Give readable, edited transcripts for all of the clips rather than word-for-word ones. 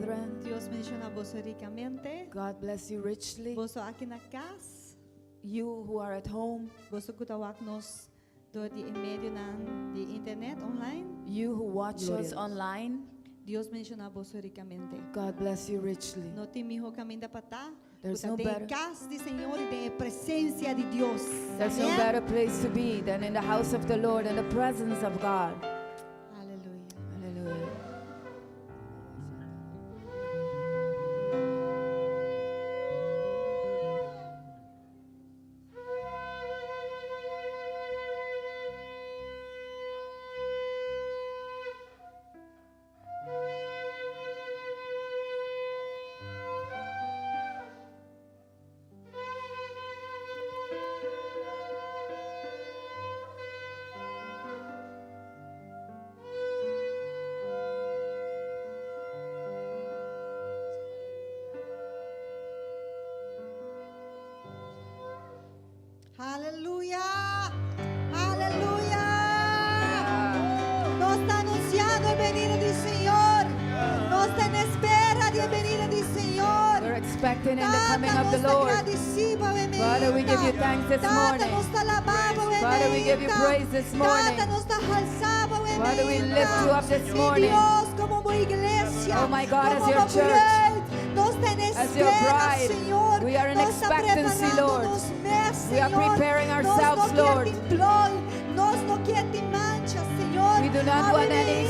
brethren. Dios bendishoná boso rikamente. God bless you richly. Boso aki na kas. You who are at home, Boso ku ta wak nos dor di e medionan di internet online. you who watch Gloria us a Dios. online, Dios bendishoná boso rikamente. God bless you richly. No tin mihó kaminda pa ta. There's no Den better- kas di Señor i den presensia di Dios. There's no Amen. better place to be than in the house of the Lord in the presence of God. Aleluya. Hallelujah. Aleluya. Aleluya. Nos ta anunsiando e benida di Señor. Nos ta na espera di benida di Señor. We're expecting in the coming Tata, of the nos ta Lord. gradisido, Father, we give you thanks this Tata, morning. nos ta alabá, Father, we give you praise this morning. Tata, nos ta halsa, Father, we lift you up this Mi morning. Dios, komo iglesia, Oh my God, as komo your church, bride, nos ta na as your espera, bride, Señor. we are in Nos ta expectancy, preparando Lord. nos mes, We are Señor. preparing Nos ourselves, no Lord. kier tin ploi, nos no kier tin mancha, Señor. We do not want any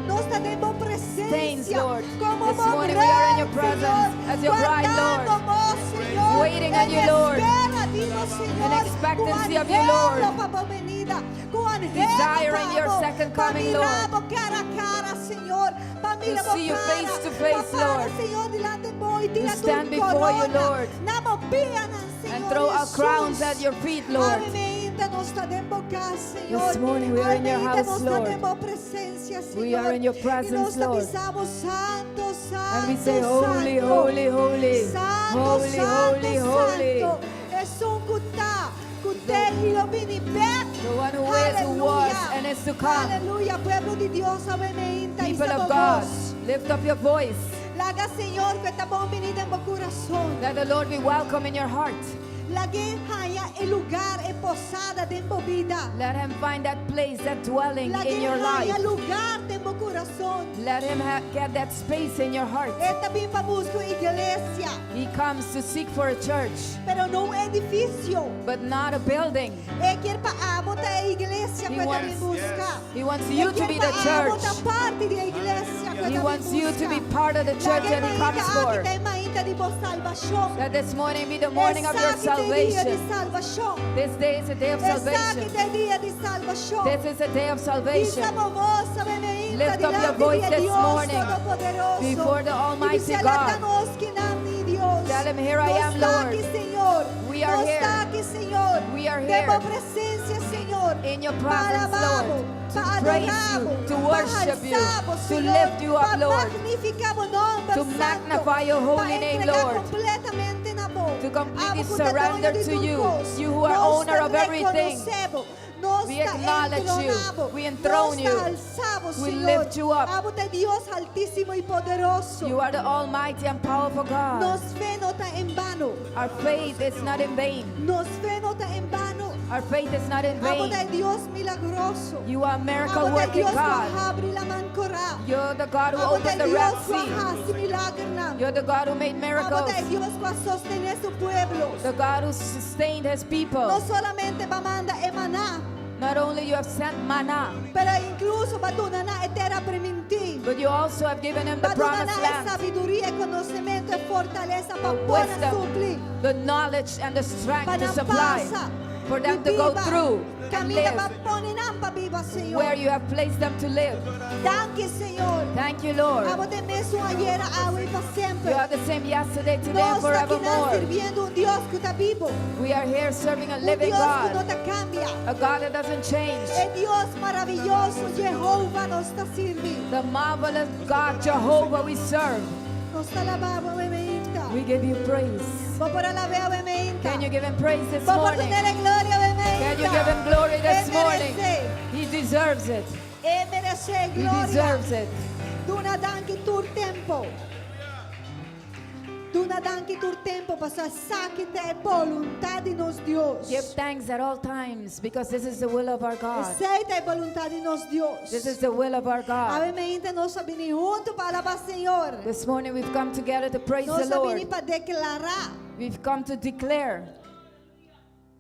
Nos ta den bo presensia. stains, Lord. Komo This morning we are in your bride, presence Señor. as your bride, Lord. Wardando nos, Señor. Waiting on En you, Lord. espera di nos, Señor. In expectancy Ku of you, Lord. anhelo pa bo benida. Ku anhelo Desiring your pa bo, second pa coming, mira Lord. bo kara a kara, Señor. Pa mira To bo see you kara. face to face, Pa para, Lord. Señor, dilanti bo i tira To stand tur before you, korona. Lord. Na bo pianan, Señor And throw our Jesus. crowns at your feet, Lord. Awe mainta nos ta den bo kas, Señor. This morning we are in your Awe mainta house, nos ta Lord. den bo presensia, Señor. We are in your I presence, nos ta Lord. bisa bo, Santu, Santu, And we say, Holy, Santu. holy, holy, Santu, holy, Santu, holy, holy. Santu. Esun ku ta, ku t'ei i lo bini bèk. The one who is, who was, and is to come. Aleluya. Pueblo di Dios, awe mainta People of God, lift up your voice. Laga Señor ku ta bon biní den bo kurason. Let the Lord be welcome in your heart. Lag'é haña e lugá, e posada den bo bida. Let him find that place, that dwelling in Lag'é your haña life. lugá den bo kurason. Let him get that space in your heart. E ta bin pa buska iglesia, He comes to seek for a church, pero no un edifisio. but not a building. E ke pa abo ta e iglesia He ku e ta bin wants- buska. He wants you to be the Abo church. ta parti di e iglesia ku He wants you to be part of the church that he comes for. for. That this morning be the morning of your salvation. This day is a day of salvation. This is a day of salvation. Lift up your voice this morning before the Almighty God. Tell him, "Here I am, Lord. We are here. We are here in your presence, Lord, to praise you, to worship you, to lift you up, Lord, to magnify your holy name, Lord, to completely surrender to you, you who are owner of everything. We acknowledge you. We enthrone you. We lift you up. Abo ta Dios haltísimo i poderoso. You are the Almighty and powerful God. Nos fe no ta en vano. Our faith is not in vain. Nos fe no ta en vano. Our faith is not in Abo vain. ta Dios milagroso. You are miracle Abo ta working Dios ku God. habri laman kòrá. You're the God who Abo ta opened the Red Dios ku Sea. hasi milagernan. You're the God who made Abo miracles. ta Dios ku sostené su pueblo. The God who sustained his people. No solamente b'a manda e maná, Not only you have sent manna, pero inkluso b'a duna nan e tera primintí. but you also have given him the B'a duna promised nan e land. sabiduria, konosementu, i fortalesa pa The por wisdom, supli. the knowledge, and the strength Pa to nan supply pasa. for them to go Biba. through and Kaminda live b'a pone nan pa biba, Señor. where you have placed them to live. Danki, Señor. Thank you, Lord. Abo ta e mesun ayera, awe i pa semper. You are the same yesterday, today, and Nos ta akinan forevermore. sirbiendo un Dios ku ta bibu. We are here serving a Un living Dios ku no God, ta kambia. a God that doesn't change. E Dios maravioso, Yehova, nos ta sirbi. The marvelous God, Jehovah, we serve. Nos ta alabá bo, awe mainta. We give you praise. Bo por alab'é, awe mainta. Can you give him praise this Bo por morning? dun'é gloria, awe mainta. Can you give him glory this E morning? meresé. He deserves it. E meresé He gloria. deserves it. Duna danki tur tempu. Duna danki tur tempu, pasobra esaki ta e boluntat di nos Dios. Give thanks at all times because this is the will of our God. Esei ta e boluntat di nos Dios. This is the will of our God. Awe mainta nos a bini huntu pa alabá Señor. This morning we've come together to praise Nos the a bini Lord. pa deklará We've come to declare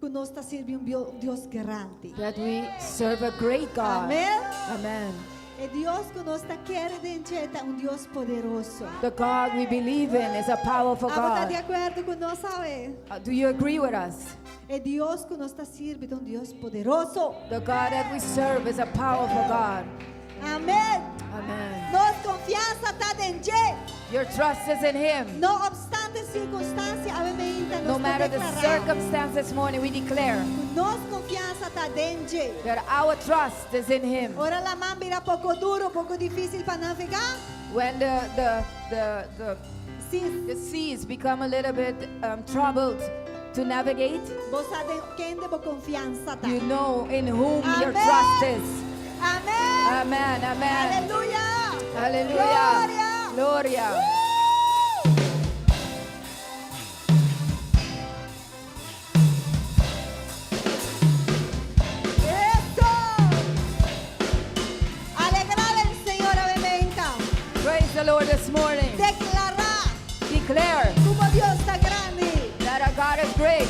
ku nos ta sirbi un Dios grandi. that we serve a great God. Amèn. Amen. E Dios ku nos ta kere den dje ta un Dios poderoso. The God we believe in is a powerful Abo ta di God. akuerdo ku nos awe? Do you agree with us? E Dios ku nos ta sirbi ta un Dios poderoso. The God that we serve is a powerful God. Amèn. Amen. Nos konfiansa ta den dje. Your trust is in Him. No opstante sirkunstansia, awe mainta nos No ta matter the deklará. circumstance this morning, we declare Nos konfiansa ta den dje. that our trust is in Him. Ora laman bira poko duru, poko difísil pa navegá. When the Si the seas become a little bit troubled to navigate, bo sa den kende bo konfiansa ta. you know in whom your Amen. trust is. Amèn. Amen. Amen. Aleluya. Hallelujah. Gloria. Gloria. Woo! Eso. Alegrá den Señor awe mainta. Praise the Lord this morning. Deklará Declare komo Dios ta grandi. that our God is great.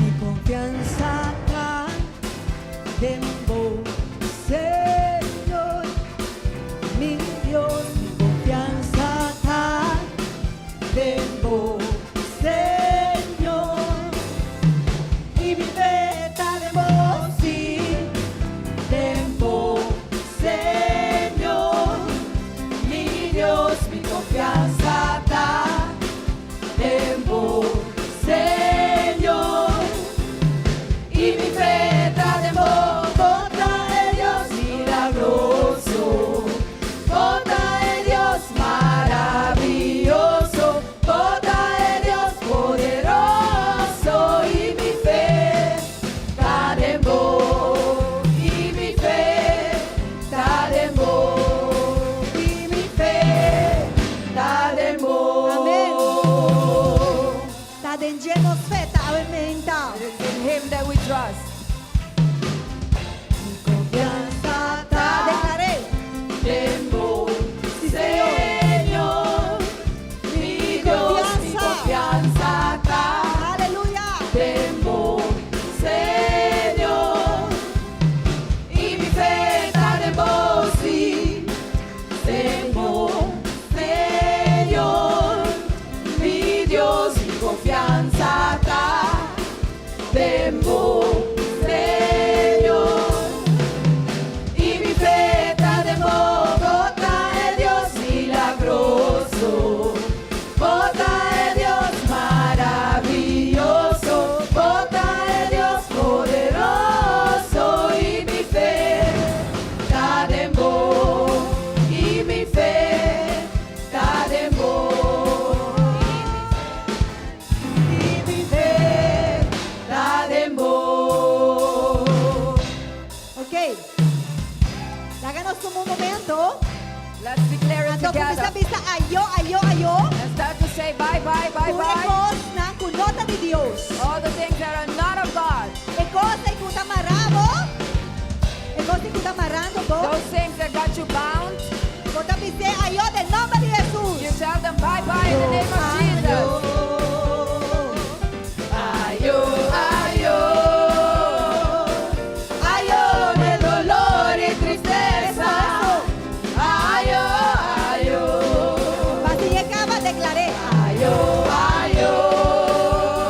Mi konfiansa ta den bo, Señor, mi Dios, mi konfiansa ta den bo, Señor. I mi fe ta den bo, sí, den bo, Señor, mi Dios, mi konfiansa ta den bo, Señor. I mi fe ta den bo, Bo ta e Dios milagroso, Bo ta e Dios maravioso, Bo ta e Dios poderoso, i mi fe ta den bo, i mi fe ta den bo, i mi fe ta den bo. Amèn. Ta den dje nos fe ta awe mainta. It is in Him that we trust. Mi konfiansa ta Deklará. den bo, Sí, Señor. Señor, mi Dios, mi konfiansa ta Aleluya. den bo, Señor, i mi fe ta den bo, sí, den bo, Señor, mi Dios, mi konfiansa ta den bo, Señor. I mi fe ta den bo, Bo ta e Dios milagroso, Bo ta e Dios maravioso, Bo ta e Dios poderoso, i mi fe ta den bo, i mi fe ta den bo, i mi fe ta den bo. Ok. Laga nos tuma un momento. Let's declare it Anto together. kuminsá bisa ayo, ayo, ayo. And start to say bye, bye, bye, Tur bye. kosnan ku no ta di Dios. All the things that are not of God. E kosnan ku ta mara bo. E kosnan ku ta marando bo. Those things that got you bound. Bo ta bisa ayo den nòmber di Jesus. You tell them bye bye in the name of Jesus. Ayo, ayo, ayo de dolor y tristeza. Ayo, ayo, Basi kaba deklará. Ayo, ayo,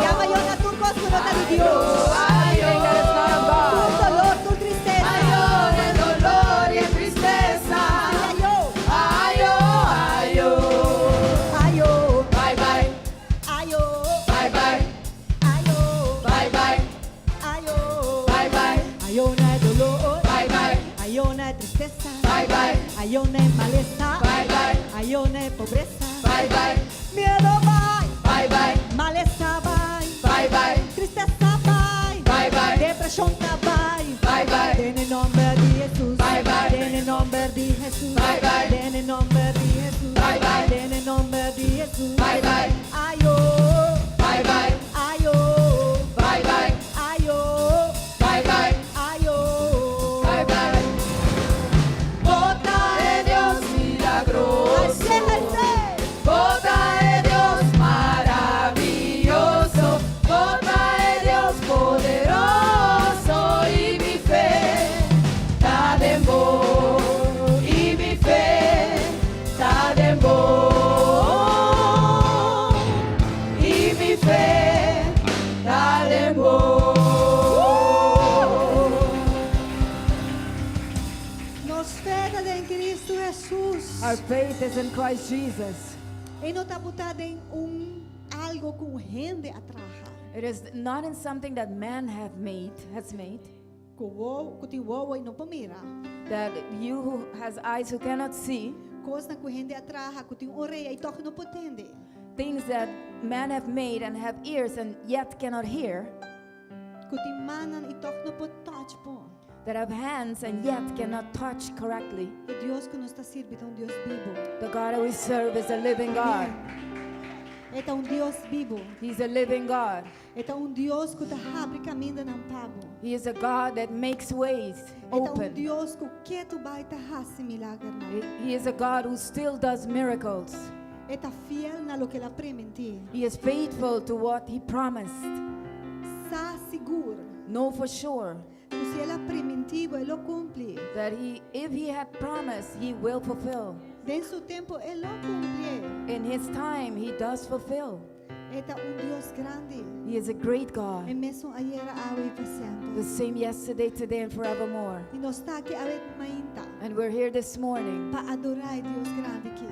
Yama ayo na tur kos ku no ta di Dios. Everything that is not of God. Tur doló, tur tristesa. Ayo de dolor y tristeza. Ayo, Ayo, ayo, ayo, bye bye, ayo, bye bye, ayo, bye bye, ayo. Bye bye, Ayo na doló, bye bye, ayo na tristesa, bye bye, ayo na malesa, bye bye, ayo na pobresa, bye bye, miedo bye, bye bye, malesa bye, bye bye, tristesa. Den e nomber di Jesus. Bye, bye. Den e nomber di Jesus. Bye, bye. Den e nomber di Jesus. Bye, bye. Den e nomber di Jesus. Bye, bye. Ayo. Bye, bye. Ayo. Bye, bye. Ayo. Bye, bye. Ayo. Bye, bye. Bo ta e Dios milagroso. Bo ta e Dios maravioso. Bo ta e Dios poderoso. I mi fe ta den bo. I mi fe ta den bo. I mi fe ta den bo. Nos fe ta den Cristo Jesus. Our faith is in Christ Jesus. E no ta putá den un algo ku hende a traha. It is not in something that man have made, has made, Ku wowo, ku tin wowo I no por mira. That you who has eyes who cannot see, Kos ku hende a traha, ku tin orea I toch no por tende. Things that man have made and have ears and yet cannot hear, Ku tin mannan I toch no por touch bon. That have hands and yet cannot touch correctly. E Dios ku nos ta sirbi ta un Dios bibu. The God that we serve is a living God. E ta un Dios bibu. He's a living God. E ta un Dios ku ta habri kamindanan pa bo. He is a God that makes ways E ta un open. Dios ku ketu bai ta hasi milagernan. He is a God who still does miracles. E ta fiel na loke el a primintí. He is faithful to what he promised. Sa sigur. Know for sure Ku si el a primintí, e lo kumpli. That if he had promised, he will fulfill. Den su tempu e lo kumpli. In his time, he does fulfill. E ta un Dios grandi. He is a great God. E mesun ayera, awe I pa semper. The same yesterday, today, and forevermore. I nos ta aki awe mainta. And we're here this morning Pa adorá e Dios grandi aki.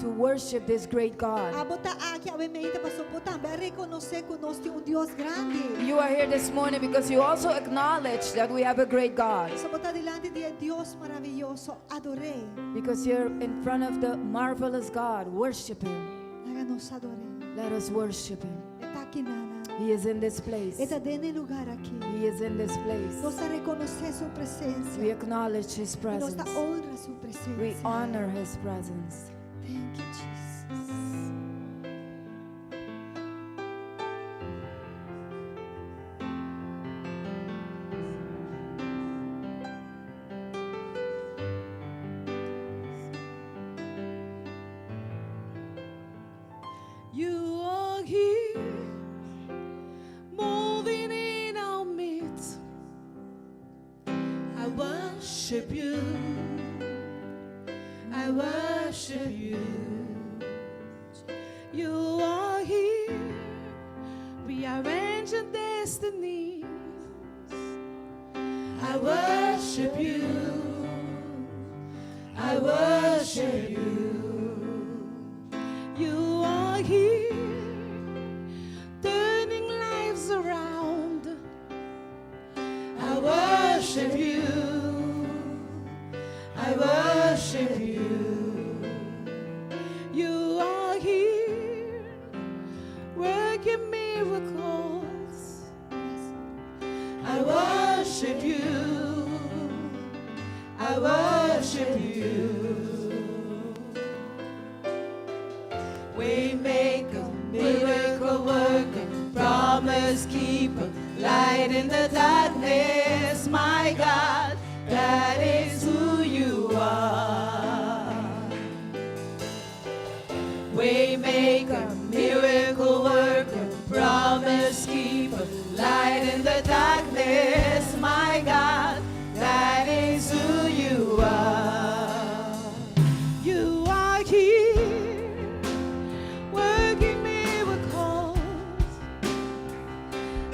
To worship this great God. Abo ta aki awe mainta paso bo tambe a rekonosé ku nos tin un Dios grandi. You are here this morning because you also acknowledge that we have a great God. Paso bo ta dilanti di Dios maravioso, ador'é. Because you're in front of the marvelous God. Worship Him. Laga nos ador'é. Let us worship Him. E ta akinan. He is in this place. E ta den e lugá aki. He is in this place. Nos ta rekonosé su We presensia. acknowledge His I nos ta presence. honra su We presensia. honor His presence. Thank you, Jesus. You are here, moving in our midst. I worship you. I worship you. You are here, rearranging destinies. I worship you. I worship you. You are here, turning lives around. I worship you. I worship you. You are here, working miracles. I worship you. I worship you. Waymaker, miracle worker, promise keeper, light in the darkness, my God, that is who you are. Waymaker, miracle worker, promise keeper, light in the darkness, my God, that is who you are. You are here, working miracles.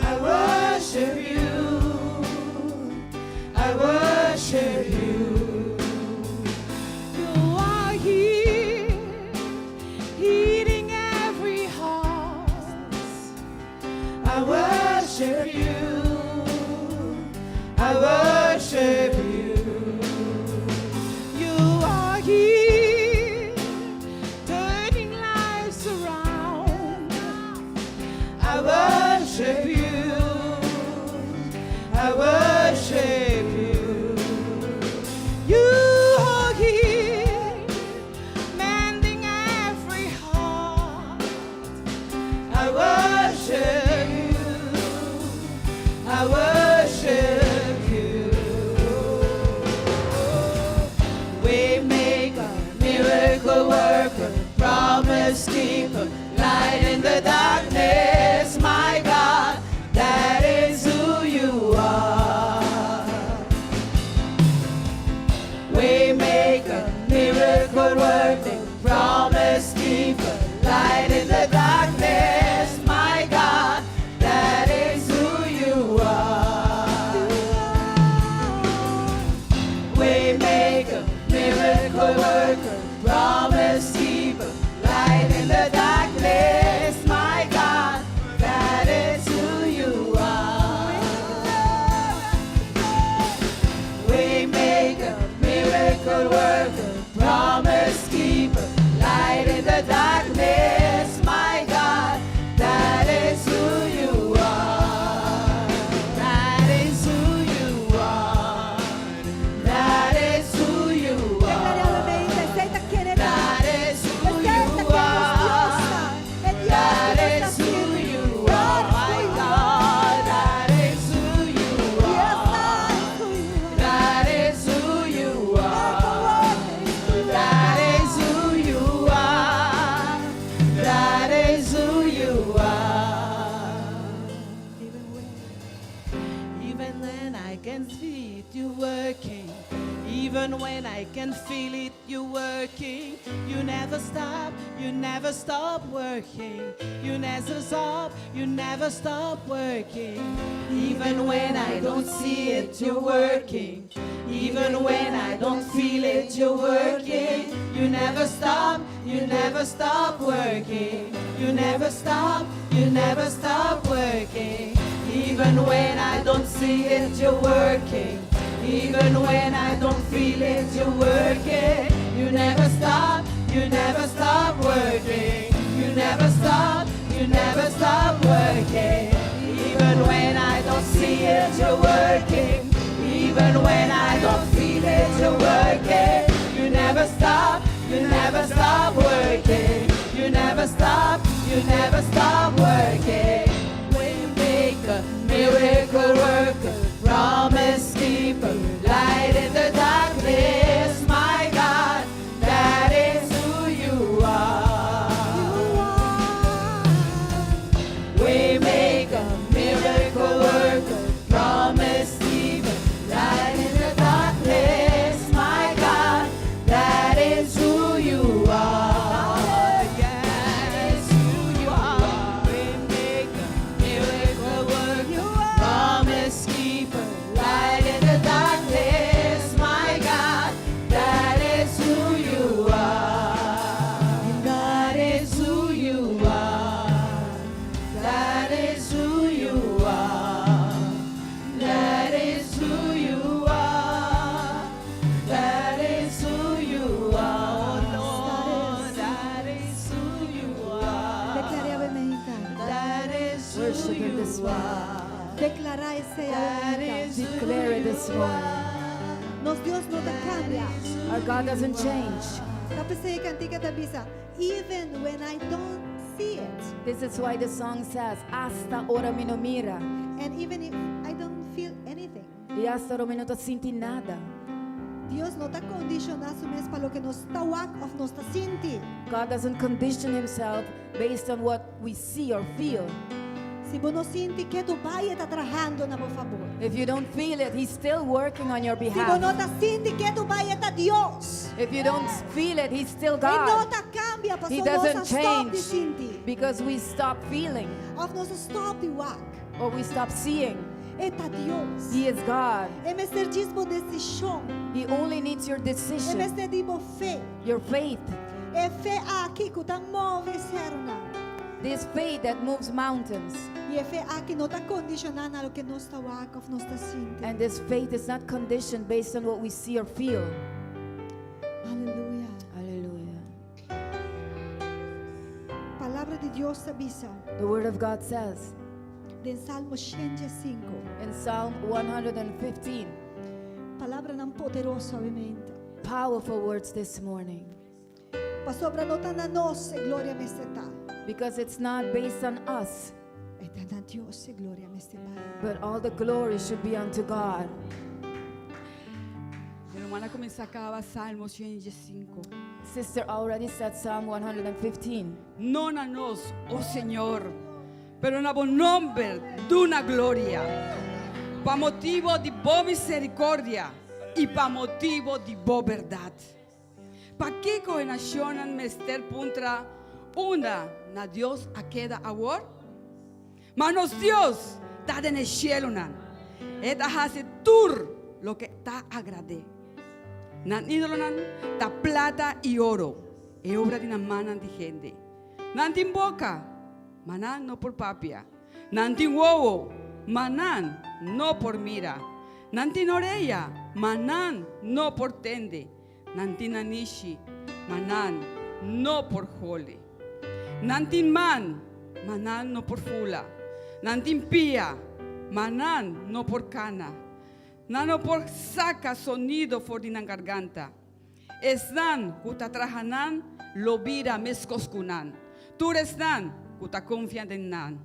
I worship you. I worship you. You are here, healing every miracle worker, promise keeper, light in the darkness, my God, that is who you are. Waymaker, miracle worker, promise keeper, light in the darkness, my God, that is who you are. Waymaker, miracle worker, promise keeper, light in the darkness, my God, that is who you are. Waymaker, miracle worker, promise keeper, light in the darkness, my God, that is who you are. That is who you are. That is who you Deklará are. esei ta ken e ta. That is who Esei ta you ken are. Dios ta. That is who you are, my God. That is who you are. That is who you are. That is who you are. That is who you are. Even when I can see it, you working. Even when I can feel it, you working. You never stop, you never stop working. You never stop, you never stop working. Even when I don't see it, you're working. Even when I don't feel it, you're working. You never stop, you never stop working. You never stop, you never stop working. Even when I don't see it, you're working. Even when I don't feel it, you're working. You never stop, you never stop working. You never stop, you never stop working. Even when I don't see it, you're working. Even when I don't feel it, you're working. You never stop, you never stop working. You never stop, you never stop working. Waymaker, miracle worker, promise keeper, light in the darkness, my God, that is who you are. Waymaker, miracle worker, promise keeper, light in the darkness, my God, that is who you are. That is who you are. Waymaker, miracle worker, promise keeper, light in the darkness, my God, that is who you are. That is who you are. That is who you are. That is who you are. That is who you are. Lord, that is who you are. Deklará awe mainta. That is who Worship him this you morning. are. Deklará esei That awe mainta. is Declare it this morning. Nos Dios no ta kambia. Our God doesn't change. Ta p'esei e kantika ta bisa, even when I don't see it, This is why the song says, Hasta ora mi no mira. and even if I don't feel anything, I hasta ora mi no ta sinti nada. Dios no ta kondishoná su mes pa loke nos ta wak òf nos ta sinti. God doesn't condition himself based on what we see or feel. Si bo no sinti ku bai e ta trahando na bo fabor. If you don't feel it, he's still working on your Si bo behalf. no ta sinti ku bai e ta Dios. If you don't feel it, he's still E no God. ta kambia, He pasobra nos doesn't stòp di change sinti. because we stop feeling Òf nos stòp di wak. or we stop seeing. E ta Dios. He is God. E mester di bo desishon. He only needs your E decision, mester di bo fe. your faith. E fe aki ku ta move serunan. This faith that moves mountains. I e fe aki no ta kondishoná na loke nos ta wak òf nos ta sinti. And this faith is not conditioned based on what we see or feel. Aleluya. Hallelujah. Palabra di Dios ta bisa. The Word of God says Den Salmo 105. in Psalm 115, Palabranan poderoso, awe mainta. powerful words this morning. Pasobra no ta na nos e gloria mester ta. Because it's not based on us, E ta na Dios e gloria mester bai. but all the glory should be unto God. Mi Ruman a kuminsá kaba Salmo 105. Sister already said Psalm 115. No na nos, o Señor, pero na bo nòmber duna gloria, pa motibu di bo miserikòrdia i pa motibu di bo bèrdat. Pakiko e nashonnan mester puntra, Unda nan Dios a keda awor? Ma nos Dios ta den e shelunan, E ta hasi tur loke ta agrad'é. Nan ídolonan ta plata i oro, e obra di nan mannan di hende. Nan tin boka, ma nan no por papia. Nan tin wowo, ma nan no por mira. Nan tin orea, ma nan no por tende. Nan tin nanishi, ma nan no por hole. Nan tin man, ma nan no por fula. Nan tin pia, ma nan no por kana. Nan no por saka sonido for di nan garganta. Esnan ku ta traha nan lo bira meskos ku nan, tur esnan ku ta konfia den nan.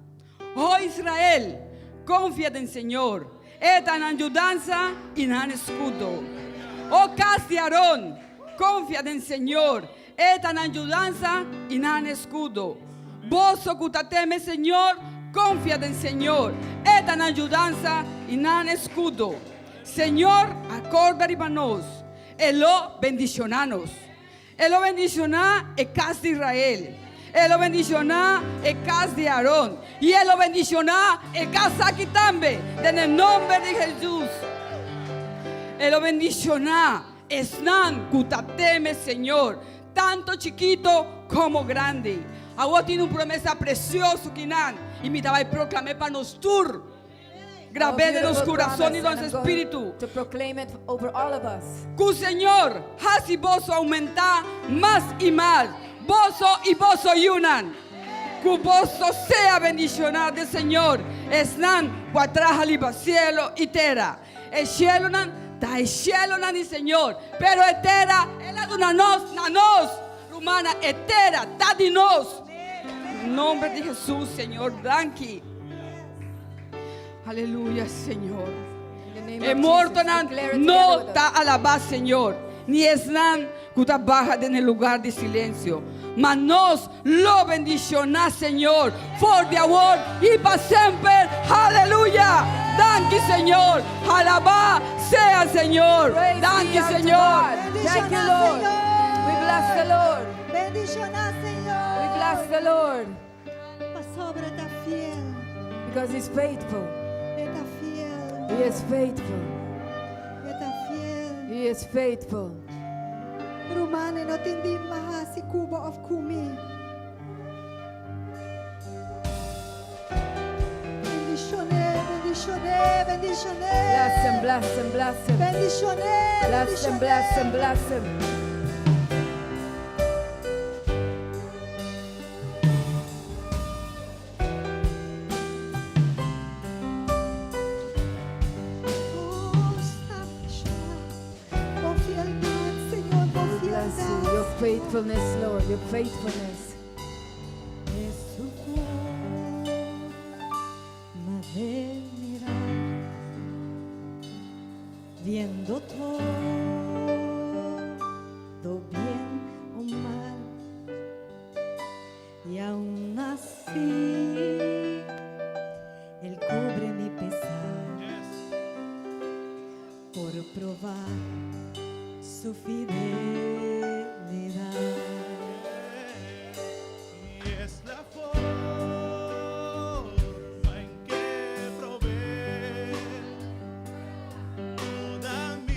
O Israel, konfia den Señor, E ta nan yudansa i nan eskudo. O kas di Aron, konfia den Señor, E ta nan yudansa i nan eskudo. Boso ku ta teme Señor, konfia den Señor, E ta nan yudansa i nan eskudo. Señor a korda riba nos, E lo bendishoná nos. E lo bendishoná e kas di Israel. E lo bendishoná e kas di Aron. I e lo bendishoná e kas aki tambe, den e nomber di Hesus. E lo bendishoná esnan ku ta teme Señor, tanto chikito komo grandi. Awor tin un promesa presioso kinan, i mi ta bai proklam'é pa nos tur. Grab'é den nos kurason i nos espíritu. Ku Señor hasi boso oumentá mas i mas, boso i boso yunan. Ku boso sea bendishoná den Señor, esnan ku a traha riba sielo i tera. E sielunan ta e sielunan di Señor, pero e tera El a duna nos na nos. Rumannan, e tera ta di nos. Den nomber di Hesus, Señor, danki. Aleluya, Señor. E mortonan no ta alabá Señor, ni esnan ku ta baha den e lugar di silensio. Ma nos lo bendishoná Señor for di awor i pa semper. Aleluya! Danki, Señor. Alabá sea Señor. Danki, Señor. Thank you, Lord. We bless the Lord. Bendishoná Señor. We bless the Lord. Pasobra e ta fiel. Because he's faithful. E ta fiel. He is faithful. E ta fiel. He is faithful. Ruman, no tin di mas hasi ku bo òf ku mi. Bendishon'é, bendishon'é, bendishon'é. Bless him, bless him, bless him. Bendishon'é, Bless him, bless him, bless him. Bo fieldat, Señor, bo Bless you. fieldat. Your faithfulness, Lord, your faithfulness. Es su forma de mirar, viendo todo bien o mal, y aún así Él cubre mi pesar por probar su fidelidad. Y es la forma en que provee toda mi.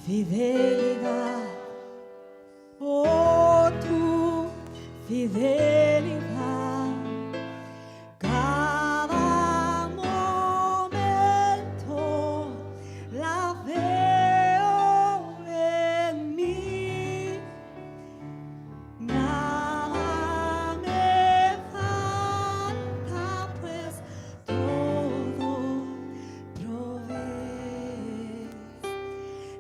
Fidelidad, oh tu fidelidad. Cada momento la veo en mí. Nada me falta, pues todo provees.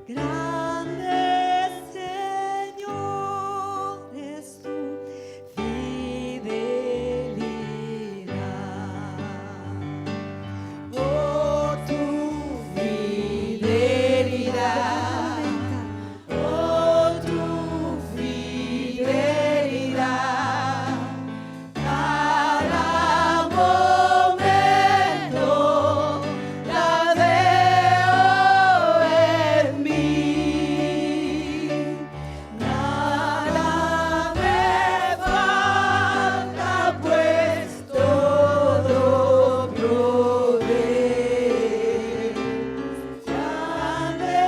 Grande Señor es tu fidelidad. Oh, tu fidelidad. Oh, tu fidelidad. Cada momento la veo en mí. Nada me falta, pues todo provees. Grande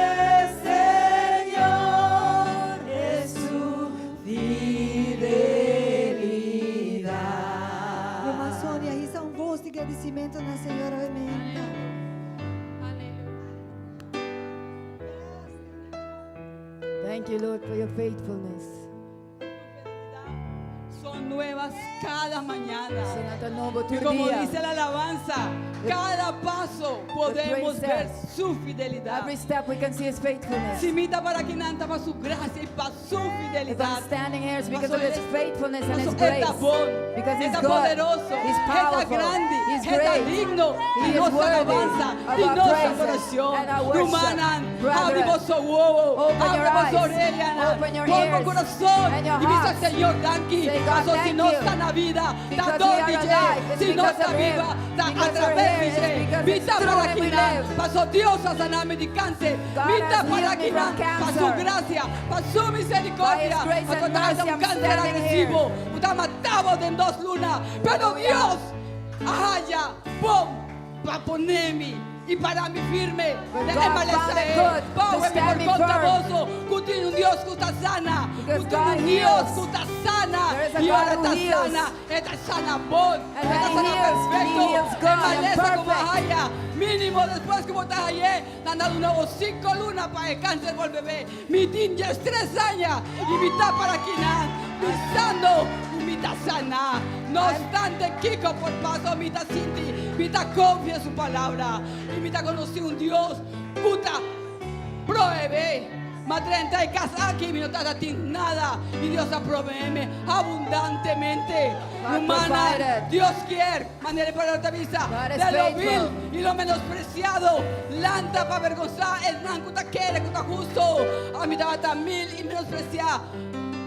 Señor es su fidelidad. Ruman Sonia, hisa un voz di gradisimentu na Señor. Amèn. Aleluya. Thank you, Lord, for your faithfulness. Son nuevas cada mañana. Nan ta nobo Y tur como dia. dice la alabanza, cada paso podemos praise ver says, su fidelidad. Every step we can see His faithfulness. Si mi ta pará akinan ta pa su grasia i pa su If fidelidad. I'm standing here, it's because of His faithfulness and His Él grace. ta bon, Because He's está good. poderoso, He's está powerful. grande, He's está great. digno. He Di is nos worthy alabansa, of di our nos praises adorashon. and our worship. Rumannan, Brethren, habri boso wowo, open your habri boso eyes, oreanan, open your pon bo ears kurason and your i bisa hearts. Señor, danki. Say, God, Paso si thank nos you. ta na bida, ta Because dor we are di dje. alive, it's Si nos because ta of Him. biba, ta Because a we're traves here, di it's dje. because it's Mi ta through para Him we akinan, live. paso Dios a sana mi di kanser. God Mi ta has para healed me akinan, from pa su cancer. grasia, pa su misericordia. By His grace Paso and ta mercy, un I'm kanser standing here. agresivo, ta mata bo den dos luna. Pero Dios, a haña bon pa pone mi i para mi firme. But De God found it good to stand me konta firm. boso, ku tin un Dios ku ta sana, Because ku tin God un Dios heals. ku ta sana, There is a i God ora who ta heals. sana, e ta sana bon, And e when ta He sana heals, He perfekto, heals good e and malesa komo perfect. haya, mínimo despues ku bo ta hay'é, nan a duna bo sinku luna pa e kanser bolbe bèk. Mi tin 13 aña i mi ta pará akinan, bisando mi ta sana. No obstante, kiko por pasa, mi ta sinti, mi ta konfia su palabra i mi ta konosé un Dios, ku ta proveé. M'a drenta e kas aki, mi no tabatin nada. I Dios a proveé abundantemente. God Humana, provided. Dios quiere, manera para la vista, God is de lo faithful. vil y lo menospreciado. Lanta pa avergonsá, esnan ku ta kere, ku ta hustu. Ami tabata vil i menospresiá.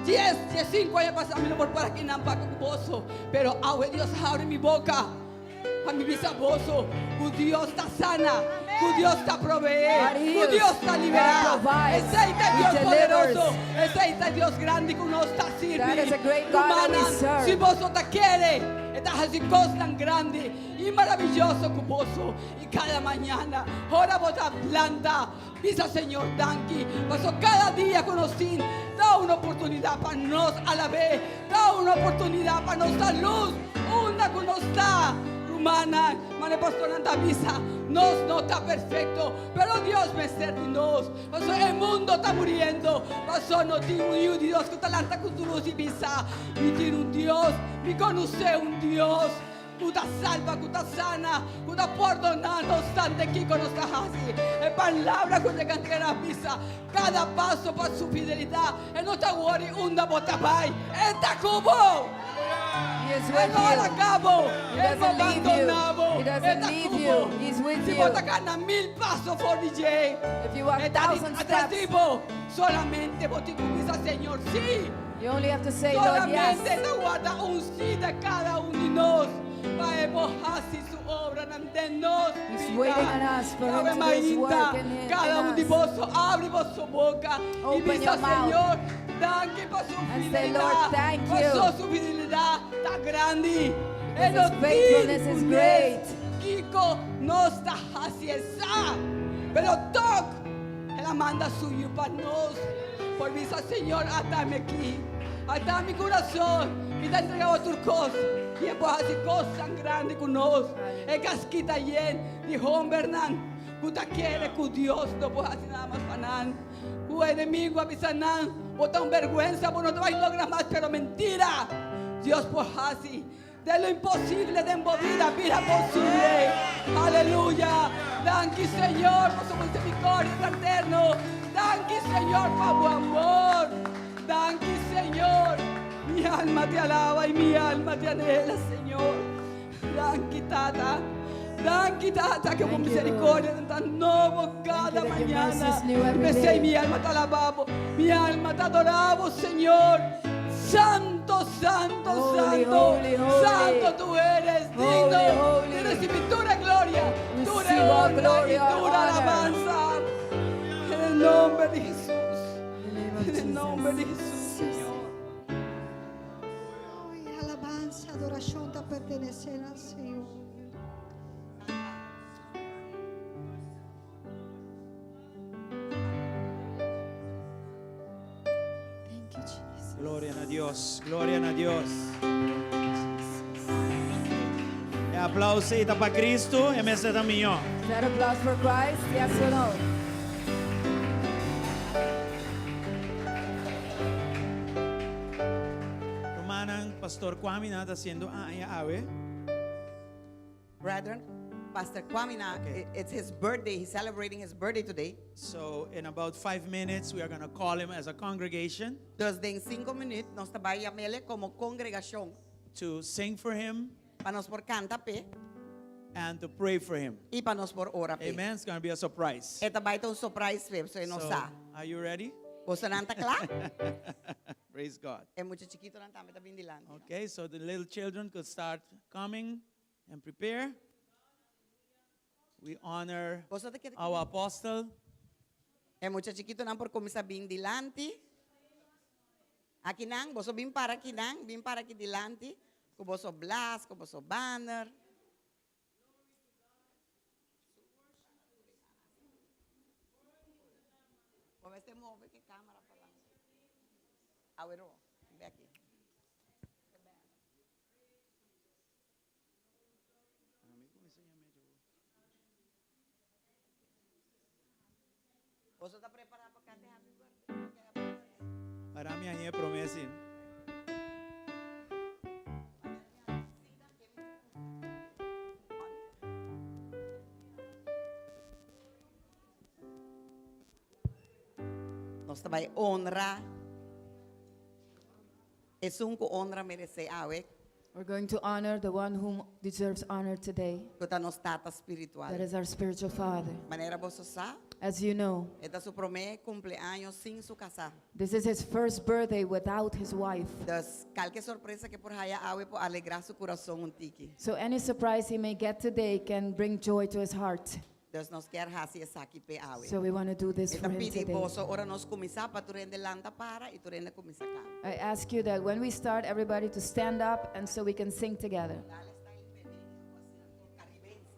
10, 15 aña pasá, mi no por para akinan pa ku boso. Pero awe Dios a habri mi boka. Pa mi bisa boso, ku Dios ta sana, ku Dios ta proveé, God ku heals. Dios ta liberá. God provides. Esei ta He Dios delivers. poderoso, esei ta Dios grandi ku nos ta sirbi. That is a great God that we serve. Si boso ta kere, e ta hasi kosnan grandi i maravioso ku boso. I kada mañana, ora bo ta lanta, bisa Señor, danki. Paso kada dia ku nos tin, ta un oportunidat pa nos alab'é, ta un oportunidat pa nos duna lus, unda ku nos ta. Rumannan, manera pastor ta bisa, nos no ta perfekto, pero Dios mester di nos. Paso e mundu ta muriendo, paso no tin un Dios ku ta lanta ku lus i bisa, mi tin un Dios, mi konosé un Dios. Ku ta salba, ku ta sana, ku ta pordoná, no obstante kiko nos ta hasi. E palabra ku e kantika ta bisa, kada paso pa su fidelidat, e no ta worry unda bo ta bai, e ta ku bo. He is Él with no you. laga bo. He Él no doesn't leave you. abandona bo. He doesn't Él leave cubo. you. He's with Si you. bo ta kana mil paso for di dje. If you walk E ta 1,000 atras steps, di bo. Solamente bo tin ku bisa Señor, sí. you only have to say, Lord, yes. Solamente ta warda un sí di kada un di nos. Pa e por hasi su obra den nos. He's vida. waiting on us for him to do his work in Kada un us. di boso, habri boso boka. I Open bisa your mouth. Señor, danki pa su And say, fidelidat. Lord, thank you. Paso su fidelidat ta grandi. Because his faithfulness is great. Kiko nos ta hasi e sa. Pero toch, el a El a manda su Yu pa nos. Por bisa Señor, ata mi aki. Ata mi kurason. Mi ta entregá tur kos. I E por hasi kos grandi ku nos. E kas aki ta yen di hòmbernan. Ku ta kere ku Dios no por hasi nada mas pa nan. E enemigu a bisa nan. Bo ta un bèrgwensa, bo no ta bai logra mas, pero mentira. Dios por hasi de lo imposible den bo bida, bira posibel. Aleluya. Danki, Señor, pa su miserikòrdia eterno. Danki, Señor, pa bo amor. Danki, Señor. Mi alma te alaba i mi alma te anhela, Señor. Danki, Tata. Danki, Tata, ku bo miserikòrdia ta nobo kada mañana. P'esei mi alma ta alabá, mi alma ta adorá, Señor. Santo, Santo, Holy, Santo, holy, holy. Santo tú eres, digno Holy, holy. de recibir toda gloria, toda Receive all honra glory, y all toda honor. alabanza. En el nombre de Jesús, In the name of en el nombre de Jesus. Jesús, Señor. Ay, alabansa, adorashon ta pertenesé na Señor. Thank you, Jesus. Gloria na Dios, gloria na Dios. E aplouso ta pa Kristu, e mester ta mihó. Is that applause for Christ? Yes or no? Rumannan, Pastor Kwame ta hasiendo aña awe. Brethren, Pastor Kwamina, it's his birthday. He's celebrating his birthday today. So in about 5 minutes, we are going to call him as a congregation Dus den 5 minüt, nos ta bai yam'é komo kongregashon to sing for him pa nos por kanta p'e and to pray for him. i pa nos por ora p'e. Amen. It's going to be a surprise. E ta bai ta un surprise p'e, bo no So, sa. are you ready? Boso ta kla? Praise God. E mucha chikitunan tambe ta bin dilanti. Okay, so the little children could start coming and prepare. We honor Boso ta kere our apostle. E mucha chikitunan por kuminsá bin dilanti. Akinan, boso bin para akinan, bin para aki dilanti. Ku boso blaas, ku boso banner. Bo move ku kámara pa la. Awero, bin aki. Boso ta prepará pa kanta happy birthday? Para mi aña promesa. Nos ta bai honra. Esun ku honra meresé awe, We're going to honor the one whom deserves honor today. ku ta nos tata spiritual. That is our spiritual father. Manera boso sa, As you know, e ta su promé kumpleaños sin su kasá. this is his first birthday without his wife. Dus, kualke sorpresa ku e por haya awe por alegrá su kurason un tiki. So any surprise he may get today can bring joy to his heart. Dus nos ke hasi esaki p'e awe. So we want to do this for Anto him pidi today. boso ora nos kuminsá pa tur hende lanta para i tur hende kuminsá kanta. I ask you that when we start, everybody to stand up and so we can sing together. Dale style bebé, karibense.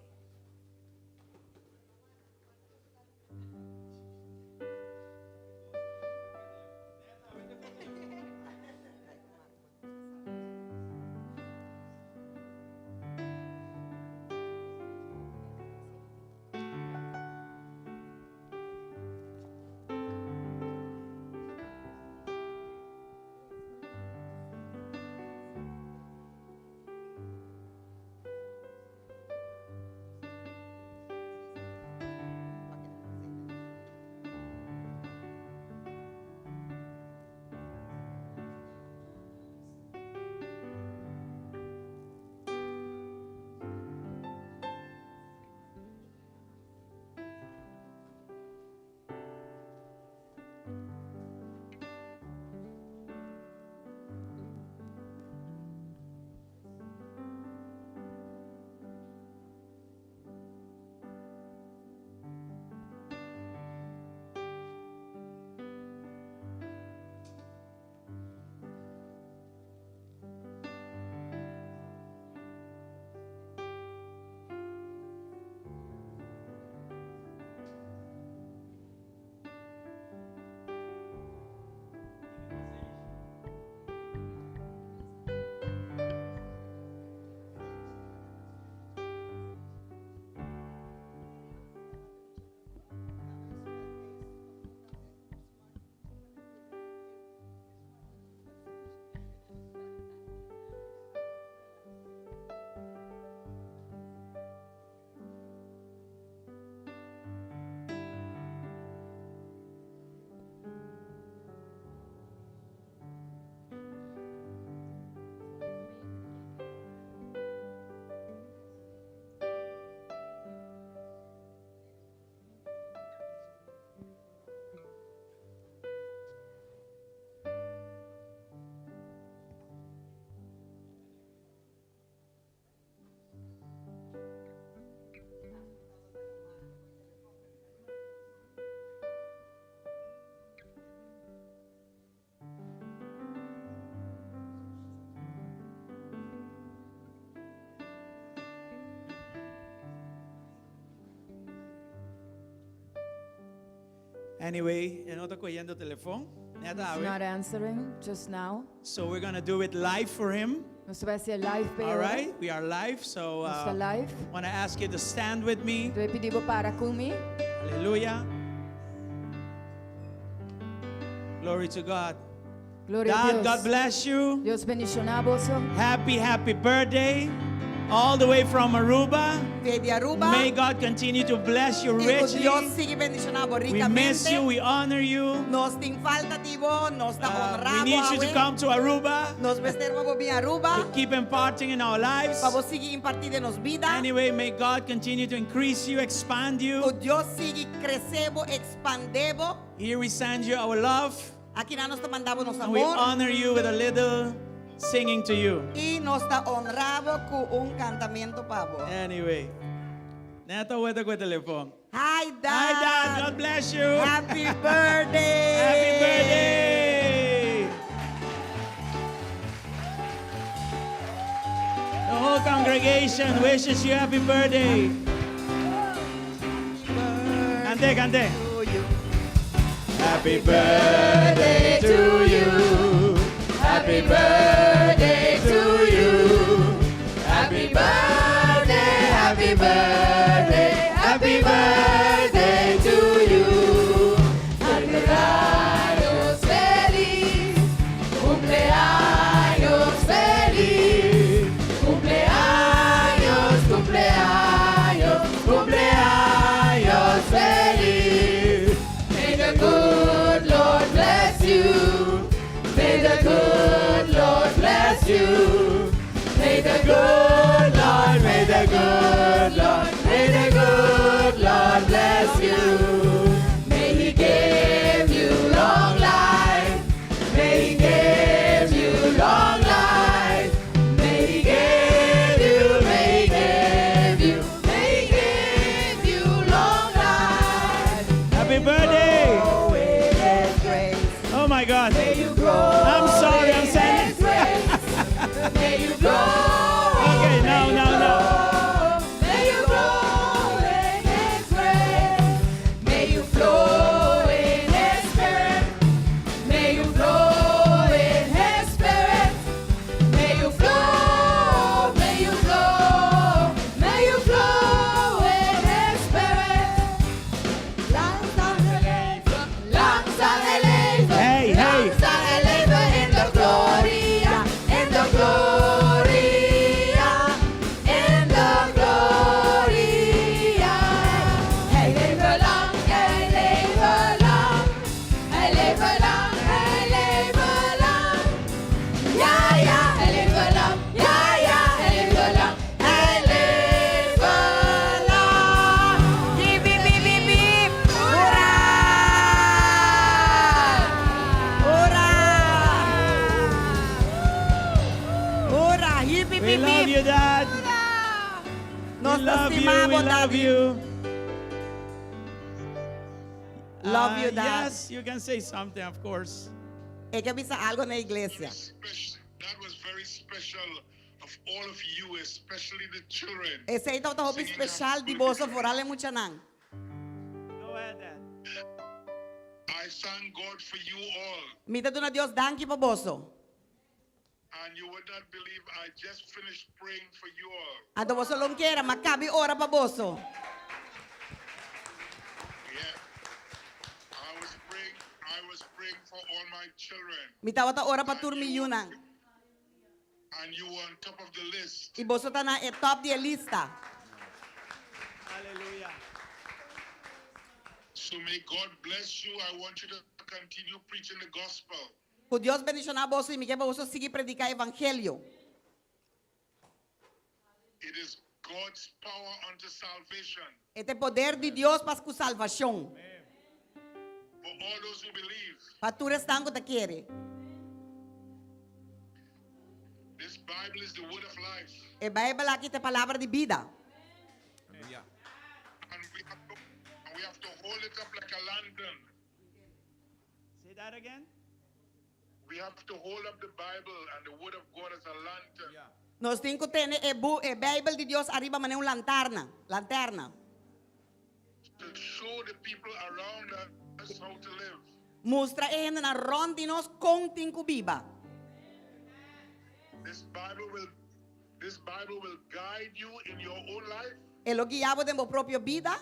Anyway, e no ta cogiendo telefon. Net He's awe. not answering just now. So we're gonna do it live for him. Nos ta bay haci'e live p'e All ora. right, we are live, so Nos ta live. want to ask you to stand with me. Ta bay pidi bo para cu mi. Hallelujah. Glory to God. Gloria Dad, Dios. God bless you. Dios bendiciona boso. Happy, happy birthday. All the way from Aruba. For di Aruba. May God continue to bless you Y cu Dios richly. sigui bendiciona bo We ricamente. miss you. We honor you. Nos tin falta di bo, nos ta Uh, honra we bo need you to awe. come to Aruba. Nos mester pa bo bin Aruba. To keep imparting in our lives. Pa bo sigui imparti den nos bida. Anyway, may God continue to increase you, expand you. Cu Dios sigui crece bo, expande bo. Here we send you our love. Aki nan nos ta manda bo nos And we amor. honor you with a little singing to you. Y nos ta honra bo cu un cantamento pa bo. Anyway. Neta weta cu telefon. Hi Dad. Hi Dad, God bless you. Happy birthday. Happy birthday. The whole congregation wishes you happy birthday. Cante, cante. Happy birthday to you. Happy birthday to you. Happy birthday, happy birthday, happy birthday to you. Cumpleaños feliz, cumpleaños feliz, cumpleaños, cumpleaños, cumpleaños feliz. May the good Lord bless you. May the good Lord bless you. May the good Lord, may the good Lord, may the good Lord bless you. May He give you long life. May He give you long life. May He give you, may He give you, may He give you long life. Happy birthday! Oh my God. I'm sorry, I'm sending. May you grow. Okay, no, no, no. May you grow in His grace. May you flow in His spirit. May you flow in His spirit. May you flow, may you flow, may you flow in His spirit. Lang zal hij leven, Hey, hey. lang zal hij leven in de gloria, in de gloria, in de gloria. Hij leve lang, hij leve lang, hij leve lang, hij leve lang. Ja, ja, hij leve lang, ja, ja, hij leve lang, hij leve lang. Hip, hip, hip, hip, hip. Hoera! Hoera! Hoera! Hip, hip, We hip, love hip. you, Dad. We Nos love you, stima bo, we love Daddy. you. Love you, Dad. Yes, you can say something, of course. E ke bisa algo na iglesia. That was very special of all of you, especially the children. Esey tabata hopi special di boso vooral e muchanan. Go ahead, Dad. I thank God for you all. Mi ta duna Dios danki pa boso. And you would not believe I just finished praying for you all. Anto boso lo no kere, m'a caba di ora pa boso. Yeah. I was praying for all my children. Mi tabata ora pa tur mi yiunan. And you were on top of the list. Y boso ta na e top di lista. Hallelujah. So may God bless you. I want you to continue preaching the gospel. Cu Dios bendiciona boso y mi kier pa boso sigui predica evangelio. It is God's power unto salvation E ta poder di Dios pa cu salvacion. for all those who believe. Pa tur esnan cu ta kere. This Bible is the word of life. E Bijbel aki ta palabra di bida. And we have to hold it up like a lantern. Say that again. We have to hold up the Bible and the word of God as a lantern. Nos tin cu tene e, bu, e Bijbel di Dios ariba manera un lanterna. Lanterna. To Show the people around us how to live. Mustra e hendenan rònt di nos kon tin ku biba. This Bible will this Bible will guide you in your own life. E lo guia bo den bo propio bida.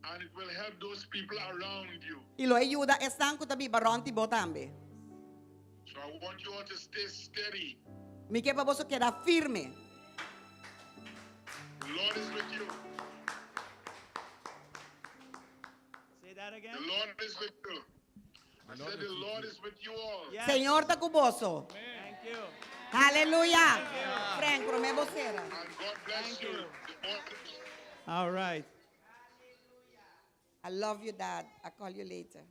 And it will help those people around you. I lo e yuda esnan ku ta biba rònt di bo tambe. So I want you all to stay steady. Mi ke pa boso keda firme. The Lord is with you. Say that again. The Lord is with you. I said the Lord is with you all. Yes. Señor ta ku boso. Thank you. Aleluya. Frank, promé bo sera. And God bless Thank you. you. The Lord- All right. I love you, Dad. I call you later.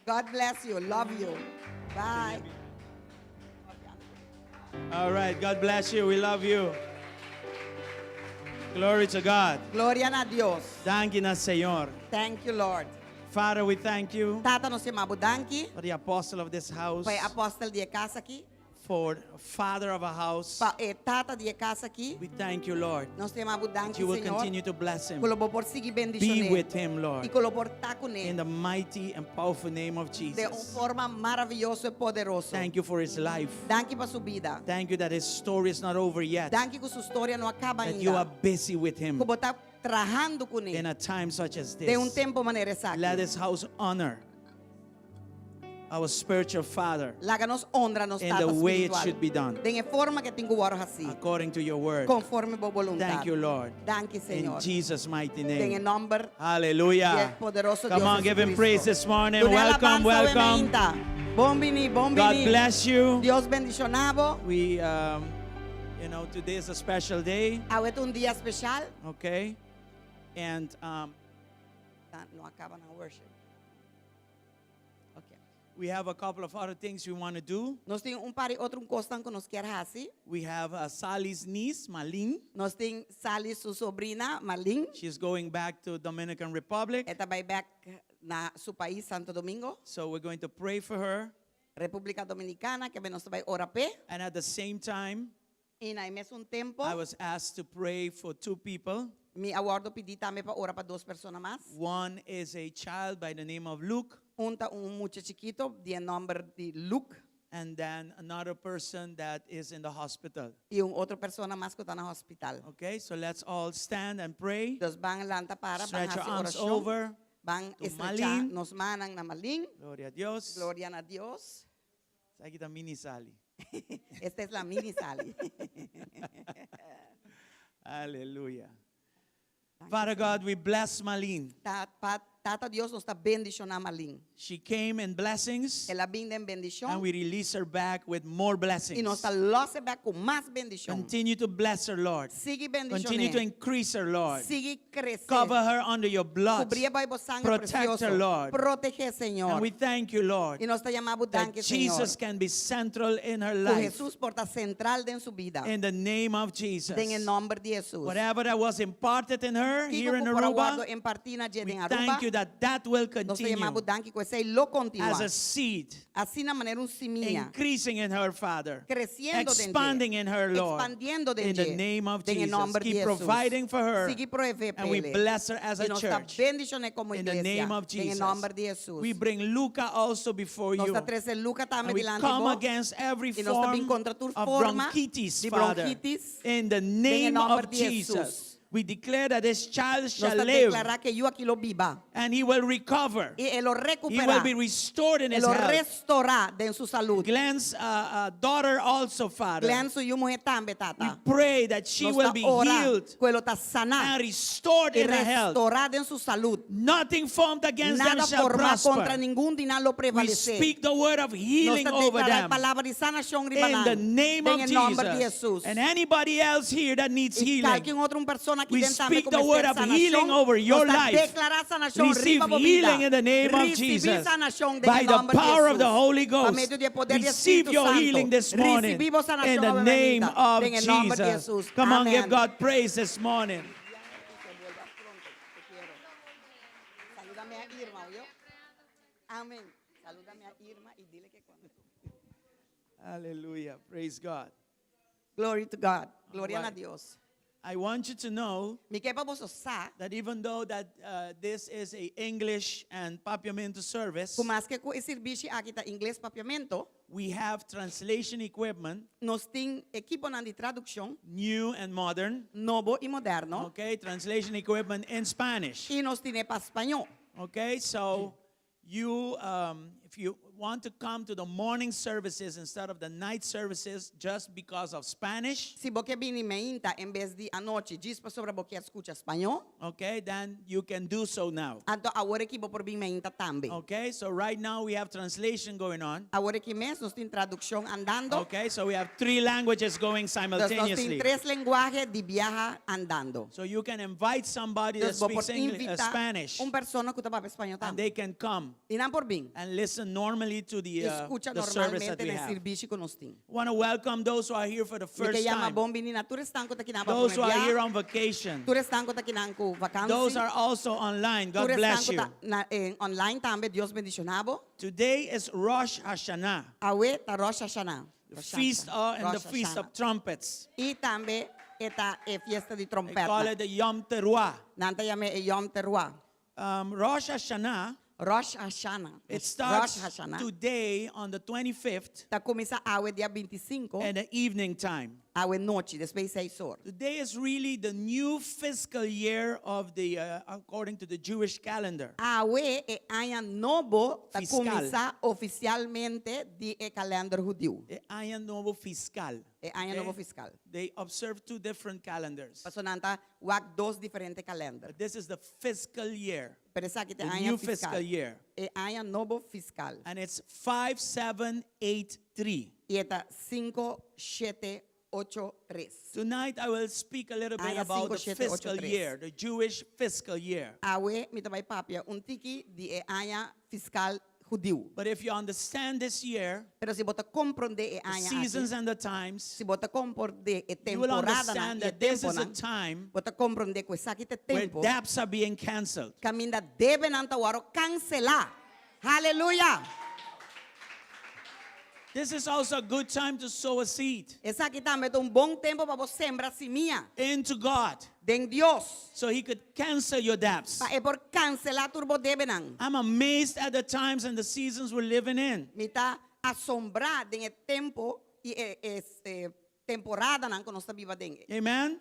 God bless you. Love you. Bye. All right. God bless you. We love you. Glory to God. Gloria na Dios. Danki na Señor. Thank you, Lord. Father, we thank you Tata nos ta yama bo danki for the apostle of this house, pa e apòstel di e kas aki, for father of a house. pa e tata di e kas aki. We thank you, Lord, Nos ta yama bo that danki, you will Señor. continue to bless him. Ku lo bo por sigui Be bendishon'é. with him, Lord. I ku lo por ta kuné. In the mighty and powerful name of Den un Jesus. forma maravioso i poderoso. Thank you for his life. Danki pa su bida. Thank you that his story is not over yet. Danki ku su storia no a kaba That you are ainda. busy with him Ku bo ta trahando kuné. in a time such as Den un this. tempu manera esaki. Let this house honor our spiritual father Laga nos honra nos in tata the way it spiritual. should be done, Den e forma ku tin ku wòrdu hasí. according to your word. Konforme bo boluntat. Thank you, Lord. Danki, In Señor. Jesus' mighty Den e name. nòmber Hallelujah. di e poderoso Come Dios on, give him Jesucristo. praise this morning. Duna Welcome, alabansa awe welcome. mainta. Bon bini, bon God bini. bless you. Dios bendishoná bo. We, um, you know, today is a special day, Awe ta un dia spesial. okay? And um, No a kaba na worship. Okay. we have a couple of other things we want to do. Nos tin un par di otro kos ku nos ke hasi. We have uh, Sally's niece, Malin. Nos tin Sally su sobrina, Malin. She's going back to Dominican Republic. E ta bai bèk na su pais, Santo Domingo, So we're going to pray for her. Repúblika Dominikana, ke nos ta bai ora p'e. And at the same time, I na mesun tempu, I was asked to pray for two people. mi a wòrdu pidí tambe pa ora pa dos persona mas. One is a child by the name of Luke, Un ta un mucha chikitu, di nòmber di Luke, and then another person that is in the hospital. i un otro persona mas ku ta na hospital. Okay, so let's all stand and pray. Dus ban lanta para, ban Stretch your hasi arms orashon. over. Ban to estrechá Malin. nos mannan na Malin. Gloria a Dios. Gloria na Dios. Esaki ta mini Sally. Esta es la mini Sally. Aleluya. Father God, we bless Malin. Ta, pa, Tata Dios nos ta bendishoná Malin. She came in blessings, El a bin den bendishon. and we release her back with more I blessings. nos ta lòs e bèk ku mas bendishon. Continue to bless her, Lord. Sigui bendishoné. Continue to increase her, Lord. Sigui krese. Cover her under your blood. Kubrié bou bo sanger Protect her, presioso. Lord. Protehé, Señor. And we thank you, Lord, I nos ta yama bo that danki, Jesus Señor. can be central in her Ku life. Jesus por ta sentral den su bida. In the name of Jesus. Den e nòmber di Jesus. Whatever that was imparted in her Kiko here in ku por a Aruba, wòrdu impartí na dje we den Aruba. thank you that that will Nos ta continue yama bo danki ku esei lo kontinuá. as a seed, Asina manera un simia. increasing in her, Father, Kresiendo den dje. expanding in her, Lord. Ekspandiendo den In the dje. name of Den e Jesus. nòmber di Keep Jesus. providing for her. Sigui proveé And we p'e. bless her as I a nos ta church. bendishoné komo In the iglesia. name of Den e Jesus. nòmber di Jesus. We bring Luca also before Nos you. ta trese Luca tambe And we dilanti come bo. against every I nos ta bin form kontra tur of forma bronchitis, di Father. bronkitis. In the Den e name nòmber of di Jesus. Jesus. We declare that this child Nos shall ta live deklará ku e yu aki lo biba. and he will recover. I e lo He rekuperá. will be restored in E his lo health. restorá den su salú. Glenn's uh, uh, daughter also, Father. Glenn su yu muhé tambe, We tata. pray that she Nos will ta be ora healed ku e lo ta saná and restored i in her health. restorá den su salú. Nothing formed against them Nada shall formá kontra prosper. ningun di nan lo We prevalesé. speak the word of Nos healing ta over deklará them. palabra di sanashon riba In nan. the name Den of e nòmber di Jesus. Jesus. And anybody else here that needs I healing, kualke otro persona aki We den tambe speak ku the word mester of healing sanashon, over your nos ta life. deklará sanashon Receive riba bo bida. healing in the name of Risibí Jesus. sanashon den By e the nòmber di power of the Jesus. Holy Pa Ghost. medio di e poder di Receive Spiritu your Santu. healing this morning. Risibí bo sanashon In the awe name mainta. of Den e nòmber di Jesus. Jesus. Come on, give Amen. God praise this morning. Salúdame a Irma, ¿oyó? Amén. Salúdame a Irma y dile que cuando. Hallelujah. Praise God. Glory to God. Gloria All a right. Dios. I want you to know Mi ke pa boso sa that even though that uh, this is a English and Papiamento service, ku maske ku e sirbishi aki ta ingles papiamento, we have translation equipment, nos tin ekiponan di tradukshon new and modern. nobo i moderno Okay, translation equipment in Spanish. i nos tin'é pa spañó. Okay, so you, um, if you want to come to the morning services instead of the night services just because of Spanish, Si bo ke bini meinta en bes di anochi djis pasobra bo kier skucha spañó, okay, then you can do so now. anto awor aki bo por bin meinta tambe. Okay, so right now we have translation going on. Awor aki mes nos tin tradukshon andando. Okay, so we have three languages going Dus nos tin simultaneously. tres lenguahe di biaha andando. So you can invite somebody that Dus bo por speaks English, uh, invitá Spanish, un persona ku ta papia spañó and tambe. they can come I nan por bin and listen normally to the, i uh, skucha the service that normalmente we na e have. sirbishi ku nos tin. Want to welcome those who are here for the Mi ke first yama time, bon bini na tur esnan ku ta kinan pa those promé who are here bia, on vacation, tur esnan ku ta kinan ku those vakansi, are also online. God tur esnan bless ku you. ta na, eh, online tambe, Dios bendishoná bo. Today is Rosh Hashanah, Awe ta Rosh Hashanah. the feast uh, and the Rosh feast Hashanah. of trumpets. I tambe e ta e fiesta di They call trompèt. it the Yom Teruah. Nan ta yam'é e Yom Teruah. Um, Rosh Hashanah, Rosh Hashanah. it Rosh starts Hashanah. today on the 25th Ta kuminsá awe dia 25, in the evening time. awe nochi, despues seis or. Today is really the new fiscal year of the, uh, according to the Jewish calendar. Awe e aña nobo ta Fiskal. kuminsá ofisialmente di e kalènder hudiu. E aña nobo fiscal. E aña Okay? nobo fiskal. They observe two different calendars. Paso nan ta wak dos diferente kalènder. But this is the fiscal year, Pero esaki ta the aña new fiskal. fiscal year. E aña nobo fiskal. And it's 5783. I e ta sinku, shete, ocho, tres. Tonight I will speak a little bit Aña about the 5, 7, 8, fiscal 3. year, the Jewish fiscal year. Awe mi ta bai papia un tiki di e aña fiskal hudiu. But if you understand this year, Pero si bo ta komprondé e the aña seasons aki, and the times, si bo ta komprondé e you will temporadanan understand i e that this is a temponan, time bo ta komprondé ku esaki ta e where tempo debts are being canceled. kaminda debenan ta wòrdu kanselá. Haleluya! This is also a good time to sow a seed Esaki tambe ta un bon tempu pa bo sembra simia into God den Dios, so He could cancel your debts. pa e por kanselá tur bo debenan. I'm amazed at the times and the seasons we're living in. Mi ta asombrá den e tempu i e e temporadanan ku nos ta biba den. Amen?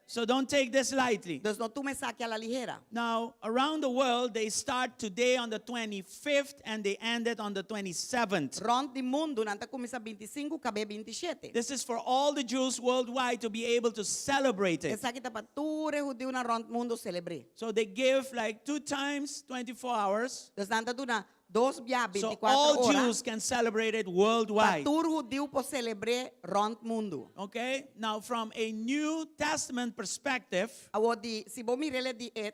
So don't take this lightly. Dus no tuma esaki a la ligera. Now, around the world, they start today on the 25th and they end it on the 27th. Rònt di mundu nan ta kuminsá 25 kab'é 27. This is for all the Jews worldwide to be able to celebrate it. Esaki ta pa tur e hudiunan rònt mundu selebr'é. So they give like two times 24 hours. Dus nan ta duna dos bia So 24 all ora Jews can celebrate it pa worldwide. tur hudiu por selebr'é rònt mundu. Okay? Now, from a New Testament perspective Awor di si bo mir'é di e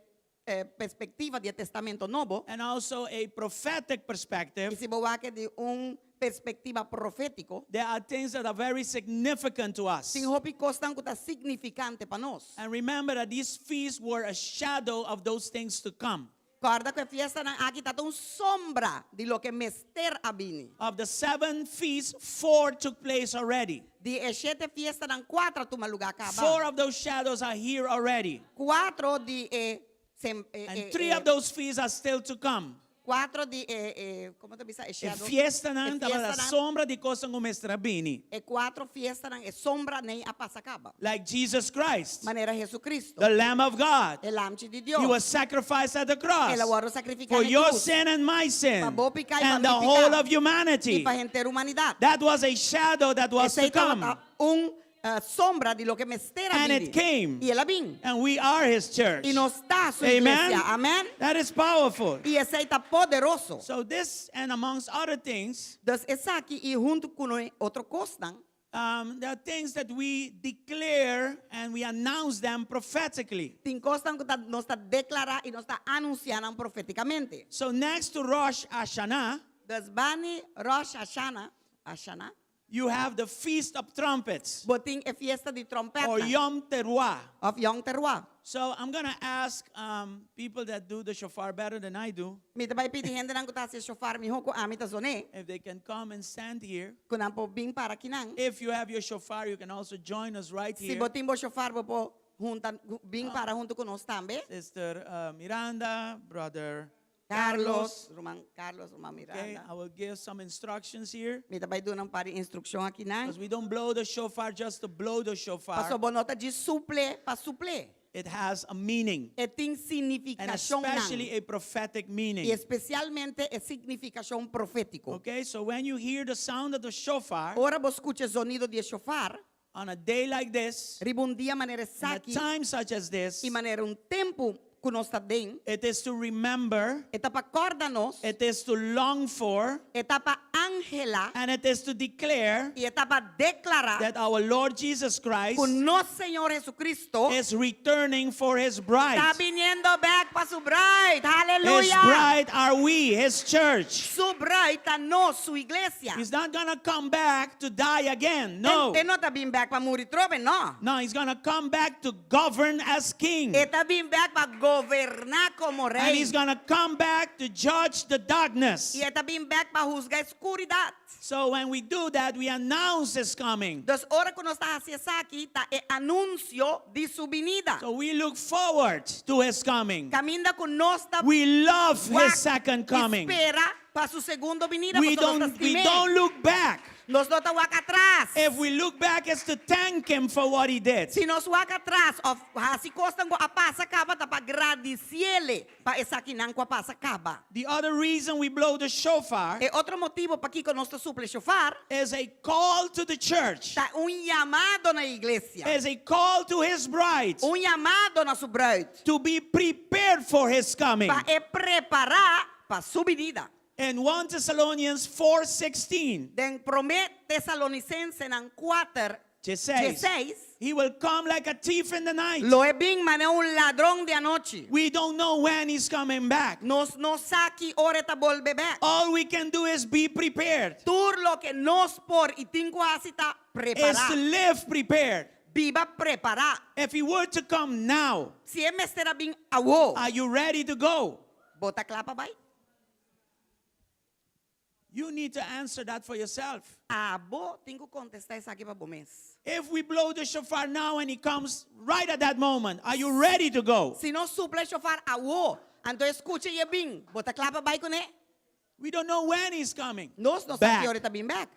perspektiva di e Testamento Nobo and also a prophetic i perspective, si bo wak di un perspektiva profétiko, there are things that are very significant to us. tin hopi kosnan ku ta signifikante pa nos. And remember that these feasts were a shadow of those things to come. Kòrda ku e fiestanan aki ta un sombra di loke mester a bini. Of the seven feasts, four took place already. Di e shete fiestanan kuater a tuma lugá kaba. Four of those shadows are here already. Kuater di e sem, e, And e, three e, of those feasts are still to come. Kuater di e, e, kon ta bisa e E shadow? fiestanan E tabata fiestanan, sombra di kosnan ku mester a bini. e kuater fiestanan e sombranan a pasa kaba. Like Jesus Christ, Manera Jesucristo, the Lamb of God. e Lamchi di Dios. He was sacrificed at the cross El a wòrdu sakrifiká for na your krus. sin and my sin Pa bo piká i pa and the mi piká. whole of humanity. I pa henter humanidat. That was a shadow that was to Esei come. tabata un eh, sombra di loke mester a And bini. it came. I el a bin. And we are his church. I nos ta su Amen. iglesia. Amèn. That is powerful. I esei ta poderoso. So this and amongst other things, Dus esaki i huntu ku otro kosnan, um, there are things that we declare and we announce them prophetically. tin kosnan ku ta, nos ta deklará i nos ta anunsiá nan profétikamente. So next to Rosh Hashanah, Dus band'i Rosh Hashanah, Hashanah, you have the Feast of Trumpets bo tin e fiesta di tròmpèt. or Yom Teruah. Òf Yom Teruah. So I'm going to ask um, people that do the shofar better than I do Mi ta bai pidi hendenan ku ta hasi shofar mihó ku ami ta zon'é, if they can come and stand here. ku nan por bin para akinan. If you have your shofar, you can also join us right Si here. bo tin bo shofar, bo por Hunta, bin para huntu ku nos tambe. Sister Miranda, Brother Carlos, Carlos. Ruman Carlos, Ruman Okay, Miranda. I will give some instructions here. Mi ta bai duna un par di instrukshon akinan. Because we don't blow the shofar just to blow the shofar. Paso bo no ta djis supl'é pa supl'é. It has a meaning. E tin And signifikashonnan. especially a prophetic meaning. I espesialmente e signifikashon profétiko. Okay, so when you hear the sound of the shofar Ora bo skucha e zonido di e shofar, on a day like this, riba un dia manera in a esaki, time such as this, i manera un tempu ku nos ta den, it is to remember, e ta pa kòrda nos, it is to long for, e ta pa anhelá, and it is to declare i e ta pa deklará that our Lord Jesus Christ ku nos Señor Jesucristo is returning for his bride. ta biniendo bèk pa su bride. His Aleluya! bride are we, his church. Su bride ta nos, su iglesia. He's not going to come back to die again. No. E no ta bin bèk pa muri trobe, no. No, he's going to come back to govern as king. E ta bin bèk pa goberná komo And rei. he's going to come back to judge the darkness. I e ta bin bèk pa husga e skuridat. So when we do that, we announce his coming. Dus ora ku nos ta hasi esaki ta e anunsio di su binida. So we look forward to his coming. Kaminda ku nos ta We love wak his second coming. spera pa su segundo binida, We pasobra nos ta don't, we stim'é. don't look back. Nos no ta wak atras. If we look back, it's to thank him for what he did. Si nos wak atras òf hasi kosnan ku a pasa kaba ta pa gradisiele pa esakinan ku a pasa kaba. The other reason we blow the shofar E otro motibu pakiko nos ta supla e shofar is a call to the church, ta un yamado na iglesia. is a call to his bride Un yamado na su bruid to be prepared for his coming. pa e prepará pa su binida. In 1 Thessalonians 4:16, Den Promé Tesalonisensenan kuater, 16, 16, he will come like a thief in the night. lo e bin manera un ladron di anochi. We don't know when he's coming back. Nos no sa ki ora e ta bolbe bèk. All we can do is be prepared. Tur loke nos por i tin ku hasi ta Is prepará. to live prepared. Biba prepará. If he were to come now, Si e mester a bin awor, are you ready to go? bo ta kla pa bai? You need to answer that for yourself. Abo tin ku kontestá esaki pa bo mes. If we blow the shofar now and he comes right at that moment, are you ready to go? Si nos supla e shofar awor, anto e skucha i e bin, bo ta kla pa bai kuné? We don't know when he's coming. Nos no sa ki ora Back. e ta bin bèk.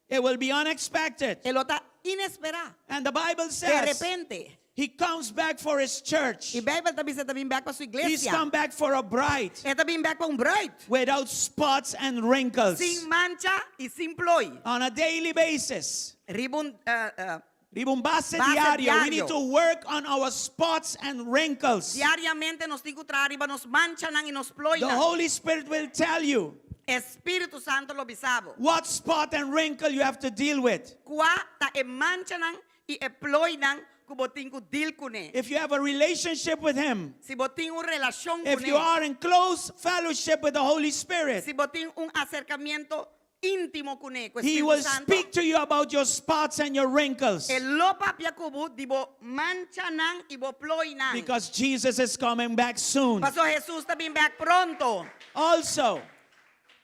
It will be unexpected. E lo ta inesperá. And the Bible De says repente. he comes back for his church. I Beibel ta bisa e ta bin bèk pa su He's iglesia. come back for a bride E ta bin bèk pa un bruid. without spots and wrinkles Sin mancha i sin ploi. on a daily basis. Riba un, eh, eh, Riba un base Base diario. We need diario. to work on our spots and wrinkles. Diariamente nos tin ku traha riba nos manchanan i nos The ploinan. Holy Spirit will tell you Spiritu Santu lo bisa bo. what spot and wrinkle you have to deal with. Kua ta e manchanan i e ploinan ku bo tin ku deal kuné. If you have a relationship with Him, Si bo tin un relashon if you kuné. are in close fellowship with the Holy Spirit, Si bo tin un aserkamiento íntimo kuné, ku He Spiritu will Santu. speak to you about your spots and your wrinkles E lo papia ku bo di bo manchanan i bo ploinan. because Jesus is coming back soon. Paso Jesus ta bin bèk pronto. Also,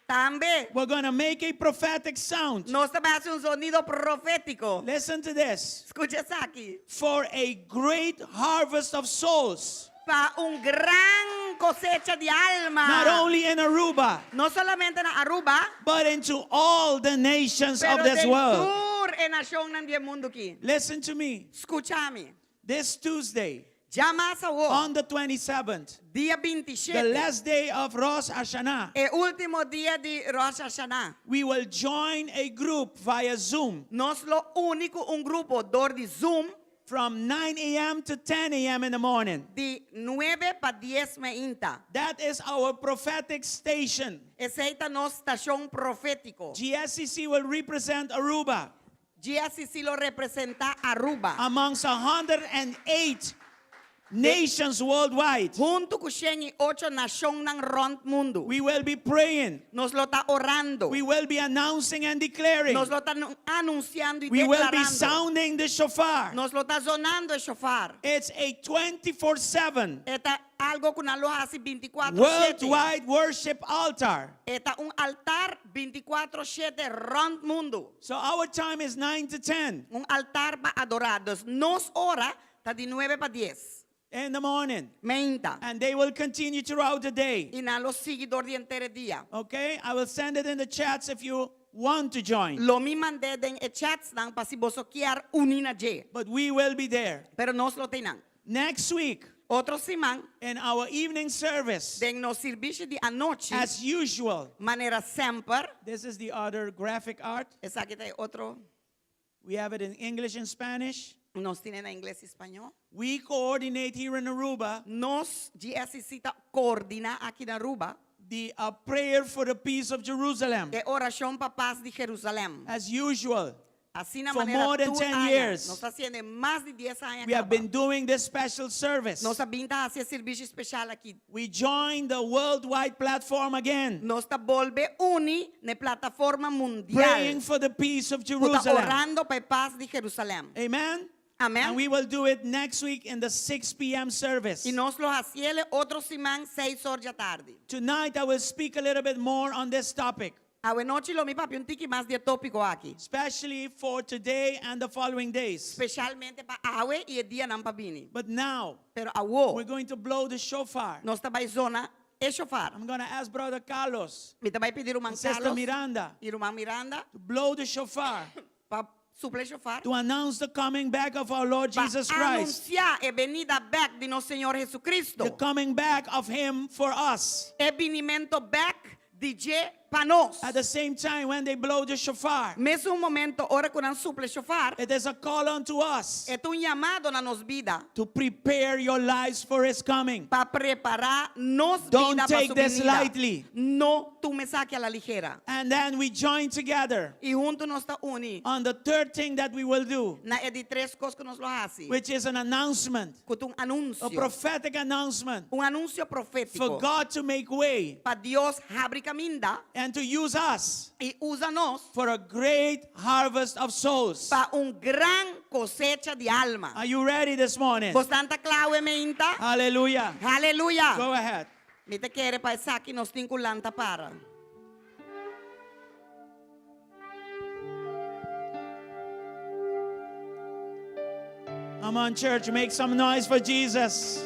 Tambe we're going to make a prophetic sound. nos ta bai hasi un zonido profétiko. Listen to this. Skucha esaki. For a great harvest of souls, Pa un gran kosecha di alma. not only in Aruba, No solamente na Aruba, but into all the nations pero of this den world. tur e nashonnan di e mundu aki. Listen to me. Skucha mi. This Tuesday, Djamars awor, on the 27th, dia the 27, last day of Rosh Hashanah, e último dia di Rosh Hashanah, we will join a group via Zoom nos lo uni ku un grupo dor di Zoom from 9 a.m. to 10 a.m. in the morning. di nuebe pa dies meinta. That is our prophetic station. Esei ta nos stashon profétiko. GSCC will represent Aruba GSCC lo representá Aruba. amongst 108 nations worldwide. Huntu ku 108 nashonnan rònt mundu. We will be praying. Nos lo ta orando. We will be announcing and declaring. Nos lo ta anunsiando i We will be deklarando. sounding the shofar. Nos lo ta zonando e shofar. It's a 24/7 E ta algu ku nan lo hasi 24/7. worldwide worship altar. E ta un altar 24/7 rònt mundu. So our time is 9 to 10. Un altar pa adorá. Dus nos ora. Ta di nuebe pa dies. in the morning. Meinta. And they will continue throughout the day. I nan lo sigui dor di henter e dia. Okay? I will send it in the chats if you want to join. Lo mi mand'é den e chatsnan pa si boso kier uni na dje. But we will be there. Pero nos lo ta einan. Next week, Otro siman, in our evening service, den nos sirbishi di anochi, as usual. manera semper. This is the other graphic art. Esaki ta e otro. We have it in English and Spanish. Nos tin e na ingles i spañó. We coordinate here in Aruba. Nos, GSCC, ta koordiná aki na Aruba. The prayer for the peace of Jerusalem. E orashon pa pas di Jerusalèm. As usual. Asina For manera more than tur 10 aña. years. Nos ta hasiendo mas di dies aña We have kaba. been doing this special service. Nos a bin ta hasi e servisio spesial aki. We join the worldwide platform again. Nos ta bolbe uni na e plataforma mundial. Praying for the peace of Ku ta Jerusalem. orando pa e pas di Jerusalèm. Amen. Amen. And we will do it next week in the 6 p.m. service. I nos lo hasiele otro siman seis or djatardi. Tonight I will speak a little bit more on this topic. Awe nochi lo mi papia un tiki mas di e tópiko aki. Especially for today and the following days. Spesialmente pa awe i e dianan pa bini. But now, Pero awo, we're going to blow the shofar. nos ta bai zona e shofar. I'm going to ask Brother Carlos Mi ta bai pidi ruman and Sister Carlos Miranda i ruman Miranda to blow the shofar. pa supla e shofar. To announce the coming back of our Lord Pa Jesus Christ. anunsiá e benida bèk di nos Señor Jesucristo. The coming back of him for us. E binimento bèk di dje pa nos. At the same time when they blow the shofar. Mesun momento ora ku nan supla e shofar. It is a call unto us. E ta un yamado na nos bida. To prepare your lives for his coming. Pa prepará nos Don't bida pa take su this binida. lightly. No tuma esaki a la ligera. And then we join together. I huntu nos ta uni. On the third thing that we will do. Na e di tres kos ku nos lo hasi. Which is an announcement. Ku ta un anunsio. A prophetic announcement. Un anunsio profétiko. For God to make way. Pa Dios habri kaminda. And to use us. I usa nos. For a great harvest of souls. Pa un gran kosecha di alma. Are you ready this morning? Bosnan ta kla awe meinta? Hallelujah. Hallelujah. Go ahead. Mi ta kere pa esaki nos tin ku lanta para. Come on, church, make some noise for Jesus.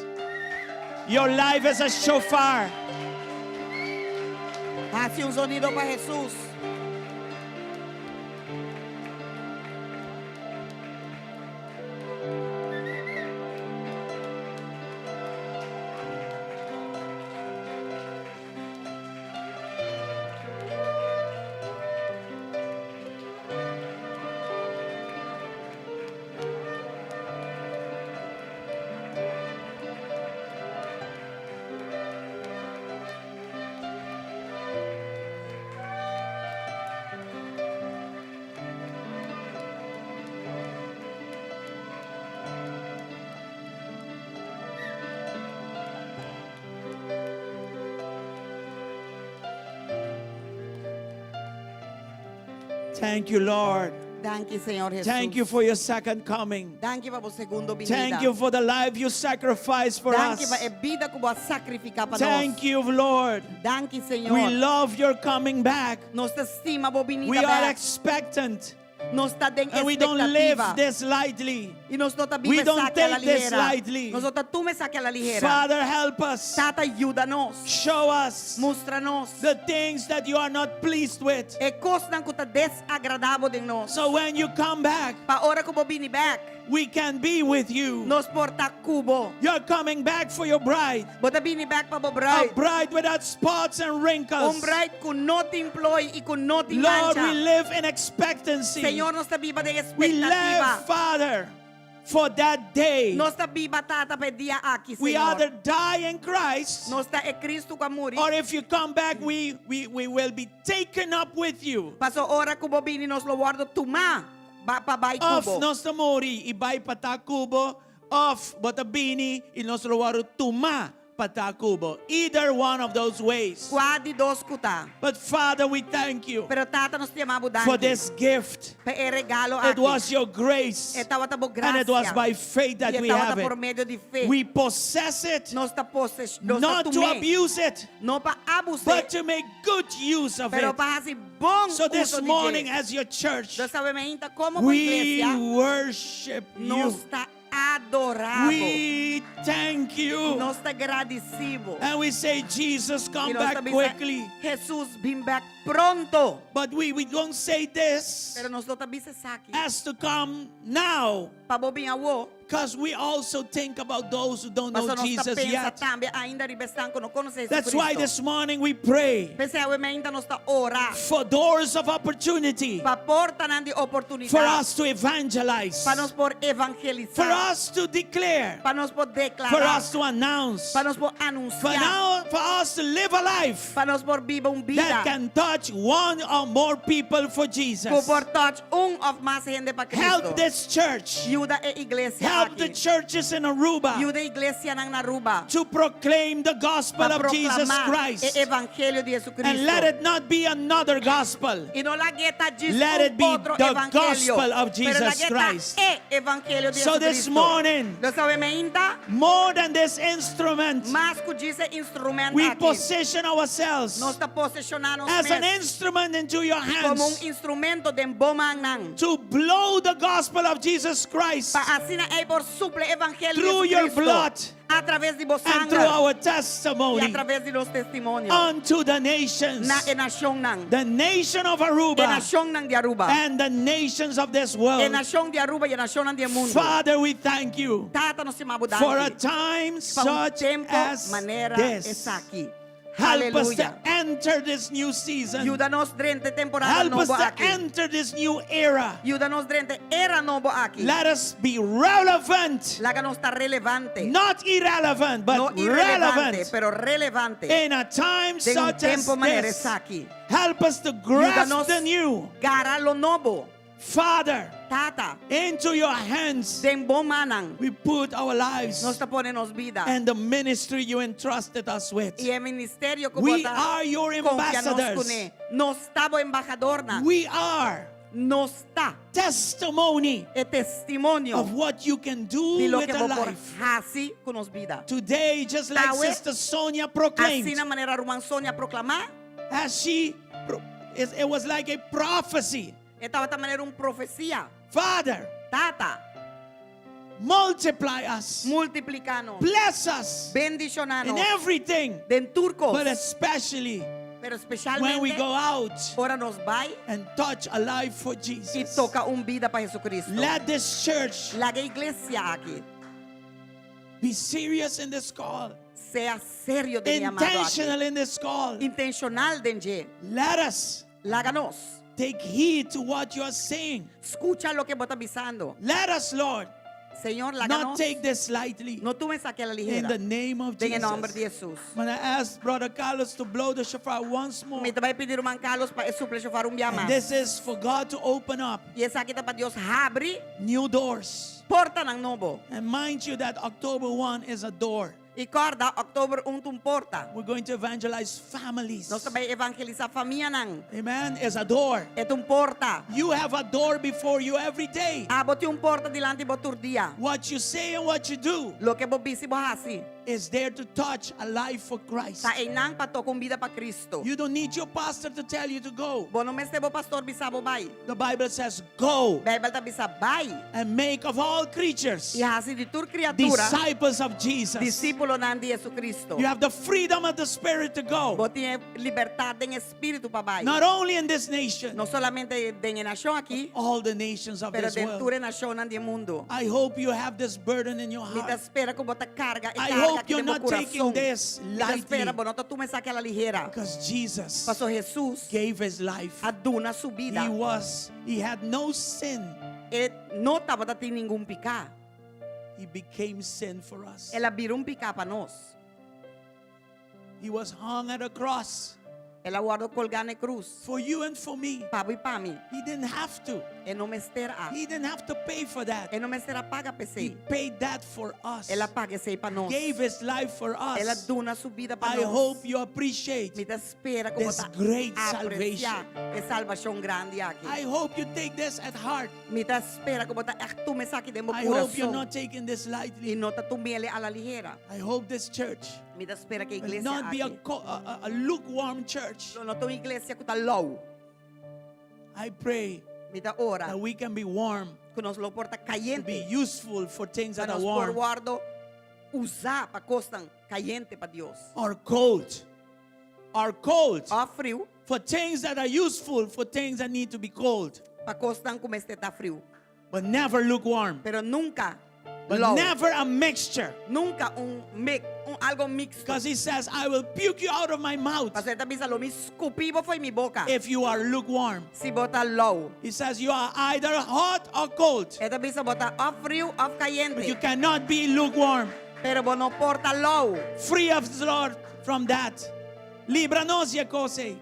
Your life is a shofar. Hasi un zonido pa Hesus. Thank you, Lord. Danki, Señor Hesus. Thank you for your second coming. Danki pa bo segundo binida. Thank you for the life you sacrificed for Danki us. pa e bida ku bo a sakrifiká pa nos. Thank you, Lord. Danki, Señor. We love your coming back. Nos ta stima bo binida We are bèk. expectant. Nos ta den And we don't live expectativa. this lightly. I nos no ta We biba don't esaki a la take this ligera. lightly. Nos no ta tuma esaki a la ligera. Father, help us. Tata, yuda nos. Show us Mustra nos. the things that you are not pleased with. E kosnan ku ta desagradá bo den nos. So when you come back, Pa ora ku bo bini bèk, we can be with you. nos por ta ku bo. You're coming back for your bride. Bo ta bini bèk pa bo A bride. bride without spots and wrinkles. Un bride ku no tin ploi i ku no tin Lord, we mancha. live in expectancy. Señor, nos ta biba den We live, expectativa. Father, for that day. Nos ta biba Tata pa e dia aki, We Señor. either die in Christ, Nos ta e Cristo ku a muri. or if you come back, we, we, we will be taken up with you. Paso ora ku bo bini nos lo wòrdu tumá ba pa bai Of ku bo. nos ta muri i bai pa ta ku bo, of bo ta bini i nos lo wòrdu tumá pa ta ku bo. Either one of those ways. Kua di dos ku ta. But Father, we thank you Pero Tata nos ta yama bo for danki. this gift. Pa e regalo It aki. was your grace. E tabata bo And it was grasia. by faith that I e we tabata have por it. medio di fe. We possess it, Nos ta poses, nos ta not to tum'é. abuse it, No pa abus'é. but to make good use of Pero it. pa hasi bon So this uso di morning, dje. as your church, Nos awe mainta komo bo we iglesia, worship nos you. ta adorá bo. We thank you. Nos ta gradisí bo. And we say, Jesus, I come nos ta back bisa, quickly. Jesus, bin bèk pronto. But we, we don't say this Pero nos no ta bisa esaki. as to come now. Pa bo bin awor. Because we also think about those who don't know Paso nos ta Jesus pensa yet. tambe ainda riba esnan ku no konosé That's why Jesucristo. this morning we pray P'esei awe mainta nos ta ora for doors of opportunity pa portanan di for oportunidat us to evangelize, pa nos por for evangelisá, us to declare, pa nos por for deklará, us to announce, pa nos por for anunsiá, now for us to live a life pa nos por biba un that bida can touch one or more people for ku Jesus. por touch un òf mas hende pa Cristo. Help this church. Yuda e iglesia Help the aki. churches in Aruba Yuda e iglesianan na Aruba to proclaim the gospel pa of Jesus proklamá e Christ. evangelio di And let Jesucristo. it not be another gospel. I no lag'é ta djis Let un it be otro the evangelio, gospel of pero Jesus lag'é ta Christ. e evangelio di So this Jesucristo. morning, Nos awe mainta, more than this instrument, mas ku djis e instrumento we aki, position ourselves nos ta posishoná nos as an mes instrument into your komo un hands instrumento den bo mannan. to blow the gospel of Jesus Christ Pa asina ei por supla evangelio Through di your Jesucristo blood a traves di bo and sanger through our i testimony a traves di nos testimonio unto the nations, na e nashonnan, the nation of e Aruba nashonnan di Aruba, and the nations of this e world. nashon di Aruba i e nashonnan di e mundu. Father, we thank you Tata, nos ta yama bo for a danki time pa un such tempu as manera this. esaki. Help us to Aleluya. enter this new season. Yuda nos drenta e temporada Help us nobo to aki. enter this new era. Yuda nos drenta e era nobo aki. Let us be relevant, Laga nos ta relevante. not irrelevant, No but irrelevante, relevant pero relevante. in a time Den un such as tempu manera this. esaki. Help us to Yuda grasp nos the new. gara lo nobo. Father, Tata, into your hands den bo mannan we put our lives nos ta pone nos bida. and the ministry you entrusted us with. I e ministerio ku We bo ta are your konfia nos ambassadors. kuné. Nos ta bo embahadornan. We are Nos ta testimony e testimonio of what you can do di with loke a bo por life. hasi ku nos bida. Today, just like Awe, Sister Sonia proclaimed, Asina manera ruman Sonia a proklamá, as she, it it was like a prophecy. e tabata manera un profesia. Father, Tata, multiply us, multipliká nos, bless us bendishoná in nos everything, den tur kos, but especially pero when we spesialmente go out ora nos bai and touch a life for i Jesus. toka un bida pa Jesucristo. Let this church Laga e iglesia aki be serious in this call, sea serio den e yamado aki. intentional in this call. Intenshonal den dje. Let us Laga nos take heed to what you are saying. skucha loke bo ta bisando. Let us, Lord, Señor, laga not nos take this lightly. no tuma esaki a la In ligera. the name of Den e nòmber di Jesus. Jesus. I'm going to ask Brother Carlos to blow the shofar once more. Mi ta bai pidi ruman Carlos pa e supla shofar un bia And mas. this is for God to open up I esaki ta pa Dios habri new doors. portanan nobo. And mind you that October 1 is a door. I kòrda, òktober un ta un porta. We're going to evangelize families. Nos ta bai evangelisá famianan. Amen. Is a door. E ta un porta. You have a door before you every day. Abo tin un porta dilanti bo tur dia. What you say and what you do Loke bo bisa i bo hasi. is there to touch a life for Christ. Ta einan pa toka un bida pa Cristo. You don't need your pastor to tell you to go. Bo no mester bo pastor bisa bo bai. The Bible says, Go Beibel ta bisa bai. and make of all creatures I hasi di tur kriatura disciples of Jesus. disípulonan di Jesucristo. You have the freedom of the Spirit to go. Bo tin libertat den spiritu pa bai. Not only in this nation, No solamente den e nashon aki, all the nations of pero this den world. tur e nashonnan di mundu. I hope you have this burden in your Mi ta heart. spera ku bo ta karga e I karga hope aki you're den bo not taking kurason. this Mi ta spera lightly bo no ta tuma esaki a la ligera. because Jesus Paso Jesus gave his life. a duna su bida. He was, he had no sin. E no tabatin ningun piká. He became sin for us. El a bira un piká pa nos. He was hung at a cross El a wòrdu kolgá na e krus. for you and for me. Pa bo i pa mi. He didn't have to. E no mester a. He didn't have to pay for that. E no mester a paga He pa esei. paid that for us. El a paga esei pa nos. Gave his life for El a us. duna su bida pa I nos. hope you appreciate. Mi ta spera ku bo this ta great apresiá salvation. e salbashon grandi aki. I hope you take this at heart. Mi ta spera ku bo ta ègt tuma esaki den bo I hope you're kurason. not taking this I lightly. no ta tum'é a la ligera. I hope this church Mi ta spera ku e will iglesia not be a, aki co- a, a- a lukewarm church. lo no ta un iglesia ku ta lou. I pray Mi Mi ta ora that we can be warm, ku nos lo por ta to be kayente. useful for things Pa that are nos por warm wòrdu usá pa kosnan kayente pa Dios. or cold. Or cold. Òf friu For things that are useful, for things that need to be cold. pa kosnan ku mester ta friu. But never lukewarm. Pero nunka But lou. never a mixture. Nunka un mix, un algu miksto. Because he says, I will puke you out of my mouth Pasobra e ta bisa lo mi skupi bo fo'i mi boka. if you are lukewarm. Si bo ta lou. He says, You are either hot or cold. E ta bisa bo ta òf friu òf But you kayente. cannot be lukewarm. Pero bo no por ta lou. Free us, Lord, from that. Libra nos di e kos ei.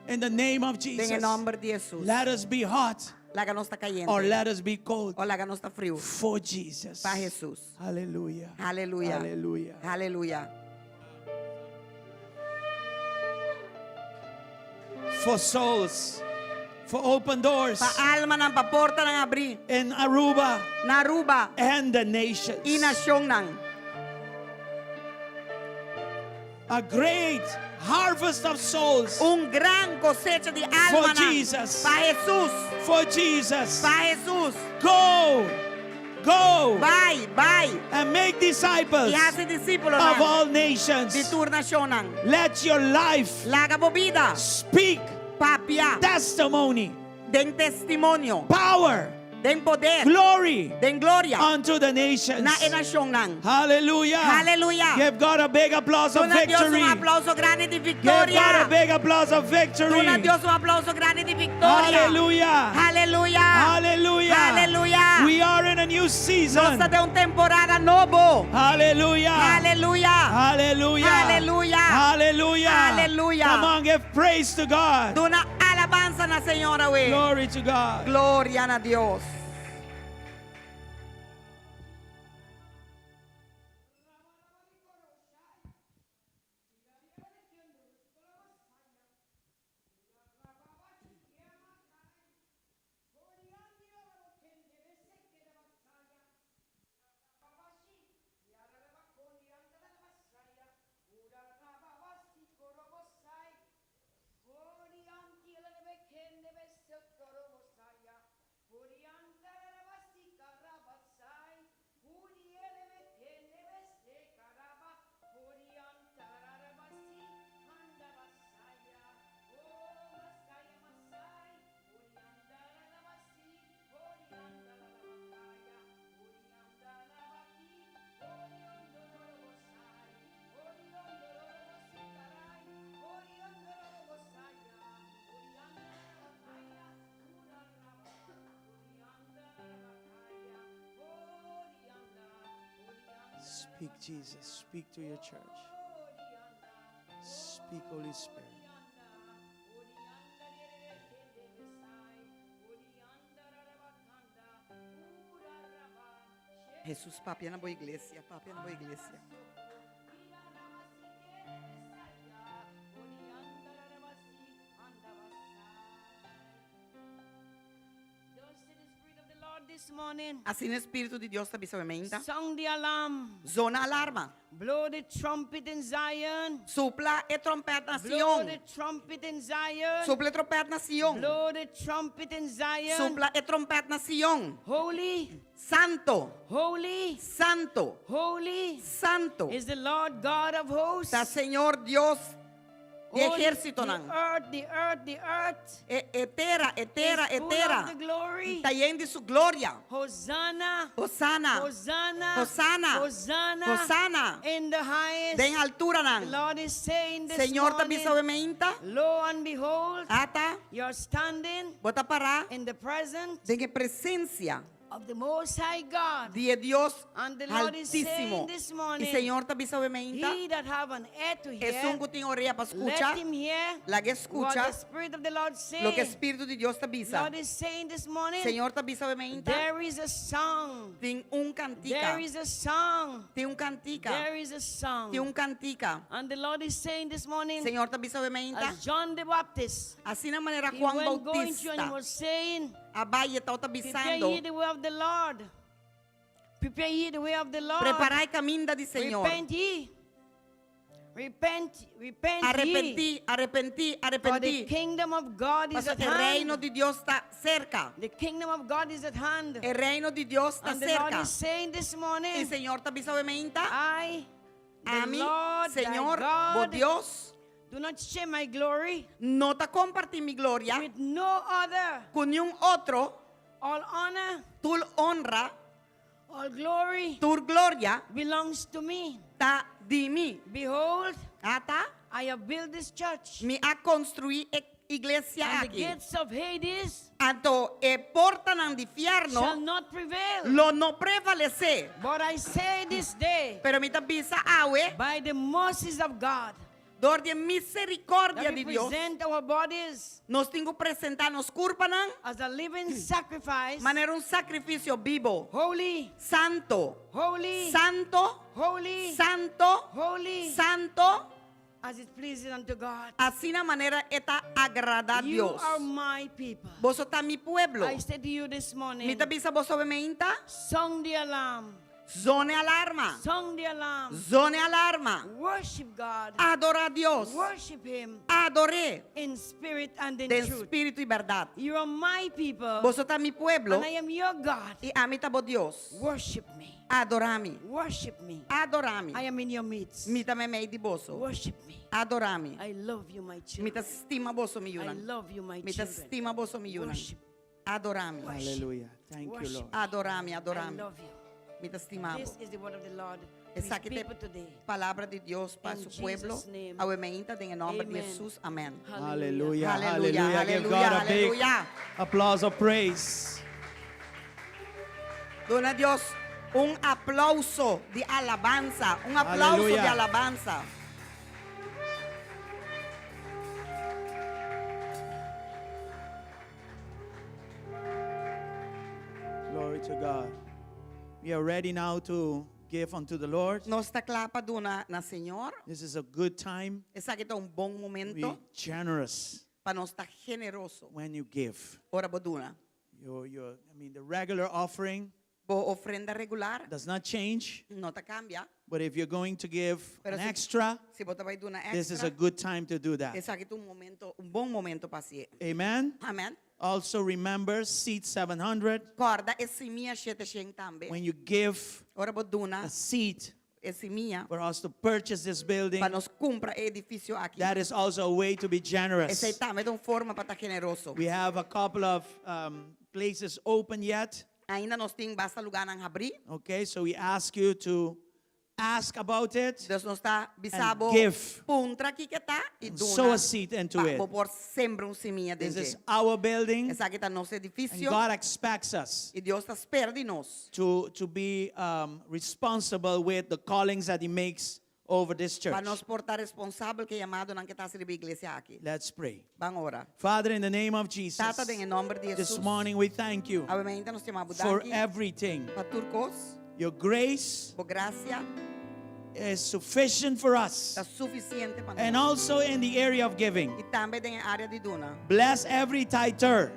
In the name of Den e Jesus. nòmber di Hesus. Let us be hot Laga nos ta kayente. or let us be cold Òf laga nos ta friu. for Jesus. Pa Hesus. Hallelujah. Aleluya. Hallelujah. Aleluya. For souls. For open doors. Pa almanan, pa portanan habrí. In Aruba Na Aruba and the nations. i nashonnan. A great harvest of souls. Un gran kosecha di For almanan. Jesus. Pa Hesus. For Jesus. Pa Hesus. Go. Go. Bai, bai. And make disciples I hasi disípulo of all di nations. tur nashonnan. Let your life Laga bo bida. speak Papia. testimony, Den testimonio. power, Den poder. glory Den gloria. unto the nations. Na e nashonnan. Hallelujah. Hallelujah. Give God a big applause of Duna Dios victory. un aplouso grandi di Give God a viktoria. big applause of victory. Duna Dios un aplouso grandi di viktoria. Hallelujah. Hallelujah. Hallelujah. Hallelujah. We are in a new Nos season. ta den un temporada nobo. Hallelujah. Hallelujah. Hallelujah. Hallelujah. Hallelujah. Hallelujah. Come on, give praise to God. Duna alabansa na Señor awe. Glory to God. Gloria na Dios. Speak, Jesus. Speak to your church. Speak, Holy Spirit. Hesus papia na bo iglesia, papia na bo iglesia. This morning, Asina e Spiritu di Dios ta bisa mainta. sound the alarm, Zona alarma. blow the trumpet in Zion, Supla e tròmpèt na blow Sion. the trumpet in Zion, Supla e tròmpèt na Sion. blow the trumpet in Zion. Supla e tròmpèt na Sion. Holy, Santo, holy, Santo, holy Santo. is the Lord God of hosts. Ta Señor Dios di All ehérsitonan. The earth, the earth, the earth. E, e tera, e tera, is e full tera. of the glory. Ta yen di su gloria. Hosanna. Hosana. Hosanna. Hosana. Hosanna. Hosana. In the highest. Den alturanan. The Lord is saying this Señor ta morning, bisa awe mainta. Lo and behold, Ata, you're standing bo ta pará in the presence den e presensia of the Most High God. di e Dios And the Lord is Altísimo. saying this morning, I Señor ta bisa awe mainta. He that have an ear to hear, Esun ku tin orea pa skucha, let him hear lag'é what skucha the Spirit of the Lord say. loke Spiritu di Dios ta bisa. Lord is saying this morning, Señor ta bisa awe mainta. there is a song. Tin un kantika. There is a song. Tin un kantika. There is a song. Tin un kantika. And the Lord is saying this morning, Señor ta bisa awe mainta. as John the Baptist, Asina manera he Juan went going through and he Bautista was saying, a bai e tabata Prepare bisando, ye the way of the Lord. Prepare ye the way of the Lord. Prepará e kaminda di Señor. Repent ye. Repent, repent ye, Arepentí, arepentí, for the arepentí. kingdom of God is Paso at e reino hand. di Dios ta serka. The kingdom of God is at hand. E reino di Dios ta And the Lord serka. is saying this I morning, Señor ta bisa awe mainta, I, the Ami, Lord, thy Señor, bo God, Dios, do not share my glory no ta kompartí mi gloria with no other. ku niun otro, All honor, tur honra, all glory tur gloria belongs to me. ta di mi. Behold, Ata, I have built this church, mi a konstruí e iglesia and the aki. gates of Hades Anto e portanan di shall fièrnu not prevail. lo no prevalesé. But I say this day, Pero mi ta bisa awe, by the mercies of God, dor di e miserikòrdia that we di Dios, present our bodies nos tin ku presentá nos kurpanan as a living sacrifice, manera un sakrifisio bibu, holy, santu, holy, santu, holy, santu, holy, santu, as it pleases unto God. asina manera e ta agradá You Dios. are my people. Boso ta mi pueblo. I said to you this Mi morning, ta bisa boso awe mainta, sound the alarm, zona alarma, sound the alarm, zona alarma, worship God, adorá Dios, worship Him ador'é in spirit and in den truth. spiritu i bèrdat. You are my people, Boso ta mi pueblo and I am your God. i ami ta bo Dios. Worship me, Adorá mi, worship me. adorá mi. I am in your midst. Mi ta meimei di boso. Worship me. Adorá mi. I love you, my Mi children. ta stima boso, mi I yunan. love you, my Mi ta children. stima boso, mi yunan. Worship. Adorá mi. Hallelujah. Thank you, Worship. Lord. Adorá mi, adorá I mi. love you. Mi ta stima bo. This is the word of the Lord to his Esaki ta people today. palabra di Dios pa In su pueblo. Jesus' name. Awe mainta den e nòmber di Amen. Hesus. Amèn. Hallelujah. Hallelujah, Hallelujah. Give hallelujah, God a big hallelujah. applause of praise. Duna Dios un aplouso di alabansa. Un aplouso di Hallelujah. alabansa. Glory to God. We are ready now to give unto the Lord. Nos ta kla pa duna na Señor. This is a good time. Esaki ta un bon Be momento generous pa nos ta generoso when you give. ora bo duna. Your, I mean, the regular offering Bo ofrenda regular does not change, no ta kambia. but if you're going to give Pero an si, extra, si bo ta bai duna this is a extra, good time to do that. esaki ta un momento, un bon momento pa hasié. Amen. Amèn. Also remember seed 700. Kòrda e simia 700 tambe. When you give Ora bo duna a seed e simia for us to purchase this building, pa nos kumpra e edifisio aki. that is also a way to be generous. Esei tambe ta un forma pa ta generoso. We have a couple of um, places open yet. Ainda nos tin basta lugánan habrí. Okay, so we ask you to ask about it. Dus nos ta bisa And bo give. puntra kiko ta i And duna. sow a seed into Pa it. bo por sembra un simia This den is dje. our building, Esaki ta nos and edifisio God expects us i Dios ta spera di nos. to, to be um, responsible with the callings that He makes over this church. Pa nos por ta responsabel ku e yamadonan ku e ta hasi riba e iglesia aki. Let's pray. Ban ora. Father, in the name of Jesus, Tata den e nòmber di this Hesus. morning we thank you Awe mainta nos yama bo for danki everything. pa tur kos. Your grace Bo grasia is sufficient for us, ta sufisiente pa and nos. also in the area of giving. I tambe den e área di duna. Bless every tither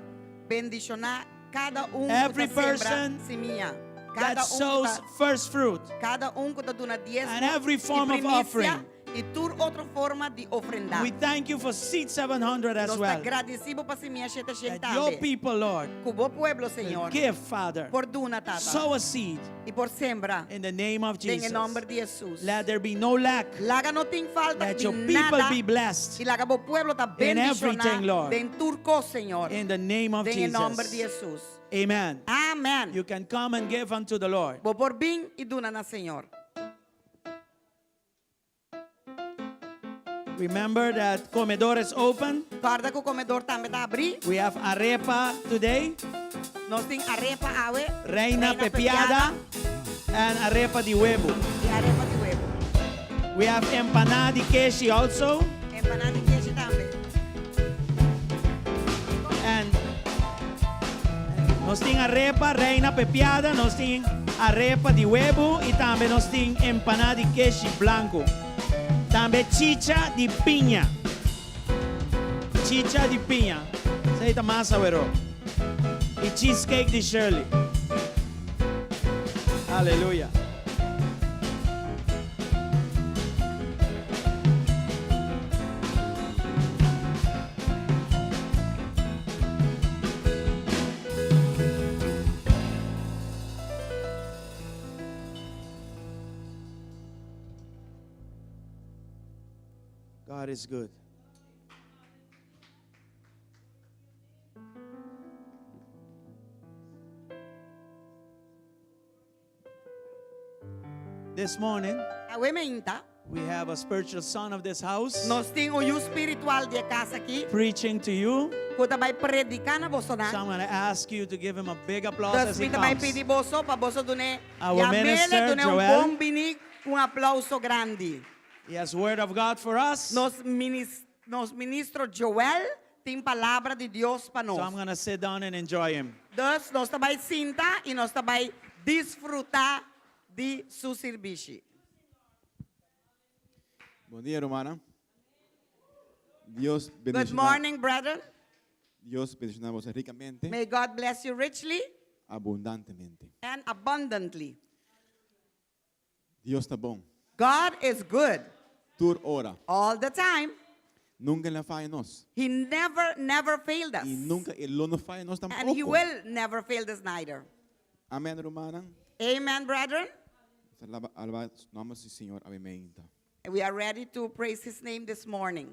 Bendishoná kada un ku Every ta sembra person simia. that Kada un ku sows ta first fruit. kada un ku ta duna diesmo And every i form of primisia offering. i tur otro forma di ofrenda. We thank you for seed 700 as Nos ta well. gradisí bo pa simia 700 That your tambe. people, Lord, Ku bo pueblo, will Señor, give, Father, por duna, Tata, sow a seed i por sembra in the name of den e Jesus. nòmber di Hesus. Let there be no lack. Laga no tin falta Let di your people nada. be blessed I laga bo pueblo ta in bendishoná everything, Lord. den tur kos, Señor. In the name of Den e nòmber di Jesus. Hesus. Amen. Amèn. You can come and give unto the Lord. Bo por bin i duna na Señor. Remember that comedor is open. Kòrda ku komedor tambe ta habrí. We have arepa today, Nos tin arepa awe, reina pepiada, and arepa de huevo. i arepa di webu. We have empanada de keshi also. Empanada di keshi tambe. And nos tin arepa, reina pepiada, nos tin arepa di webu i tambe nos tin empanada di keshi blanku. Tambe chicha di piña. Chicha di piña. Esei ta mas awero. I cheesecake di Shirley. Aleluya. God is good. This morning, Awe mainta, we have a spiritual son of this house nos tin un yu spiritual di e kas aki preaching to you. ku ta bai prediká na So bosonan. I'm going to ask you to give him a big applause Dus as he mi ta bai comes. pidi boso pa boso dun'é Our yam'é, minister, dun'é un Joel. bon biní, un aplouso grandi. He has word of God for us. Nos minis, nos ministro Joel tin palabra di Dios pa So I'm nos. going to sit down and enjoy him. Dus nos ta bai sinta i nos ta bai disfrutá di su sirbishi. Bon dia, rumannan. Dios Good bendishoná. morning, brethren. Dios bendishoná boso rikamente, May God bless you richly abundantemente. and abundantly. Dios ta bon. God is good Tur ora. all the time. Nunka el a faya nos. He never, never failed us. I nunka e lo no faya nos And he tampoko. will never fail us neither. Amèn, rumannan. Amen, brethren. Alabá, alabá nòmber di Señor awe mainta. We are ready to praise his name this morning.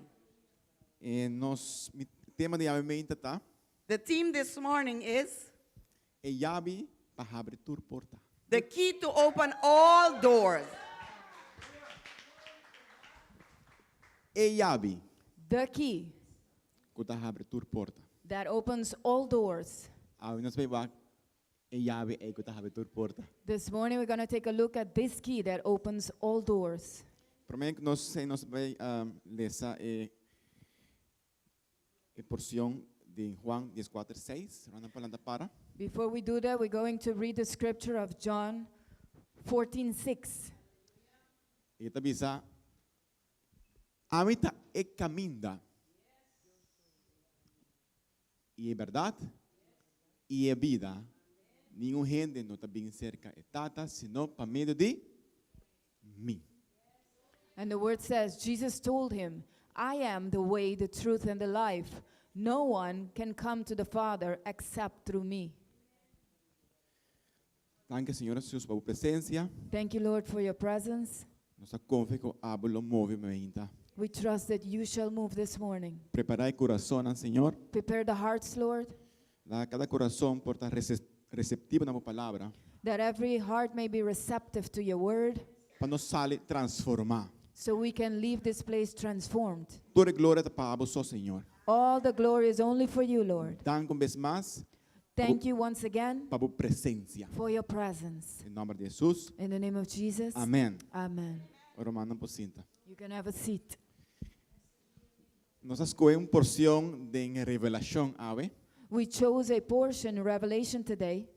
I nos mi tema di awe mainta ta The theme this morning is e yabi pa habri tur porta. the key to open all doors. E yabi The key ku ta habri tur porta. that opens all doors. Awe nos ta bai wak e yabi ei ku ta habri tur porta. This morning we're going to take a look at this key that opens all doors. Promé ku nos nos bai um, lesa e e porshon di Juan 14, 6, rumannan por lanta para. Before we do that, we're going to read the scripture of John 14, 6. E ta bisa, Ami ta e kaminda. I e bèrdat i e bida. Ningun hende no ta bin serka e Tata sino pa medio di mi. And the word says, Jesus told him, I am the way, the truth, and the life. No one can come to the Father except through me. Danki Señor Jesus pa bo presensia. Thank you, Lord, for your presence. Nos ta konfia ku abo lo move mainta. We trust that you shall move this morning. Prepará e kurasonnan, Señor. Prepare the hearts, Lord, Laga kada kurason por ta reseptivo na bo palabra. that every heart may be receptive to your word Pa nos sali transformá. so we can leave this place transformed. Tur e gloria ta pa abo so, Señor. All the glory is only for you, Lord. Danki un bes mas Thank you once again pa bo presensia. for your presence. Den nòmber di Jesus. In the name of Jesus. Amèn. Amen. Rumannan por sinta. You can have a seat. Nos a skohe un porshon den Revelashon awe. We chose a portion in Revelation today.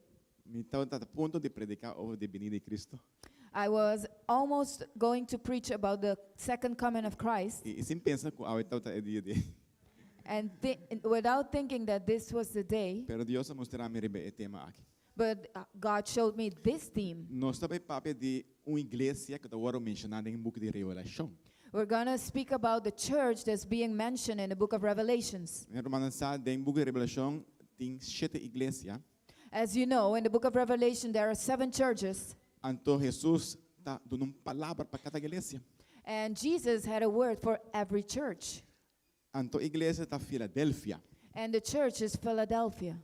Mi tabata a punto di prediká over di binida di Cristo. I was almost going to preach about the second coming of Christ. I, i sin pensa ku awe tabata e dia di. And thi- without thinking that this was the day, Pero Dios a mustra mi riba e tema aki. but uh, God showed me this theme. Nos ta bai papia di un iglesia ku ta wòrdu menshoná den buki di Revelashon. We're going to speak about the church that's being mentioned in the book of Revelations. Mi rumannan sa den buki di Revelashon tin shete iglesia. As you know, in the book of Revelation, there are seven churches. Anto Jesus ta duna un palabra pa kada iglesia. And Jesus had a word for every church. Anto iglesia ta Filadelfia. And the church is Philadelphia.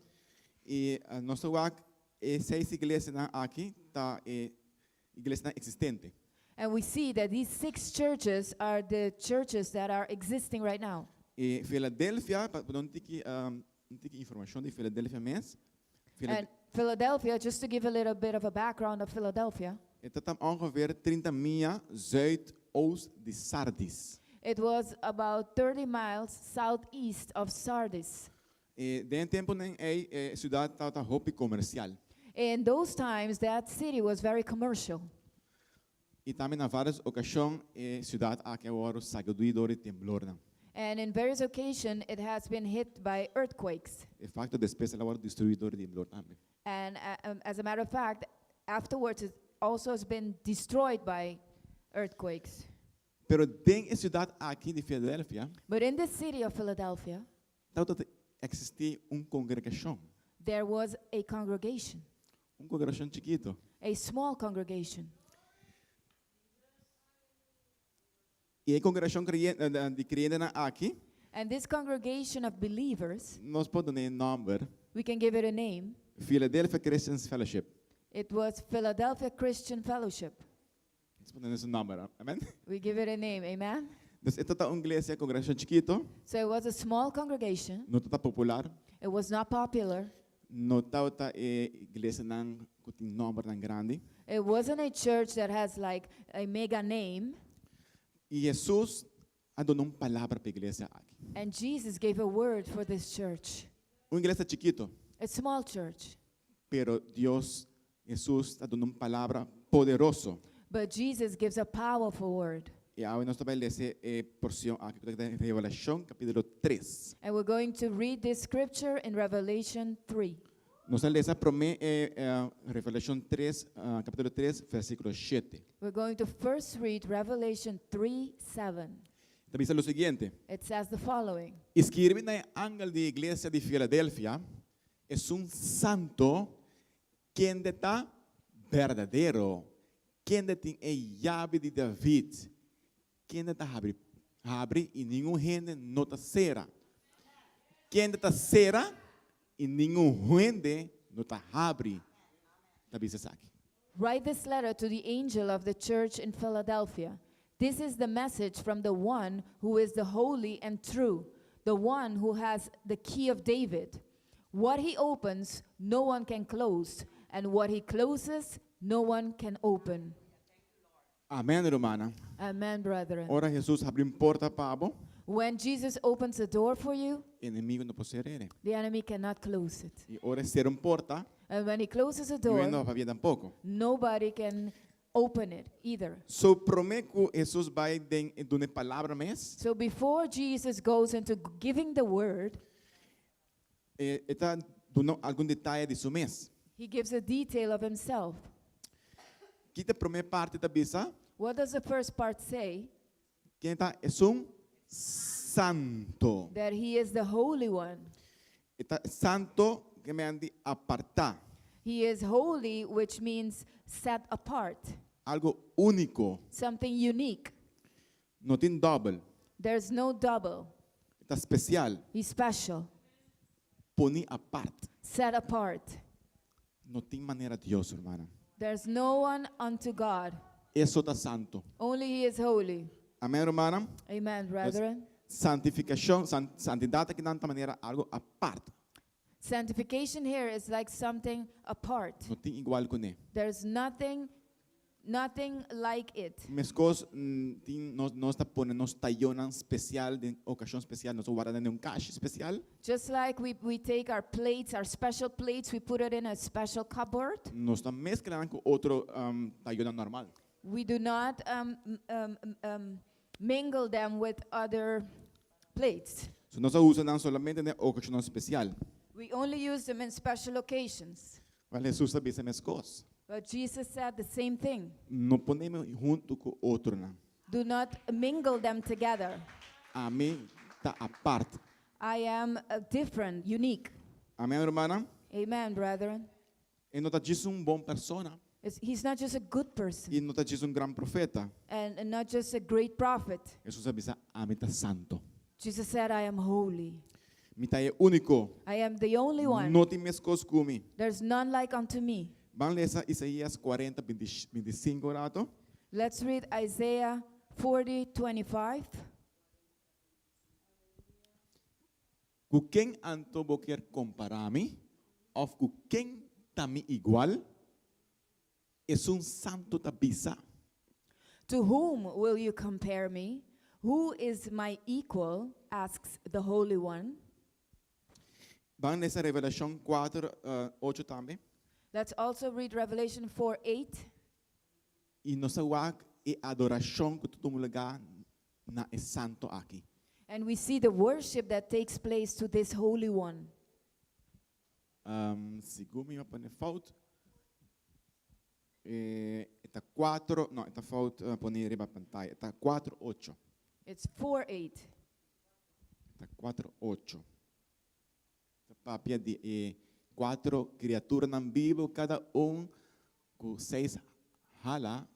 I nos ta wak e seis iglesianan aki ta e iglesianan eksistente. And we see that these six churches are the churches that are existing right now. I Philadelphia, pa duna un tiki un tiki informashon di Philadelphia mes. And Philadelphia, just to give a little bit of a background of Philadelphia. E ta ongeveer 30 mia zuidoost di Sardis. It was about 30 miles southeast of Sardis. E den e temponan ei e siudat tabata hopi komersial. In those times, that city was very commercial. I tambe na vários okashon e siudat aki a wòrdu sagudí dor di temblornan. And in various occasions, it has been hit by earthquakes. De fakto despues el a wòrdu destruí dor di temblor tambe. And uh, um, as a matter of fact, afterwards it also has been destroyed by earthquakes. Pero den e siudat aki di Philadelphia, But in the city of Philadelphia, tabata eksistí un kongregashon. There was a congregation. Un kongregashon chikitu. A small congregation. I e kongregashon di kreyentenan aki. And this congregation of believers. Nos por dun'é nòmber. We can give it a name. Philadelphia Christian Fellowship. It was Philadelphia Christian Fellowship. Nos por dun'é su nòmber, amen. We give it a name, amen. Dus e tabata un iglesia, kongregashon chikitu. So it was a small congregation. No tabata popular. It was not popular. No tabata e iglesianan ku tin nòmbernan grandi. It wasn't a church that has like a mega name. I Hesus a duna un palabra pa e iglesia aki. And Jesus gave a word for this church. Un iglesia chikitu. A small church. Pero Dios, Hesus ta duna un palabra poderoso. But Jesus gives a powerful word. I awe nos ta bai lesa e porcion aki ku ta den Revelashon kapítulo tres. And we're going to read this scripture in Revelation 3. Nos ta lesa promé e Revelashon tres, kapítulo tres, versíkulo shete. We're going to first read Revelation 3, 7. Ta bisa lo siguiente. It says the following. I skirbi na e angel di e iglesia di Filadelfia, Esun santo, kende ta berdadero, kende tin e yabi di David, kende ta habri habri i ningun hende no ta sera, kende ta sera i ningun hende no ta habri, ta bisa esaki. Write this letter to the angel of the church in Philadelphia. This is the message from the one who is the holy and true, the one who has the key of David. What he opens, no one can close, and what he closes, no one can open. Amen, rumannan. Amen, brethren. Ora Hesus habri un porta pa bo. When Jesus opens a door for you, Enemigo no por ser'é. the enemy cannot close it. I ora e sera un porta, And when he closes a niun door, hende no por habri tampoko. nobody can open it either. So promé ku Hesus bai den e duna e palabra mes. So before Jesus goes into giving the word, E e ta duna algun detaye di su mes. He gives a detail of himself. Ki ta e promé parti ta bisa? What does the first part say? Ken ta esun santo? That he is the Holy One. E ta santo ke men di apartá. He is holy, which means set apart. Algo úniko. Something unique. No tin dòbel. There's no double. E ta spesial. He's special. Poni apart. Set apart. No tin manera Dios, rumannan. There's no one unto God. E so ta santo. Only He is holy. Amen, rumannan? Amen, brethren. Santifikashon, santidat akinan ta manera algo apart. Sanctification here is like something apart. No tin igual kuné. There's nothing, nothing like it. Meskos tin nos nos ta pone nos tayónan spesial den okashon spesial, nos ta warda nan den un kashi spesial. Just like we, we take our plates, our special plates, we put it in a special cupboard. Nos ta meskla nan ku otro tayónan normal. We do not um, um, um, mingle them with other plates. So nos a usa nan solamente den okashonnan spesial. We only use them in special occasions. Wèl, Hesus a bisa meskos. But Jesus said the same thing. No pone mi huntu ku otronan. Do not mingle them together. Ami ta apart. I am different, unique. Amen, rumannan? Amen, brethren. E no ta djis un bon persona. It's, he's not just a good person. I no ta djis un gran profeta. And, and not just a great prophet. Hesus a bisa, Ami ta santo. Jesus said, I am holy. Mi ta e úniko. I am the only one. No tin meskos ku mi. There's none like unto me. Ban lesa Isaías kuarenta, binti sinku rato. Let's read Isaiah 40, 25. Ku ken anto bo kier kompará mi, òf ku ken ta mi igual? Esun Santu ta bisa. To whom will you compare me? Who is my equal? asks the Holy One. Ban lesa Revelashon kuater, ocho tambe. Let's also read Revelation 4, 8. I nos a wak e adorashon ku ta tuma lugá na e santo aki. And we see the worship that takes place to this Holy One. Segun mi a pone fout. E ta cuatro, no, e ta fout pone riba pantaya. E ta cuatro ocho. It's 4 8. E ta cuatro ocho. Ta papia di e cuatro criaturanan bibo, cada un cu seis hala,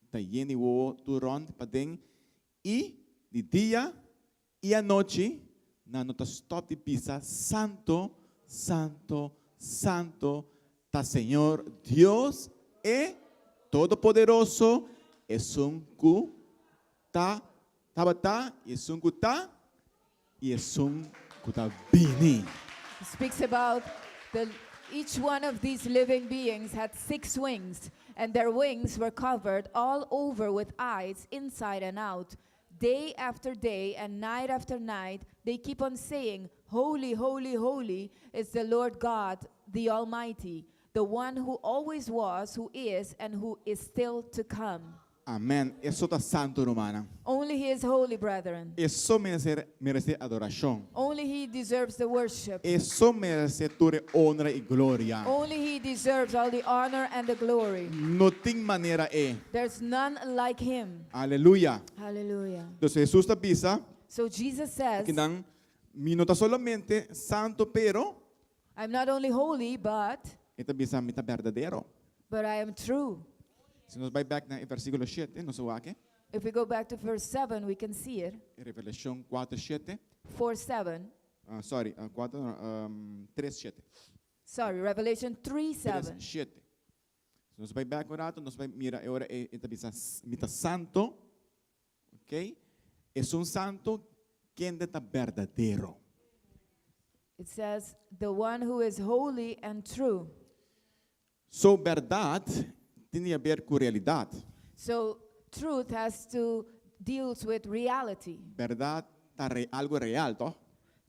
ta yen di wowo tur rond paden y. Di dia i anochi, nan no ta stòp di bisa, Santo, Santo, Santo ta Señor Dios e Todopoderoso, Esun ku ta, tabata, i Esun ku ta, i Esun ku ta bini. It speaks about the each one of these living beings had six wings, and their wings were covered all over with eyes inside and out. Day after day and night after night, they keep on saying, Holy, holy, holy is the Lord God, the Almighty, the one who always was, who is, and who is still to come. Amèn. E so ta santu, rumannan. Only He is holy, brethren. E so meresé meresé adorashon. Only He deserves the worship. E so meresé tur e honra i gloria. Only He deserves all the honor and the glory. No tin manera e. There's none like Him. Aleluya. Hallelujah. Entonces Hesus ta bisa. So Jesus says. Kinan, mi no ta solamente santu pero. I'm not only holy, but. E ta bisa mi ta berdadero. But I am true. Si nos bai bek na e versíkulo shete, nos a wak e. If we go back to verse seven, we can see it. Revelashon kuater shete. Four seven. Sorry, kuater no, tres shete. Sorry, Revelation three seven. Tres shete. Si nos bai bek un rato, nos bai mira e ora e ta bisa, mi ta santo, ok? Esun santo kende ta berdadero. It says, the one who is holy and true. So berdad tin di haber cu realidad. So truth has to deals with reality. Berdad ta re algo real, toch?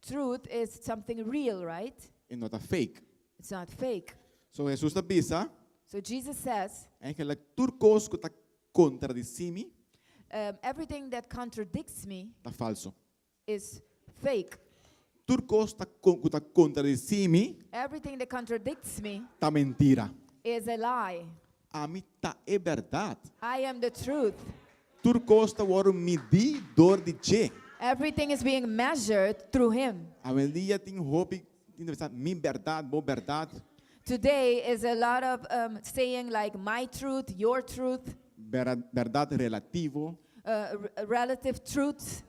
Truth is something real, right? E no ta fake. It's not fake. So Jesus ta bisa. So Jesus says. Eigenlijk tur cos cu ta contradici mi. Everything that contradicts me. Ta falso. Is fake. Tur cos ta cu ta contradici mi. Everything that contradicts me. Ta mentira. Is a lie. Ami ta e berdad. I am the truth. Tur cos ta worde midi door di dje. Everything is being measured through him. Awendia tin hopi tin ta bisa mi berdad, bo berdad. Today is a lot of saying like my truth, your truth. Berdad relativo. Relative truths.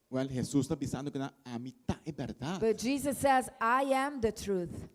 Wel, Hesus ta bisando ku nan, Ami ta e bèrdat. But Jesus says, I am the truth.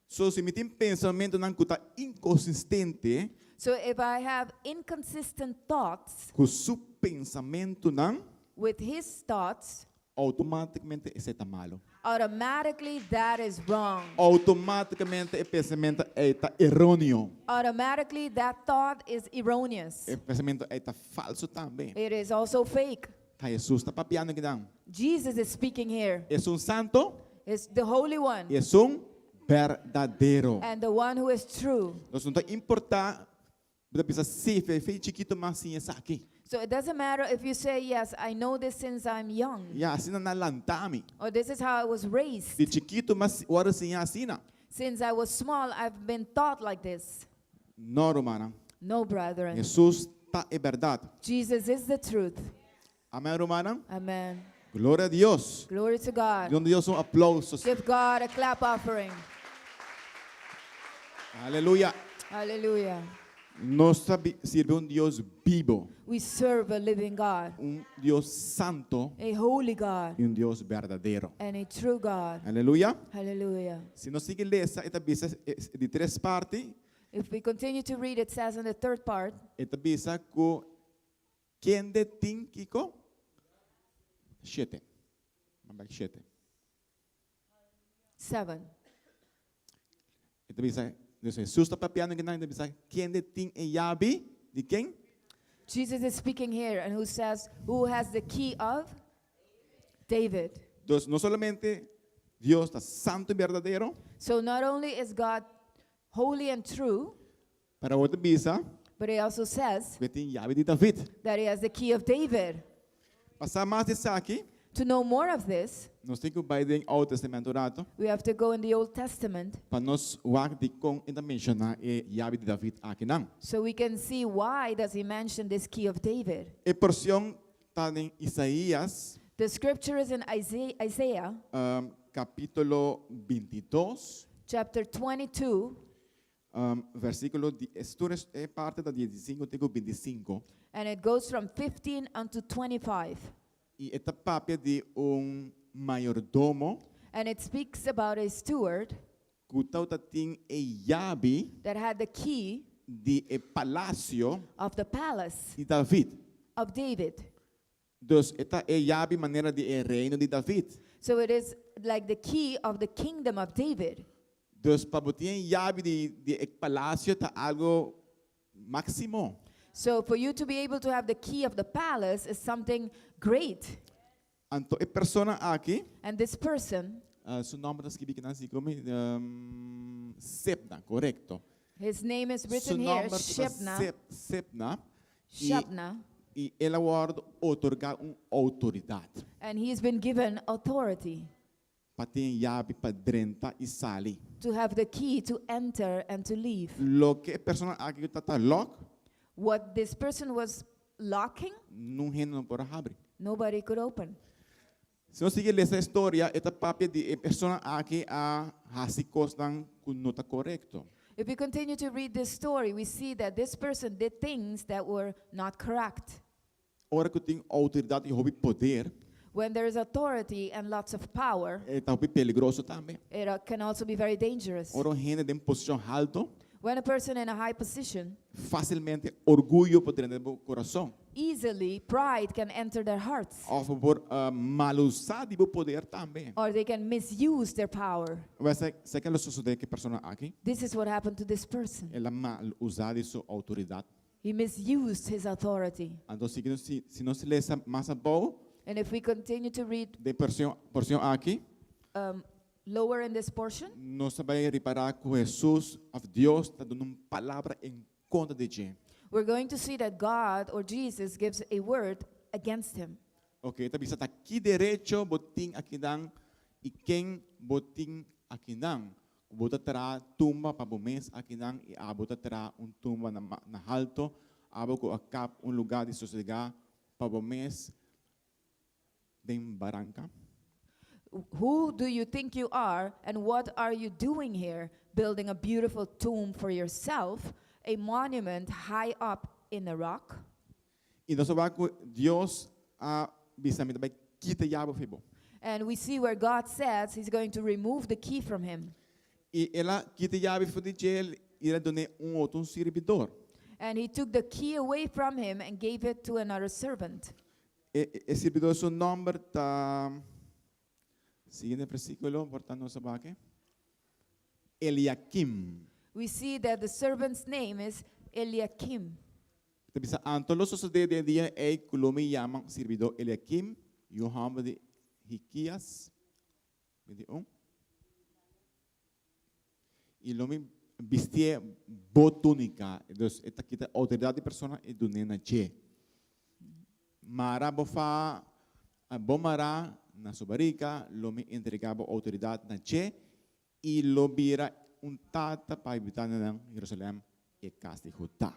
So, si mi tin pensamentunan ku ta inkonsistente. So if I have inconsistent thoughts. Ku su pensamentunan. With his thoughts. Outomátikamente esei ta malu. Automatically that is wrong. Outomátikamente e pensamentu ei ta eróneo. Automatically that thought is erroneous. E pensamentu ei ta falsu tambe. It is also fake. Ta Hesus ta papiando kinan. Jesus is speaking here. Esun santo. Is the holy one. I esun berdadero. And the one who is true. Nos no ta importa, bo ta bisa si, fe fe chikito mas siña esaki. So it doesn't matter if you say yes, I know this since I'm young. Ya, asina nan lanta mi. Or this is how I was raised. Di chikito mas wòrdu siña asina. Since I was small, I've been taught like this. No, rumannan. No, brethren. Hesus ta e bèrdat. Jesus is the truth. Amen, rumannan. Amen. Gloria a Dios. Glory to God. Duna Dios un aplauso. Give God a clap offering. Aleluya. Hallelujah. Nos ta sirbi un Dios bibo. We serve a living God. Un Dios santo. A holy God. I un Dios berdadero. And a true God. Aleluya. Hallelujah. Si nos sigui lesa, e ta bisa di tres parti. If we continue to read, it says in the third part. E ta bisa ku kende tin kiko? Shete. Ban bek shete. Seven. E ta bisa, dus Hesus ta papiando kinan, e ta bisa, kende tin e yabi di ken? Jesus is speaking here and who says, who has the key of David. Dus no solamente Dios ta santo y berdadero. So not only is God holy and true, Pero awor ta bisa. But he also says. Ku e tin yabi di David. That he has the key of David. Pa sa mas di esaki. To know more of this. Nos tin ku bai den Oud Testamento un rato. We have to go in the Old Testament. Pa nos wak dikon e ta menshoná e yabi di David akinan. So we can see why does he mention this key of David. E porcion ta den Isaías. The scripture is in Isaiah. Capítulo bintidos. Chapter 22. Versículo di, es tur e parte ta diesinco te cu binticinco. And it goes from 15 unto 25. I e ta papia di un mayordomo And it speaks about a steward ku tabatin e yabi that had the key di e palasio of the palace di David. of David. Dus e ta e yabi manera di e reino di David. So it is like the key of the kingdom of David. Dus pa bo tin yabi di, di e palasio ta algu máksimo. So for you to be able to have the key of the palace is something great. Anto e persona aki, And this person, su nòmber ta skibí akinan komo Sebna, korekto. his name is Su written here, nòmber ta Shebna. Seb- Sebna. I, Shebna. i el a wòrdu otorgá un outoridat. And he's been given authority Pa tin yabi pa drenta i sali. to have the key to enter and to leave. Loke e persona aki tabata lock, What this person was locking, ningun hende no por a habri. nobody could open. Si nos sigui lesa e historia, e ta papia di e persona aki a hasi kosnan ku no ta korekto. If we continue to read this story, we see that this person did things that were not correct. Ora ku tin outoridat i hopi poder, When there is authority and lots of power, e ta hopi peligroso tambe. it can also be very dangerous. Ora un hende den posishon haltu, When a person in a high position, fásilmente orguyo por drenta den kurason. easily pride can enter their hearts, Òf por malusá di bo poder tambe. or they can misuse their power. Esaki a sosodé ku e persona aki, This is what happened to this person. El a malusá di su outoridat. He misused his authority. Anto, si, si, si nos lesa mas abou, And if we continue to read den porshon, porshon aki, lower in this portion, nos ta bai ripará ku Hesus, òf Dios, ta duna un palabra en kontra di dje. we're going to see that God or Jesus gives a word against him. Ok, ta bisa ta ki derecho bo tin akinan i ken bo tin akinan. Bo ta traha tumba pa bo mes akinan i abo ta traha un tumba na, na haltu, abo ku a kap un lugá di sosegá pa bo mes den baranka. Who do you think you are, and what are you doing here, building a beautiful tomb for yourself, a monument high up in a rock? I nos ta wak ku Dios a bisa mi ta bai kita yabi fo'i bo. And we see where God says he's going to remove the key from him. I el a kita yabi for di dje i el a dun'é un otro sirbidó. And he took the key away from him and gave it to another servant. E, e sirbidó su nòmber ta siguiente versíkulo, por tantu nos a wak. Eliakim. We see that the servant's name is Eliakim. Ta bisa anto lo sosodé den e dia ei ku lo mi yama sirbidó Eliakim, yu hòmber di Hikias, 21. I lo mi bistié bo túnika. Dus e ta kita outoridat di persona i dun'é na dje. Mara bo fa, bo mara na su barika, lo mi entregá bo outoridat na dje i lo bira un tata pa habitantenan Jerusalèm i e kas di Judá.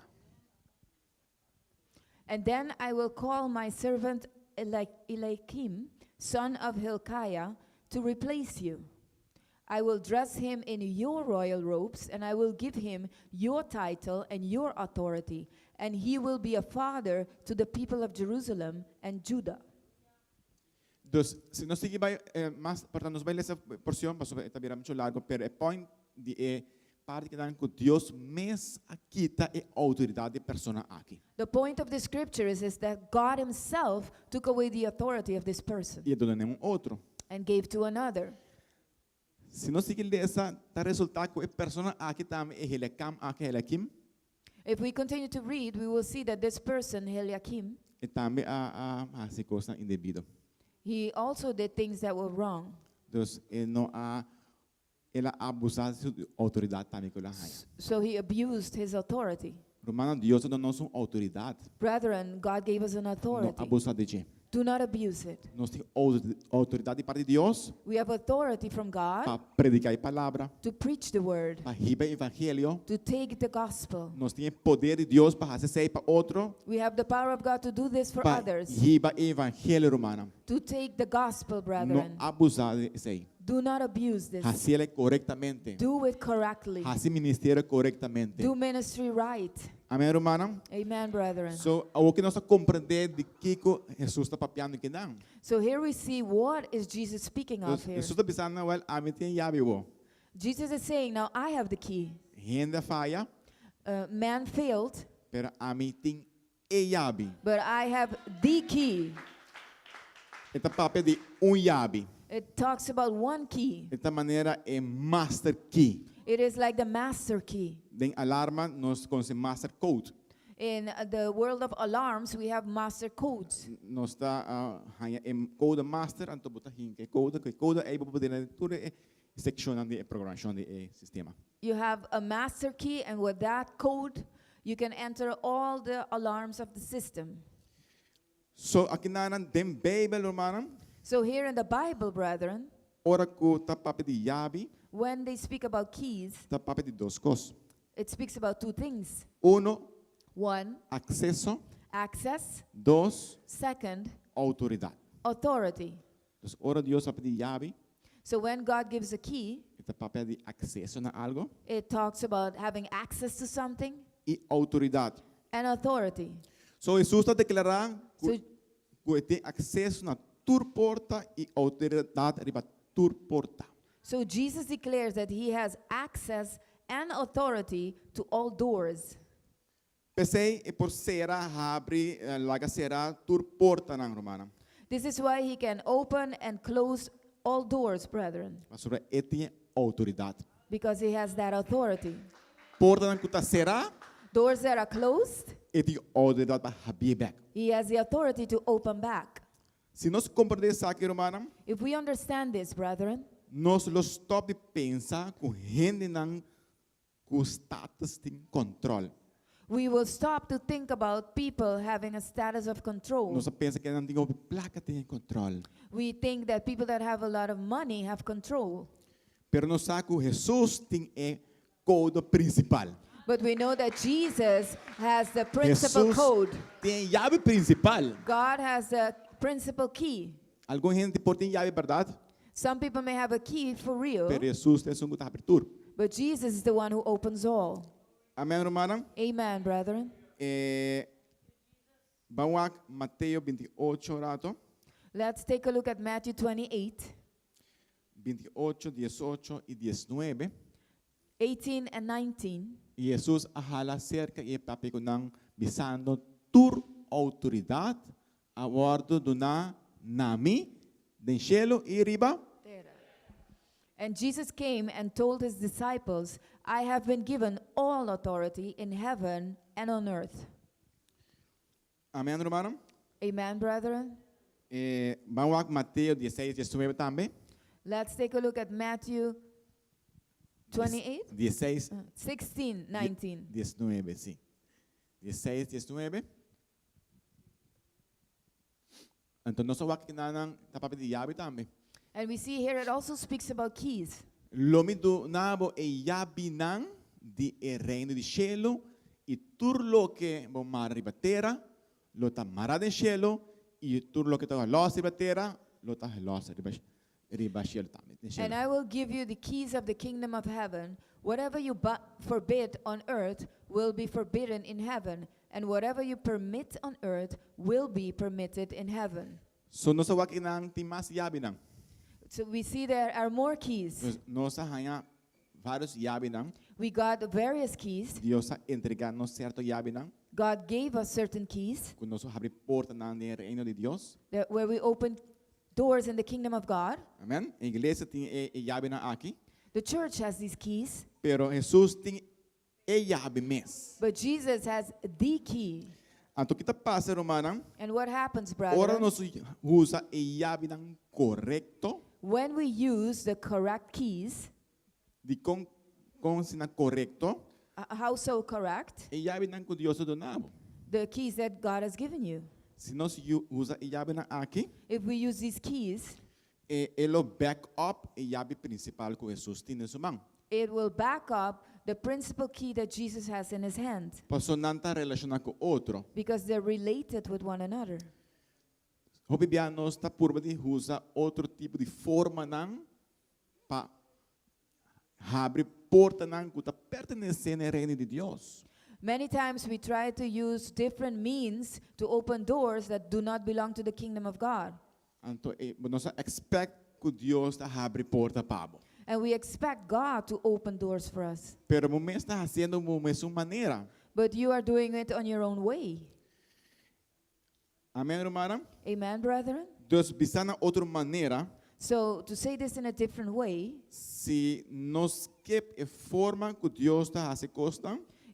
And then I will call my servant Eliakim, son of Hilkiah, to replace you. I will dress him in your royal robes, and I will give him your title and your authority, and he will be a father to the people of Jerusalem and Judah. Dus, si nos sigui bai eh, mas, por tantu, nos bai lesa porshon, pasobra e ta bira muchu largu, pero e point di e parti akinan ku Dios mes a kita e outoridat di e persona aki. The point of the scripture is that God himself took away the authority of this person I a duna na un otro. and gave to another. Si nos sigui lesa, ta resultá ku e persona aki tambe e Heliakam aki, Heliakim, If we continue to read, we will see that this person, Eliakim, e tambe a a hasi kosnan indebido. he also did things that were wrong. Dus e no a el a abusá di su outoridat tambe ku el a haña. So he abused his authority. Rumannan, Dios a duna nos un outoridat. Brethren, God gave us an No authority. abusá di dje. Do not abuse it. Nos tin outoridat di parti di Dios We have authority from God pa prediká e palabra, to preach the word, pa hiba e evangelio. to take the gospel. Nos tin e poder di Dios pa hasi esei pa otro, We have the power of God to do this for pa others, hiba e evangelio, rumannan. to take the gospel, No brethren. abusá di esei. Do not abuse this. Hasié korektamente. Do it correctly. Hasi ministerio korektamente. Do ministry right. Amèn, rumannan? Amen, brethren. So, awor ku nos a komprendé di kiko Hesus ta papiando akinan. So here we see what is Jesus speaking of Dus here. Hesus ta bisando, wèl, ami tin e yabi awor. Jesus is saying, now I have the key. Hende a faya. Man failed. Pero ami tin e yabi. But I have the key. E ta papia di un yabi. It talks about one key. E ta manera e master key. It is like the master key. Den alarma nos konosé master code. In the world of alarms we have master codes. Nos ta haña e code master anto bo ta hinka e code ku e code ei bo por dena tur e sekshonnan di e programashon di e sistema. You have a master key and with that code you can enter all the alarms of the system. So akinanan den Beibel, rumannan. So here in the Bible, brethren. Ora ku ta papia di yabi. When they speak about keys. Ta papia di dos kos. It speaks about two things. Uno. One. Akseso. Access. Dos. Second. Outoridat. Authority. Dus ora Dios papia di yabi. So when God gives a key. E ta papia di akseso na algo. It talks about having access to something. I outoridat. And authority. So Hesus ta deklará ku ku e tin akseso na tur porta i outoridat riba tur porta. So Jesus declares that he has access and authority to all doors. P'esei e por sera, habri, laga sera tur portanan, rumannan. This is why he can open and close all doors, brethren. Pasobra e tin e outoridat. Because he has that authority. Portanan ku ta será. Doors that are closed. E tin outoridat pa habié bèk. He has the authority to open back. Si nos komprendé esaki, rumannan. If we understand this, brethren. Nos lo stòp di pensa ku hendenan ku status tin kòntròl. We will stop to think about people having a status of control. Nos a pensa ku nan tin hopi plaka tin e kòntròl. We think that people that have a lot of money have control. Pero nos sa ku Hesus tin e kodo prinsipal. But we know that Jesus has the principal Hesus code. tin e yabi prinsipal. God has the principal key. Algun hende por tin yabi bèrdat. Some people may have a key for real. Pero Hesus ta esun ku ta habri tur. But Jesus is the one who opens all. Amen, rumannan? Amen, brethren. E, ban wak Mateo 28 rato. Let's take a look at Matthew 28. 28, 18 i 19. 18 and 19. I Hesus a hala serka i e papia ku nan, bisando, Tur outoridat a wòrdu duná na mi den shelu i riba. Tera. And Jesus came and told his disciples, I have been given all authority in heaven and on earth. Amen, rumannan? Amen, brethren? E, ban wak Mateo 16, 19 tambe. Let's take a look at Matthew 28? 16. 16, 19. 19, si. 16, 19. Anto nos a wak kinanan ta papia di yabi tambe. And we see here it also speaks about keys. Lo mi duna bo e yabinan di e reino di shelu, i tur loke bo mara riba tera lo ta mará den shelu, i tur loke ta lòs riba tera lo ta lòs riba riba shelu tambe, den And shelu. I will give you the keys of the kingdom of heaven. Whatever you forbid on earth will be forbidden in heaven, and whatever you permit on earth will be permitted in heaven. So nos a wak nan tin mas yabinan. So we see there are more keys. Nos, nos a haña varios yabinan. We got various keys. Dios a entregá nos sierto yabinan. God gave us certain keys. Ku nos a habri portanan den e reino di Dios. That where we open doors in the kingdom of God. Amen. E iglesia tin e, e yabinan aki. The church has these keys. Pero Hesus tin e yabi mes. But Jesus has the key. Anto ki ta pasa, rumannan? And what happens, Ora brethren? nos usa e yabinan korekto. When we use the correct keys. Di kon kon sina korekto? How so correct? E yabinan ku Dios a duna bo. The keys that God has given you. Si nos usa e yabinan aki. If we use these keys. E e lo back up e yabi prinsipal ku Hesus tin den su man. It will back up the principal key that Jesus has in his hand. Pasobra nan ta relashoná ku otro. Because they're related with one another. Hopi bia nos ta purba di usa otro tipo di formanan pa habri portanan ku ta pertenesé na e Reino di Dios. Many times we try to use different means to open doors that do not belong to the kingdom of God. Anto, eh, nos ta expect ku Dios ta habri porta pa bo. And we expect God to open doors for us. Pero bo mes ta hasiendo bo mes manera. But you are doing it on your own way. Amen, ruman? Amen, brethren? Dus bisá na otro manera, So, to say this in a different way, si nos skip e forma ku Dios ta hasi kos,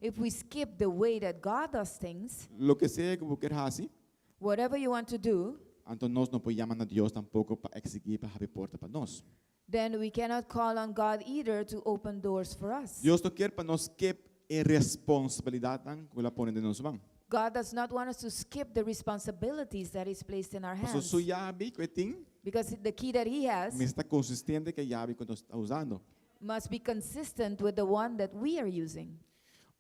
if we skip the way that God does things, loke sea ku bo ke hasi, whatever you want to do, anto nos no por yama na Dios tampoko pa eksigí pa habri porta pa nos. Then we cannot call on God either to open doors for us. Dios no ke pa nos skip e responsabilidat ku El a pone den nos man. God does not want us to skip the responsibilities that He's placed in our Paso hands. su yabi ku e tin, Because the key that He has mester ta konsistente ku e yabi ku nos ta usando. Must be consistent with the one that we are using.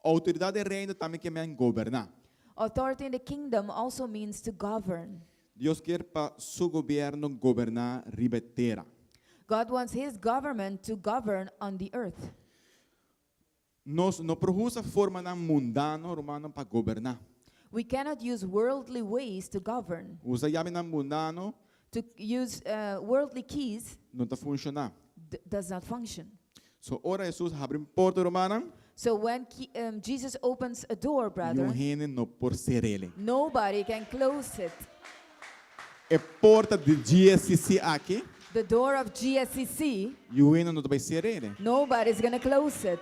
Outoridat den reino tambe ke men goberná. Authority in the kingdom also means to govern. Dios ke pa su gobièrnu goberná riba tera. God wants His government to govern on the earth. Nos no por usa formanan mundano, ruman, pa goberná. We cannot use worldly ways to govern. Usa yabinan mundano To use worldly keys no ta funshoná. Does not function. So ora Jesus habri un porta, ruman, So when Jesus opens a door, ningun brother, hende no por ser'é. Nobody can close it. E porta di GSCC aki, The door of GSCC, ningun hende no ta bai ser'é. Nobody's going to close it.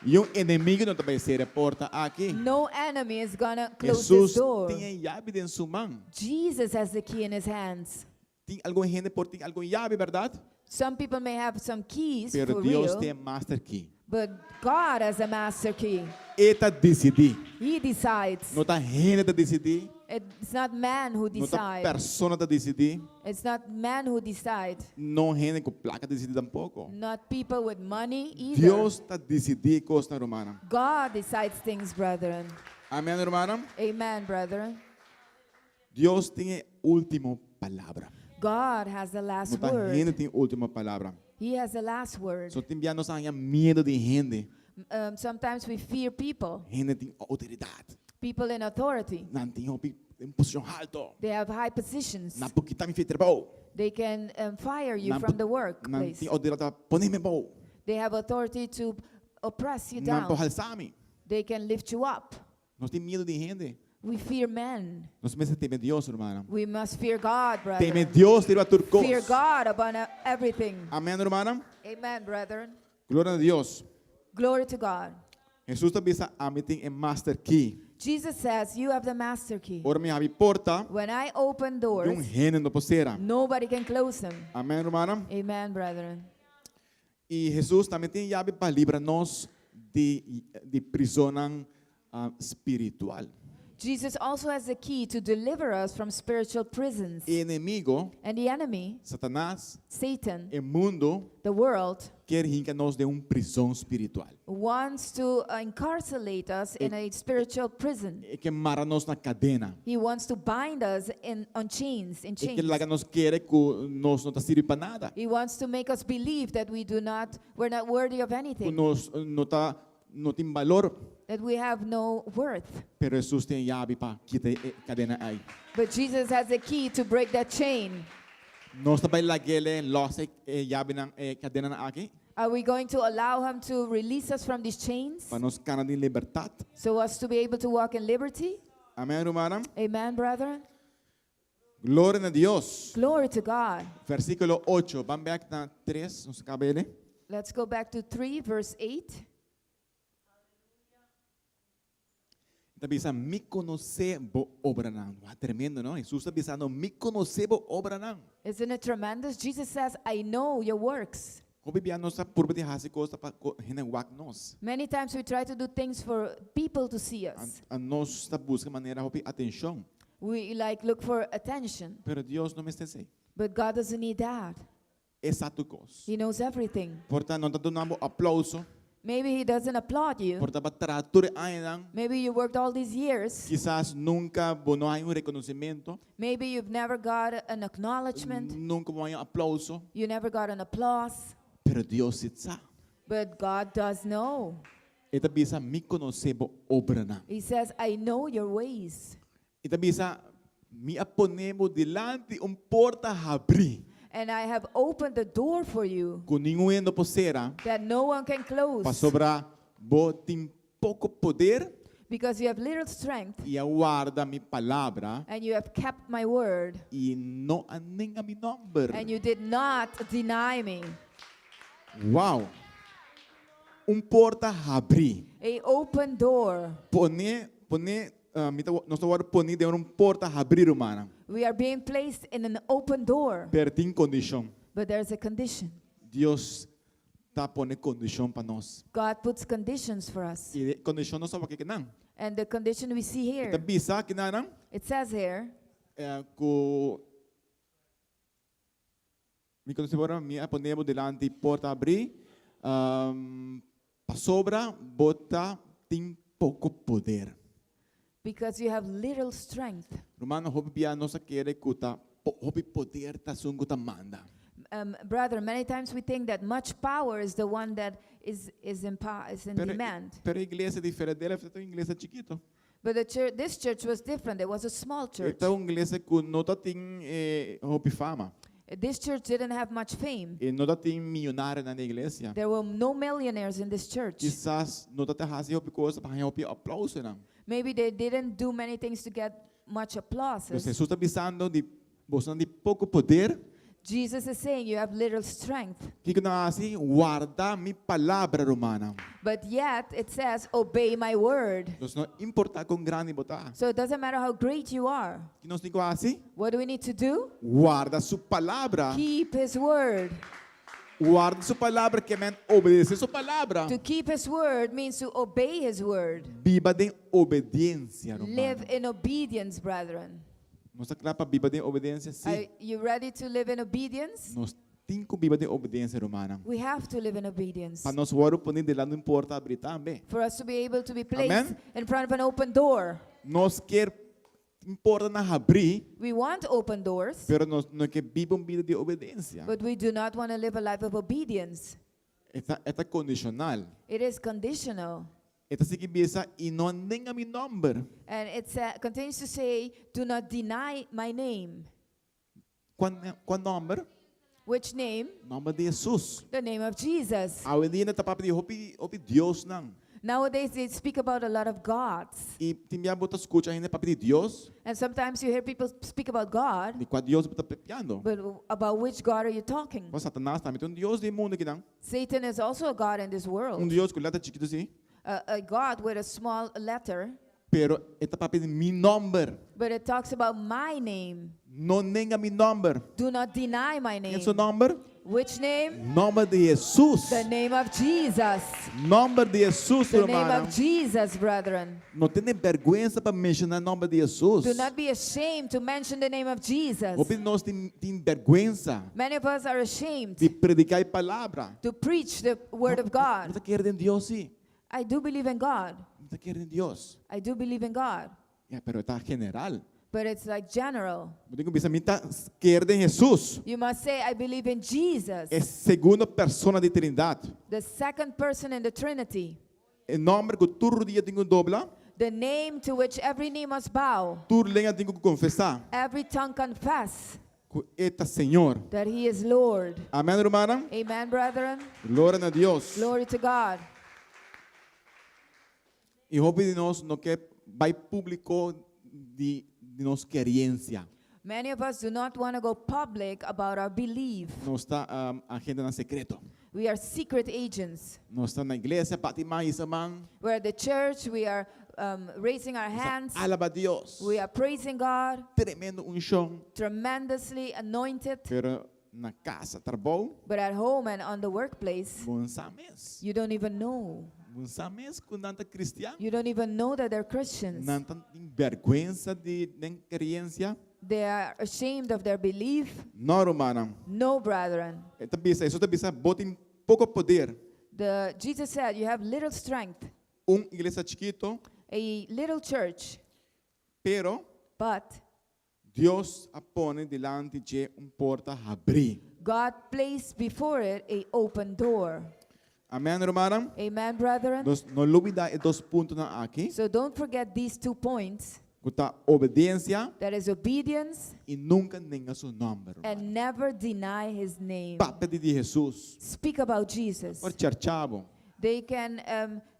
Ningun enemigu no ta bai sera e porta aki. No enemy is going to close Jesus this door. tin e yabi den su man. Jesus has the key in his hands. Tin algun hende por tin algun yabi, bèrdat? Some people may have some keys Pero for Dios real, tin master key. But God has a master key. E ta disidí. He decides. No ta hende ta disidí. It's not man who No ta decides. persona ta disidí. It's not man who decides. No hende ku plaka ta disidí tampoko. Not people with money either. Dios ta disidí kos, ruman. God decides things, brethren. Amen, ruman. Amen, brethren. Dios tin último palabra. God has the last No ta word. hende tin último palabra. He has the last word. So tin bia nos haña miedu di hende. Sometimes we fear people, Hende tin outoridat. People in authority. Nan tin hopi den posishon haltu. They have high positions. Nan por kita mi for di trabou. They can fire you Nan from the workplace. Nan tin outoridat pa pone mi abou. They have authority to oppress you Nan por down. halsa mi. They can lift you up. Nos tin miedu di hende. We fear men. Nos mester teme Dios, ruman. We must fear God, Teme brethren. Dios riba tur kos. Fear God above everything. Amen, ruman. Amen, brethren. Gloria na Dios. Glory to God. Jesus ta bisa ami tin e master key. Jesus says, You have the master key. Ora mi habri porta, When I open ningun doors, hende no por sera. Nobody can close them. Amen, ruman. Amen, brethren. I Jesus tambe tin yabi pa libra nos di di prizòn spiritual. Jesus also has the key to deliver us from spiritual prisons. Enemigu, And the enemy, Satanas, Satan, e mundu, the world, ke hinka nos den un prizòn spiritual. Wants to incarcerate us in a spiritual prison. E ke mara nos na kadena. He wants to bind us in on chains, in E ke chains. laga nos kere ku nos no ta sirbi pa nada. He wants to make us believe that we do not, we're not worthy of anything, Nos no ta no tin balor, that we have no worth. Pero Jesus tin yabi pa kita e kadena ei. But Jesus has a key to break that chain. Nos ta bai lag'é los e yabinan e kadenanan aki Are we going to allow him to release us from these chains pa nos kana den libertat. So as to be able to walk in liberty? Amen, ruman. Amen, brethren. Gloria na Dios. Glory to God. Versíkulo 8. Ban bèk na 3, nos a kaba. Let's go back to 3, verse 8. Ta bisa, mi konosé bo obranan. Wow, tremendo, no? Jesus ta bisando, mi konosé bo obranan. Isn't it tremendous? Jesus says, I know your works. Hopi bia nos ta purba di hasi kos pa hende wak nos. Many times we try to do things for people to see us. A nos ta buska manera hopi atenshon. We like look for attention, Pero Dios no mester esei. But God doesn't need that. E sa tur kos. He knows everything. Por ta no ta duna bo aplouso. Maybe He doesn't applaud you. Por ta b'a traha tur añanan. Maybe you worked all these years. Kisas nunka bo no a haña un rekonosementu. Maybe you've never got an acknowledgement. Nunka bo a haña aplouso. You never got an applause. Pero Dios sa. But God does know. E ta bisa mi konosé bo obranan. He says, I know your ways. E ta bisa mi a pone bo dilanti un porta habrí. And I have opened the door for you Ku ningun hende no por sera. that no one can close. Pasobra bo tin poko poder. Because you have little strength. I a warda mi palabra. And you have kept my word. I no a nenga mi nòmber. And you did not deny me. Wow! Un porta habrí. A open door. Pone, pone, mi ta, nos ta wòrdu poní den un porta habrí, rumannan. We are being placed in an open door. Pero tin kondishon. But there is a condition. Dios ta pone kondishon pa nos. God puts conditions for us. I e kondishon nos ta wak akinan. And the condition we see E ta here. bisa akinanan. It says here. Ku Mi konosé bo ora mi a pone bo dilanti porta abrí, pasobra bo ta tin poko poder. Because you have little strength. Rumannan, hopi bia nos a kere ku ta hopi poder ta esun ku ta manda. Brethren, many times we think that much power is the one that is is in is in demand. Pero e iglesia di Filadelfia ta un iglesia chikito. But the church, this church was different. It was a small E church. ta un iglesia ku no ta tin hopi fama. This church didn't have much fame. E no ta tin miyonarionan den iglesia. There were no millionaires in this church. Kisas no ta ta hasi hopi kos pa haña hopi aplausonan. Maybe they didn't do many things to get much applauses. Pues Hesus ta bisando di bosonan di poko poder. Jesus is saying you have little strength. Kiko nan a hasi? Warda mi palabra, rumannan. But yet it says obey my word. Nos no importa kon grandi bo ta. So it doesn't matter how great you are. Ki nos tin ku hasi? What do we need to do? Warda su palabra. Keep his word. Warda su palabra ke men obedesé su palabra. To keep his word means to obey his word. Biba den obediensia, rumannan. Live in obedience, brethren. Nos ta kla pa biba den obediensia? Sí. Are you ready to live in obedience? Nos tin ku biba den obediensia, rumannan. We have to live in obedience. Pa nos wòrdu pone dilanti un porta abrí tambe. For us to be able to be placed Amen. in front of an open door. Nos kier un portanan habrí. We want open doors. Pero nos no ke biba un bida di obediensia. But we do not want to live a life of obedience. E ta, e ta kondishonal. It is conditional. E ta sigui bisa, I no a nenga mi nòmber. And it continues to say, Do not deny my name. Kua, kua nòmber? Which name? Nòmber di Hesus. The name of Jesus. Awendia nan ta papia di hopi, hopi diosnan. Nowadays they speak about a lot of gods. I tin bia bo ta skucha hende papia di Dios. And sometimes you hear people speak about God. Di kua Dios bo ta papiando? But about which God are you talking? Bo Satanas tambe ta un dios di e mundu akinan. Satan is also a god in this world. Un dios ku letra chikitu si. A, a god with a small letter. Pero e ta papia di mi nòmber. But it talks about my name. No nenga mi nòmber. Do not deny my name. Ken su nòmber? Which name? Nòmber di Hesus. The name of Jesus. Nòmber di Hesus, The name rumannan. of Jesus, brethren. No tene bèrgwensa pa menshoná nòmber di Hesus. Do not be ashamed to mention the name of Jesus. Hopi di nos tin tin bèrgwensa. Many of us are ashamed. Di prediká e palabra. To preach the word of God. Mi ta kere den Dios si. I do believe in God. Mi ta kere den Dios. I do believe in God. Ya, pero e ta general. But it's like general. Bo tin ku bisa mi ta kere den Hesus. You must say I believe in Jesus. E segundo persona di Trinidad. The second person in the Trinity. E nòmber ku tur rudia tin ku dobla. The name to which every knee must bow. Tur lenga tin ku konfesá. Every tongue confess. Ku e ta Señor. That he is Lord. Amèn rumannan. Amen brethren. Gloria na Dios. Glory to God. I hopi di nos no ke bai públiko di di nos keriensia. Many of us do not want to go public about our belief. Nos ta agentenan sekreto. We are secret agents. Nos ta na iglesia, bati man, hisa man. We're at the church, we are raising our Nos ta hands. alaba Dios. We are praising God. Tremendo unshon. Tremendously anointed. Pero na casa, trabou. But at home and on the workplace, Bo no sa mes. you don't even know. Bo no sa mes ku nan ta cristian. You don't even know that they're Christians. Nan ta tin bergwensa di nan creencia. They are ashamed of their belief. No, rumannan. No, brethren. E ta bisa, Hesus ta bisa, bo tin poko poder. The Jesus said, you have little strength. Un iglesia chikito. A little church. Pero. But. Dios a pone dilanti dje un porta habrí. God placed before it a open door. Amèn, rumannan? Amen, brethren? Dus no lubidá e dos puntonan aki, So don't forget these two points. ku ta obedensia That is obedience i nunka nenga su nòmber, rumannan. and never deny his name. Papia di di Hesus. Speak about Jesus. Por charcha bo. They can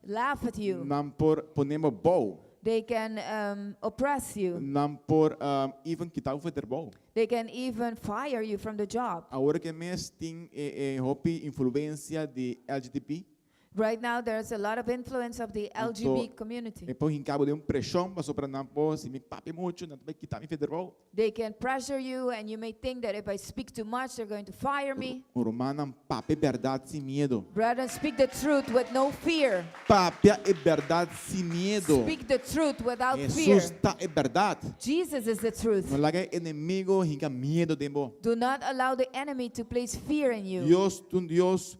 laugh at you. Nan por pone bo bou. They can oppress you. Nan por even kita bo for trabou. They can even fire you from the job. Awor ke mes tin e hopi influencia di LGTB. Right now there's a lot of influence of the LGB community. E por hinca bo den un presion pasobra nan por si mi papia mucho nan ta bay kita mi for trabou. They can pressure you and you may think that if I speak too much they're going to fire me. Rumannan papia e berdad sin miedo. Brethren speak the truth with no fear. Papia e berdad sin miedo. Speak the truth without fear. Jesus ta e berdad. Jesus is the truth. No laga e enemigo hinca miedo den bo. Do not allow the enemy to place fear in you. Dios ta un Dios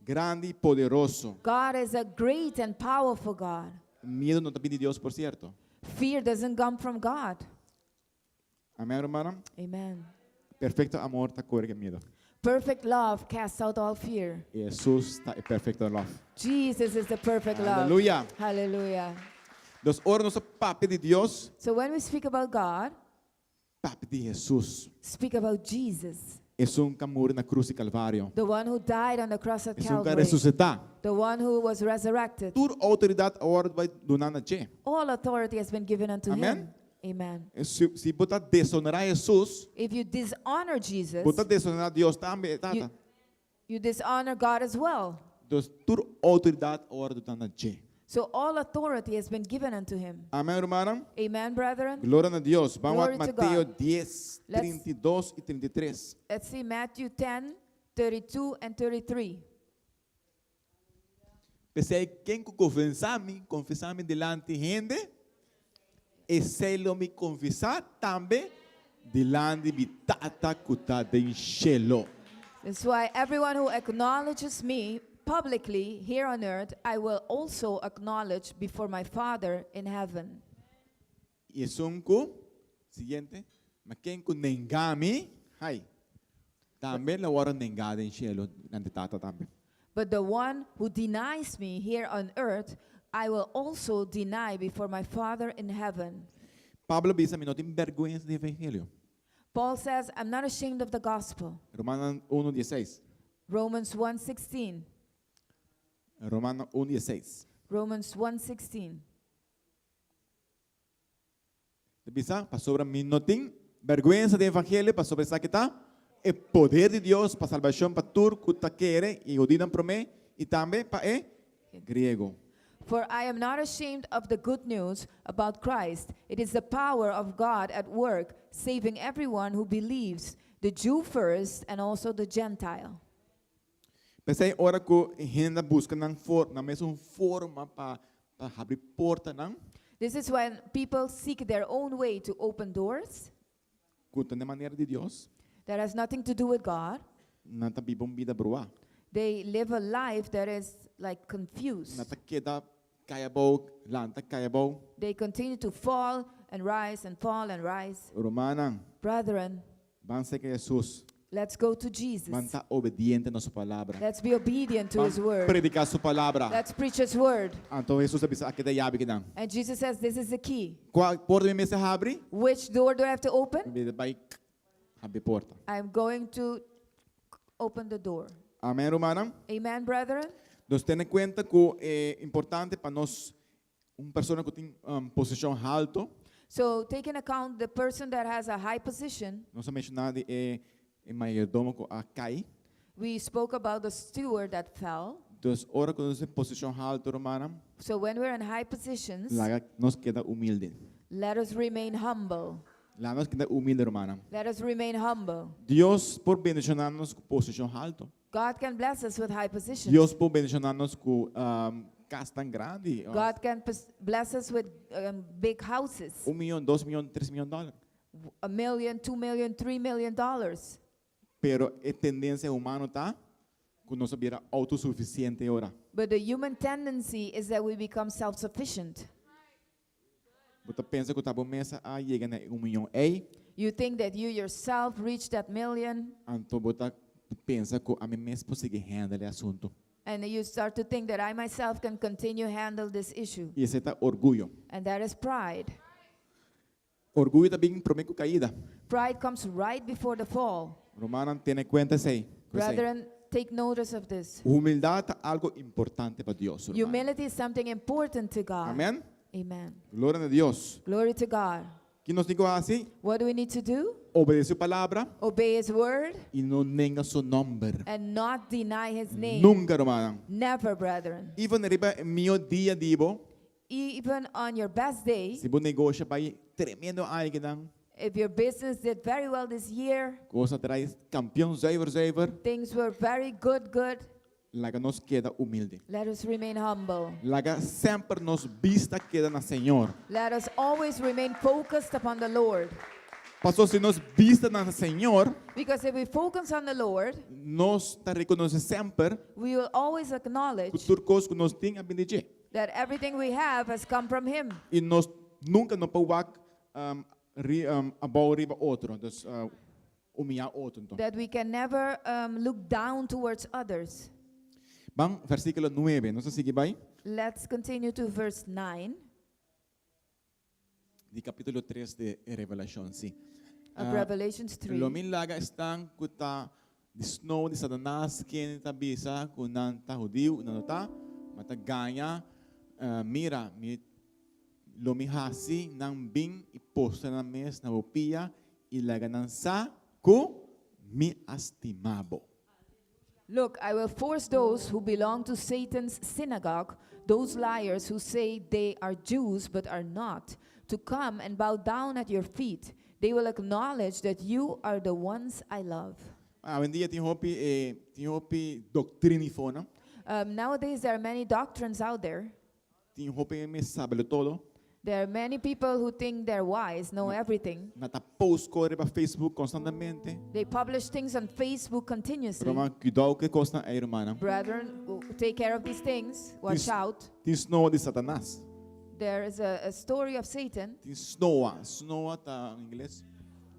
grandi y poderoso. God is a great and powerful God. Miedo no ta bin di Dios, por cierto. Fear doesn't come from God. Amen, rumannan? Amen. Perfecto amor ta core cu miedo. Perfect love casts out all fear. Jesus ta e perfecto love. Jesus is the perfect love. Hallelujah. Hallelujah. Dus ora nos papia di Dios, So when we speak about God, papia di Jesus. Speak about Jesus. Esun cu a muri na cruz di Calvario. The one who died on the cross at Esun cu a Calvary. resucita. The one who was resurrected. Tur autoridad a wordo duna na dje. All authority has been given unto Amen. him. Amen. Si, si bo ta deshonra Jesus, If you dishonor Jesus, bo ta deshonra Dios tambe, tata. You dishonor God as well. Dus tur autoridad a wordo duna na dje. So all authority has been given unto him. Amen, rumannan? Amen, brethren? Gloria na Dios. Ban Glory wak to Mateo God. 10, 32 y 33. Let's see Matthew 10, 32 and 33. P'esei, ken ku konfesá mi, konfesá mi dilanti hende, esei lo mi konfesá tambe dilanti mi Tata ku ta den shelu. That's why everyone who acknowledges me publicly here on earth, I will also acknowledge before my Father in heaven. I esun ku, siguiente, ma ken ku nengá mi, hai, tambe lo wòrdu nengá den shelu dilanti Tata tambe. But the one who denies me here on earth, I will also deny before my Father in heaven. Pablo a bisa, Mi no tin bèrgwensa di evangelio. Paul says, I'm not ashamed of the gospel. Romanonan unu dieseis. Romans 1:16. Romanonan unu dieseis. Romans 1:16. Ta bisa, Pasobra mi no tin bèrgwensa di evangelio, pasobra esaki ta e poder di Dios pa salbashon pa tur ku ta kere, e hudiunan promé i tambe pa e griego. For I am not ashamed of the good news about Christ. It is the power of God at work, saving everyone who believes, the Jew first and also the Gentile. P'esei ora ku hende ta buska nan for nan mesun forma pa pa habri portanan. This is when people seek their own way to open doors. Ku ta n'e manera di Dios. That has nothing to do with God. Nan ta biba un bida bruá. They live a life that is like confused. Nan ta keda kai abou, lanta kai abou. They continue to fall and rise and fall and rise. Rumannan. Brethren. Ban seka Hesus. Let's go to Jesus. Ban ta obediente na su palabra. Let's be obedient to Ban his word. prediká su palabra. Let's preach his word. Anto Hesus a bisa, Aki ta e yabi kinan. And Jesus says, This is the key. Kua porta mi mester habri? Which door do I have to open? Mi ta bai habri porta. I'm going to open the door. Amen, rumannan. Amen, brethren. Nos tene kuenta ku e importante pa nos un persona ku tin un posishon halto. So take in account the person that has a high position. Nos a menshoná di e e mayordomo ku a kai. We spoke about the steward that fell. Dus ora ku nos den posishon halto, rumannan. So when we're in high positions. Laga nos keda humilde. Let us remain humble. Laga nos keda humilde, rumannan. Let us remain humble. Dios por bendishoná nos ku posishon halto. God can bless us with high positions. Dios por bendishoná nos ku kas tan grandi. God can bless us with big houses. Un miyon, dos miyon, tres miyon dòler. A million, two million, three million dollars. Pero e tendensia humano ta ku nos a bira outosufisiente ora. But the human tendency is that we become self-sufficient. Bo ta pensa ku ta bo mes a yega na e un miyon ei. You think that you yourself reached that million. Anto bo ta pensa ku ami mes por sigui handle e asuntu. And you start to think that I myself can continue handle this issue. I esei ta orguyo. And that is pride. Orguyo ta bin promé ku kaida. Pride comes right before the fall. Rumannan, tene kuenta esei. Ku esei. Brethren, take notice of this. Humildat ta algu importante pa Dios, ruman. Humility is something important to God. Amèn. Amen. Gloria na Dios. Glory to God. Ki nos tin ku hasi? What do we need to do? Obedesé su palabra Obey His word i no nenga su nòmber. and not deny His name. Nunka, rumannan. Never, brethren. Even riba e mihó dia di bo. Even on your best day. Si bo negoshi a bai tremendo añanan. If your business did very well this year. Kos a trae kampion zuiver zuiver. Things were very good good. Laga nos keda humilde. Let us remain humble. Laga semper nos bista keda na Señor. Let us always remain focused upon the Lord. Paso si nos bista na Señor. Because if we focus on the Lord. Nos ta rekonosé semper. We will always acknowledge. Ku tur kos ku nos tin a bini dje. That everything we have has come from him. I nos nunka no por wak abou riba otro, dus humiyá otro anto. That we can never look down towards others. Ban versíkulo nuebe, nos ta sigui bai. Let's continue to verse 9. Di kapítulo tres di e Revelashon, sí. Of Revelations 3. Lo mi laga esnan ku ta di snow di Satanas, kende ta bisa ku nan ta hudiu i nan no ta, ma ta gaña, mira, mi lo mi hasi nan bin i postra nan mes na bo pia i laga nan sa ku mi a stima bo. Look, I will force those who belong to Satan's synagogue, those liars who say they are Jews but are not, to come and bow down at your feet. They will acknowledge that you are the ones I love. Awendia tin hopi e tin hopi doctrina ifo no. Um, nowadays there are many doctrines out there. Tin hopi mes sabelo todo. There are many people who think they're wise, know everything. Nan ta post kos riba Facebook konstantemente. They publish things on Facebook continuously. Ruman, kuidou ku e kosnan ei, rumannan. Brethren, take care of these things. Watch out. Tin snoa di Satanas. There is a, a story of Satan. Tin snoa. Snoa ta en ingles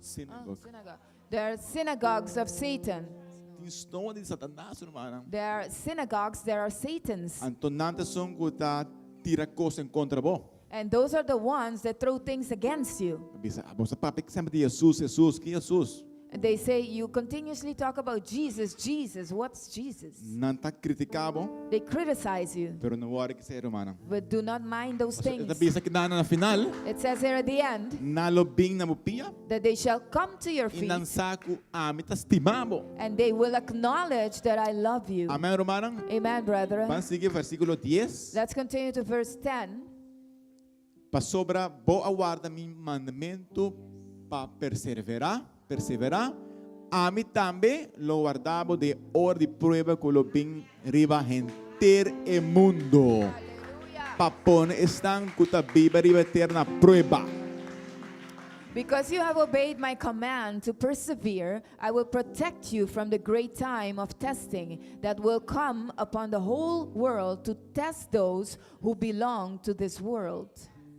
synagogue. Oh, synagogue. There are synagogues of Satan. Tin snoa di Satanas, rumannan. There are synagogues, there are Satans. Anto nan ta esun ku ta tira kos en kontra bo. And those are the ones that throw things against you. Ta bisa, ah, bo sa papia semper di Jesus, Jesus, ki Jesus? And they say you continuously talk about Jesus, Jesus, what's Jesus? Nan ta kritiká bo. They criticize you. Pero no wòri ku esei, rumannan. But do not mind those Pasobra e ta things. bisa ki nan na final. It says here at the end. Nan lo bin na bo pia. That they shall come to your I nan feet. sa ku ami ta stima bo. And they will acknowledge that I love you. Amen, rumannan. Amen, brethren. Ban sigui versíkulo dies. Let's continue to verse 10. Pasobra bo a warda mi mandamentu pa perseverá, perseverá, ami tambe lo warda bo den e ora di prueba ku lo bin riba henter e mundu, pa pone esnan ku ta biba riba e tera na prueba. Because you have obeyed my command to persevere, I will protect you from the great time of testing that will come upon the whole world to test those who belong to this world.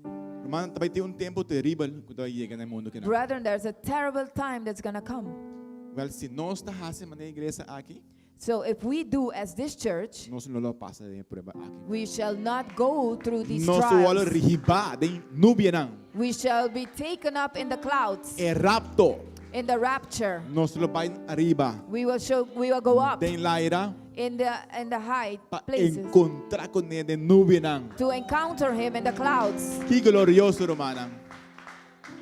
Rumannan, ta bai tin un tempu teribel ku ta bai yega na e mundu kinan. Brethren, there's a terrible time that's gonna come. Wèl, si nos ta hasi manera e iglesia aki, So if we do as this church, nos no lo pasa den e prueba aki. we shall not go through these Nos lo wòrdu trials. rihibá den nubianan. We shall be taken up in the clouds. E rapto. In the rapture. Nos lo bai ariba. We will show, we will go up. Den laira. In the, in the high Pa places. enkontrá kuné den nubianan. To encounter him in the clouds. Ki glorioso, rumannan.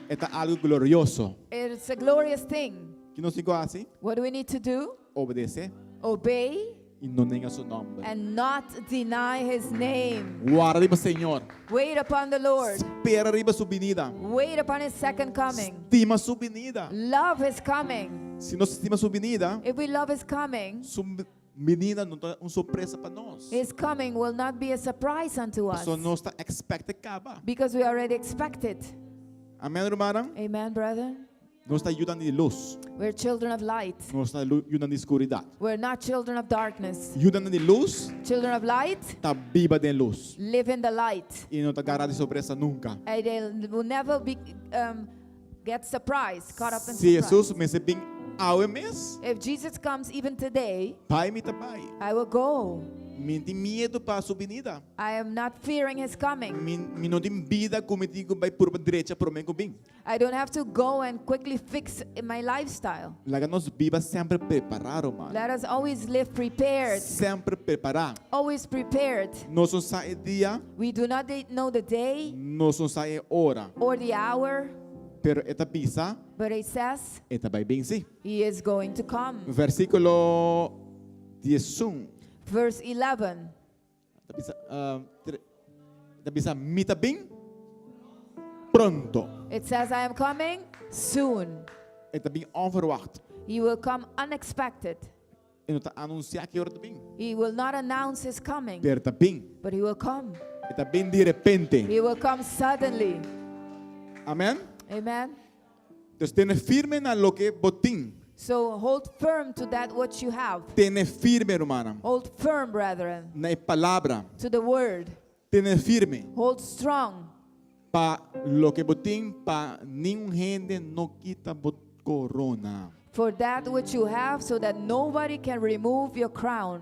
E ta algu glorioso. It's a glorious thing. Ki nos tin ku hasi? What do we need to do? Obedesé. Obey. I no nenga su nòmber. And not deny his name. Warda riba Señor. Wait upon the Lord. Spera riba su binida. Wait upon his second coming. Stima su binida. Love his coming. Si nos stima su binida, If we love his coming, su binida no ta un sorpresa pa nos. His coming will not be a surprise unto us. Pasobra nos ta expect kaba. Because we already expect it. Amen, rumannan? Amen, brethren. Nos ta yunan di lus. We're children of light. Nos ta yunan di skuridat. We're not children of darkness. Yunan di lus. Children of light. Ta biba den lus. Live in the light. I no ta gara di sorpresa nunka. And they will never be um, get surprised, caught up in Si surprise. Jesus mester bin awe mes. If Jesus comes even today, Bai mi ta bai. I will go. Mi n' tin miedu pa su binida. I am not fearing his coming. Mi, mi no tin bida ku mi tin ku bai purba drecha promé ku bin. I don't have to go and quickly fix my lifestyle. Laga nos biba semper prepará, ruman. Let us always live prepared. Semper prepará. Always prepared. Nos no sa e dia, We do not know the day nos no sa e ora. or the hour, Pero e ta bisa, but it says e ta bai bin sí. he is going to come. Versíkulo 11. Verse 11. Ta bisa, ta bisa mi ta bin pronto. It says, I am coming soon. E ta bin onverwacht. He will come unexpected. E no ta anunsiá ki ora e ta bin. He will not announce his coming, Pero e ta bin. but he will come. E ta bin di repente. He will come suddenly. Amèn. Amen. Dus tene firme na loke bo tin. So hold firm to that what you have. Tene firme, rumannan. Hold firm, brethren, Na e palabra. to the word. Tene firme. Hold strong Pa loke bo tin, pa ningun hende no kita bo korona. for that which you have, so that nobody can remove your crown.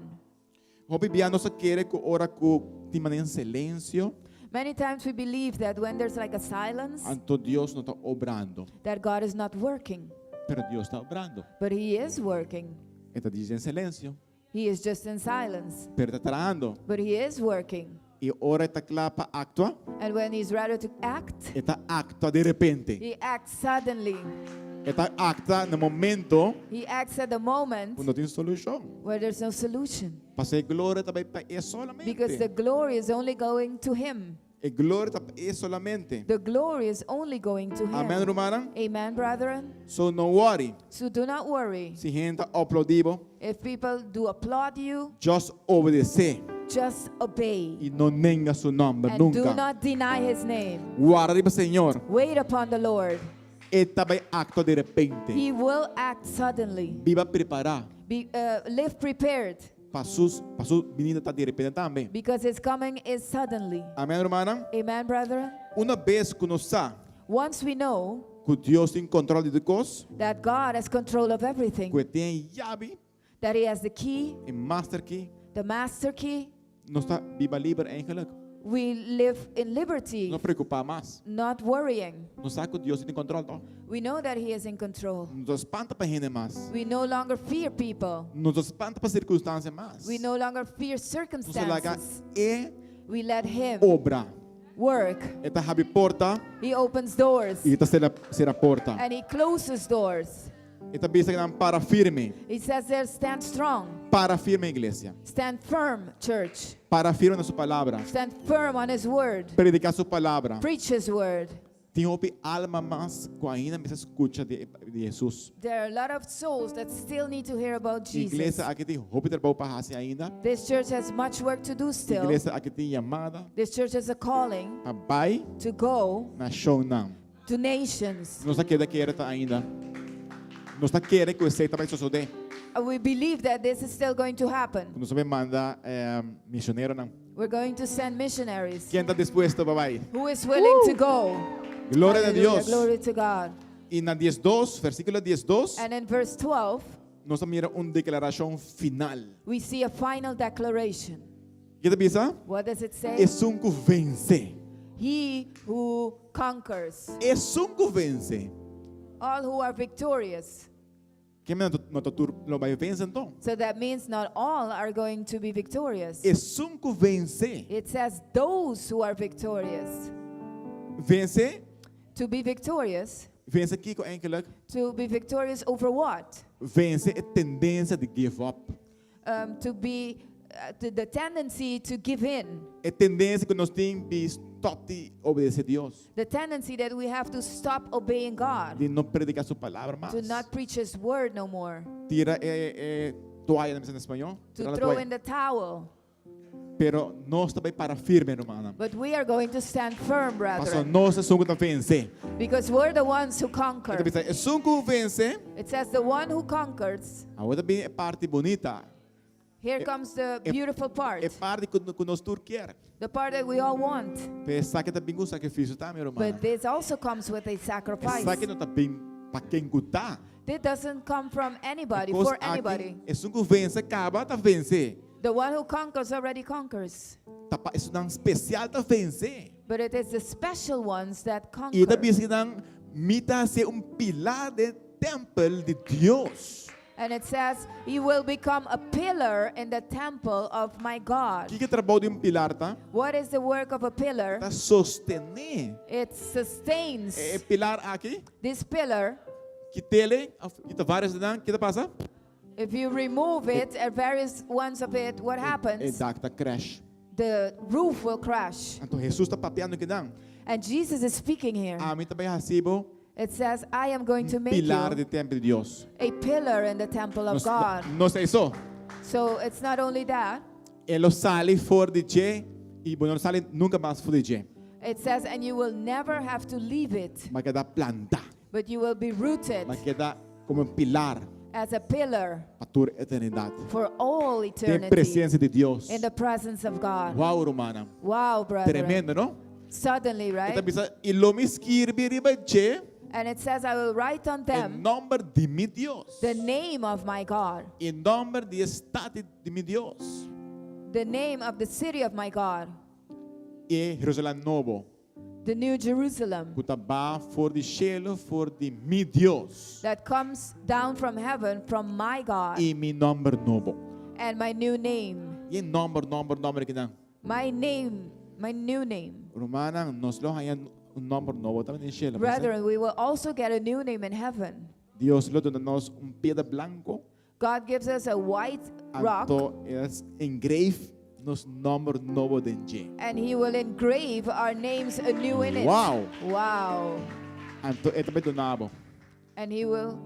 Hopi bia nos ta kere ku ora ku tin manera silensio, Many times we believe that when there's like a silence, anto Dios no ta obrando. that God is not working. Pero Dios ta obrando. But He is working. E ta djis den silensio. He is just in silence. Pero e ta trahando. But He is working. I ora e ta kla pa aktua, And when He's ready to act, e ta aktua di repente. He acts suddenly. E ta aktua na momento He acts at the moment ku no tin solushon. where there's no solution. Pasobra e gloria ta bai pa e solamente. Because the glory is only going to Him. E gloria ta pa e solamente. The glory is only going to Him. Amen, rumannan? Amen, brethren? So no worry. So do not worry. Si hende ta aplaudí bo, If people do applaud you, just obedesé just obey. i no nenga su nòmber And do nunka. not deny His name. Warda riba Señor. Wait upon the Lord. E ta bai aktua di repente. He will act suddenly. Biba prepará. Be, live prepared. Pa su, pa su binida ta di repente tambe. Because his coming is suddenly. Amen, rumannan? Amen, brethren? Una bes ku nos sa. Once we know. Ku Dios tin kontrol di tur kos. That God has control of everything. Ku e tin e yabi. That he has the key. E master key. The master key. Nos ta biba liber eigenlijk. We live in liberty. No preokupá mas. Not worrying. Nos sa ku Dios tin kontrol, no? We know that he is in control. No ta spanta pa hende mas. We no longer fear people. No ta spanta pa sirkunstansia mas. We no longer fear Nos ta laga circumstances. e We let him obra. work. E ta habri porta. He opens doors. I e ta sera sera porta. And he closes doors. E ta bisa nan para firme. He says there, stand strong. Para firme, iglesia. Stand firm, church. Para firme na su palabra. Stand firm on his word. Prediká su palabra. Preach his word. Tin hopi alma mas ku ainda mester skucha di di Hesus. There are a lot of souls that still need to hear about Jesus. Iglesia aki tin hopi trabou pa hasi ainda. This church has much work to do still. Iglesia aki tin yamada. This church has a calling. Pa bai. To go. Nashonnan. To nations. Nos ta keda kere ta ainda. Nos ta kere ku esei ta bai sosodé. We believe that this is still going to happen. Nos ta bai manda misioneronan. We're going to send missionaries. Ken ta dispuesto pa bai? Who is willing to go? Gloria na Hallelujah. Dios. Glory to God. I na 12, versíkulo 12, And in verse 12, nos ta mira un deklarashon final. We see a final declaration. Ke ta bisa? What does it say? Esun ku vense. He who conquers. Esun ku vense. All who are victorious. Ke men no ta tur lo bai vense anto. So that means not all are going to be victorious. Esun ku vense. It says those who are victorious. Vense? To be victorious. Vense kiko eigenlijk? To be victorious over what? Vense e tendensia di give up. Um, to be uh, to the tendency to give in. E tendensia ku nos tin di stòp di obedesé Dios. The tendency that we have to stop obeying God. Di no prediká su palabra mas. To not preach His word no more. Tira e, e toaya, na spañó. To throw in the towel. Pero nos ta bai para firme, rumannan. But we are going to stand firm, Paso brethren. nos ta esun ku ta vense. Because we're the ones who conquer. E ta bisa, esun ku vense. It says the one who conquers. Awor ta bin e parti bunita. Here comes the beautiful part. E parti ku nos tur kier. The part that we all want. Pero esaki ta bin ku sakrifisio tambe, rumannan. But this also comes with a sacrifice. Esaki no ta bin pa ken ku ta. This doesn't come from anybody, Because for anybody. Aki, esun ku vense kaba ta vense. The one who conquers already conquers. Ta pa esunnan spesial ta vense. But it is the special ones that I e ta conquer. bisa nan, Mi ta hasié un pilar den tèmpel di Dios. And it says, He will become a pillar in the temple of my God. Kiko e trabou di un pilar ta? What is the work of a pillar? Ta sostené. It sustains. E pilar aki, This pillar, kit'é, òf kita vários di nan, kiko ta pasa? if you remove it, and various ones of it, what E happens? dak ta crash. The roof will crash. Anto Hesus ta papiando akinan. And Jesus is speaking here. Ami ta bai hasi bo It says, I am going to make pilar you di tèmpel di Dios. a pillar in the temple of Nos, God. no ta esei. So it's not only that. E lo sali for di dje i bo no sali nunka mas for di dje. It says, and you will never have to leave it, Bo a keda plantá. but you will be rooted Bo a keda komo un pilar as a pillar pa tur eternidat. for all Den eternity presensia di Dios. in the presence of God. Wow, rumannan. Wow, brother. Tremendo, no? Suddenly, E ta right? bisa, i lo mi skirbi riba dje And it says, I will write on e them nòmber di mi Dios. the name of my God, E nòmber di e stat di mi Dios. the name of the city of my God, E Jerusalèm nobo. the new Jerusalem Ku ta baha for di shelu, for di mi Dios. that comes down from heaven from my God I mi nòmber nobo. and my new name. E nòmber, nòmber, nòmber akinan. My name, my new name. Rumannan, nos lo haña un nòmber nobo tambe den shelu. Brethren, we will also get a new name in heaven. Dios lo duna nos un piedra blanku. God gives us a white rock Anto e engrave nos nòmber nobo den dje. and he will engrave our names anew in it. Wow. Wow. Anto e ta bai duna bo. And he will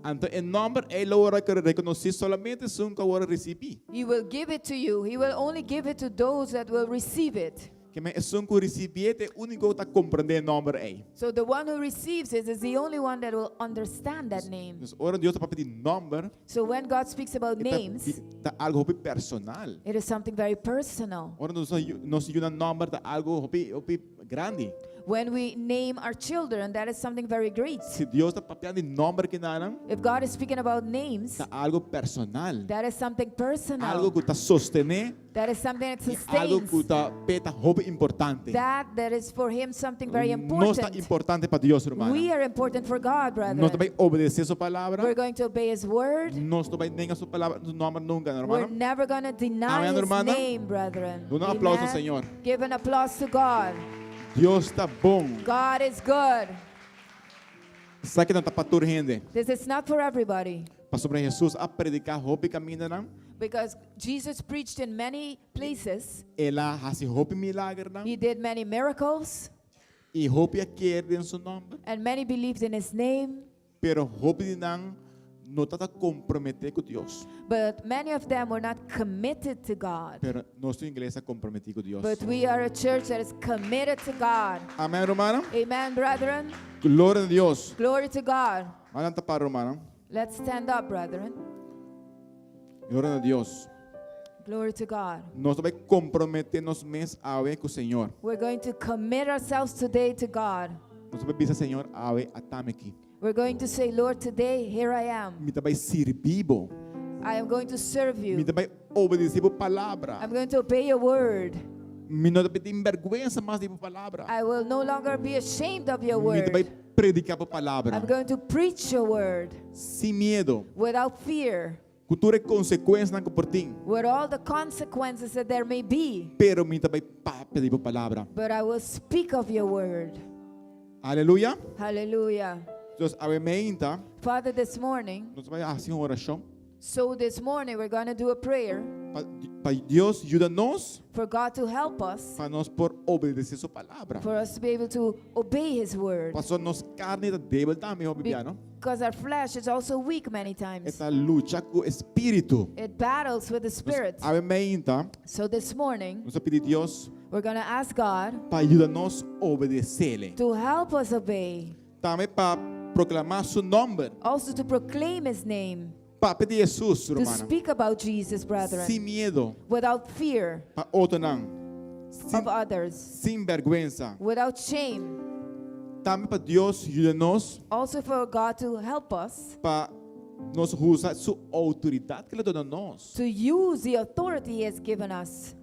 Anto e nòmber ei lo wòrdu rekonosí solamente esun ku a wòrdu risibí. he will give it to you. He will only give it to those that will receive it. Ke men esun ku risibié ta e úniko ku ta komprendé e nòmber ei. So the one who receives it is the only one that will understand that name. Dus ora Dios ta papia di nòmber, So when God speaks about e ta, names, ta algu hopi personal. it is something very personal. Ora nos nos yunan nòmber ta algu hopi hopi grandi. When we name our children, that is something very great. Si Dios ta papiando di nòmber akinan, If God is speaking about names, ta algu personal. that is something personal. Algu ku ta sostené That is something that i algu ku sustains. ta p'e ta hopi importante. That that is for him something very Nos ta important. importante pa Dios, ruman. We are important for God, Nos ta brethren. bai obedesé su palabra. We're going to obey his word. Nos no ta bai nenga su palabra, su nòmber nunka, We're ruman. never going to deny Amén, his hermana. name, brethren. Duna un aplauso, Amen. Señor. Give an applause to God. Dios ta bon. God is good. Esaki no ta pa tur hende. This is not for everybody. Pasobra Jesus a prediká hopi kamindanan. Because Jesus preached in many places. El a hasi hopi milagernan. He did many miracles. I hopi a kere den su nòmber. And many believed in his name. Pero hopi di nan no tabata komprometé ku Dios. But many of them were not committed to God. Pero nos ta un iglesia komprometí ku Dios. But we are a church that is committed to God. Amèn, rumannan? Amen, brethren. Gloria na Dios. Glory to God. Ban lanta para, rumannan. Let's stand up, brethren. Gloria na Dios. Glory to God. Nos ta bai komprometé nos mes awe ku Señor. We're going to commit ourselves today to God. Nos ta bai bisa Señor awe at'ami aki. We're going to say, Lord, today, here I am. Mi ta bai sirbi bo. I am going to serve Mi you. ta bai obedesé bo palabra. I'm going to obey your word. Mi no ta bai tin bèrgwensa mas di bo palabra. I will no longer be ashamed of your Mi ta bai word. prediká bo palabra. I'm going to preach your word Sin miedu. without fear, Ku tur e konsekuensianan ku por tin. with all the consequences that there may be. Pero mi ta bai papia di bo palabra. But I will speak of your word. Aleluya. Hallelujah. Dios, awe mainta. Father, this morning, Nos ta bai hasi un orashon. so this morning we're going to do a prayer Pa, pa Dios yuda nos. for God to help us, Pa nos por obedesé su palabra. for us to be able to obey His word. Pasobra nos karni ta débil tambe, hopi bia, no? Because our flesh is also weak many times. E ta lucha ku spiritu. It battles with the spirit. Awe mainta. So this morning, Nos ta pidi Dios we're going to ask God pa yuda nos obedesé. to help us obey, Tambe pa proklamá su nòmber. also to proclaim His name, Papia di Jesus, to ruman. speak about Jesus, brethren, Sin miedu. without fear Pa otronan. Sin, of others, sin bèrgwensa. without shame. Tambe pa Dios yuda nos Also for God to help us pa Nos usa su outoridat ku el a duna nos. To use the authority He has given us.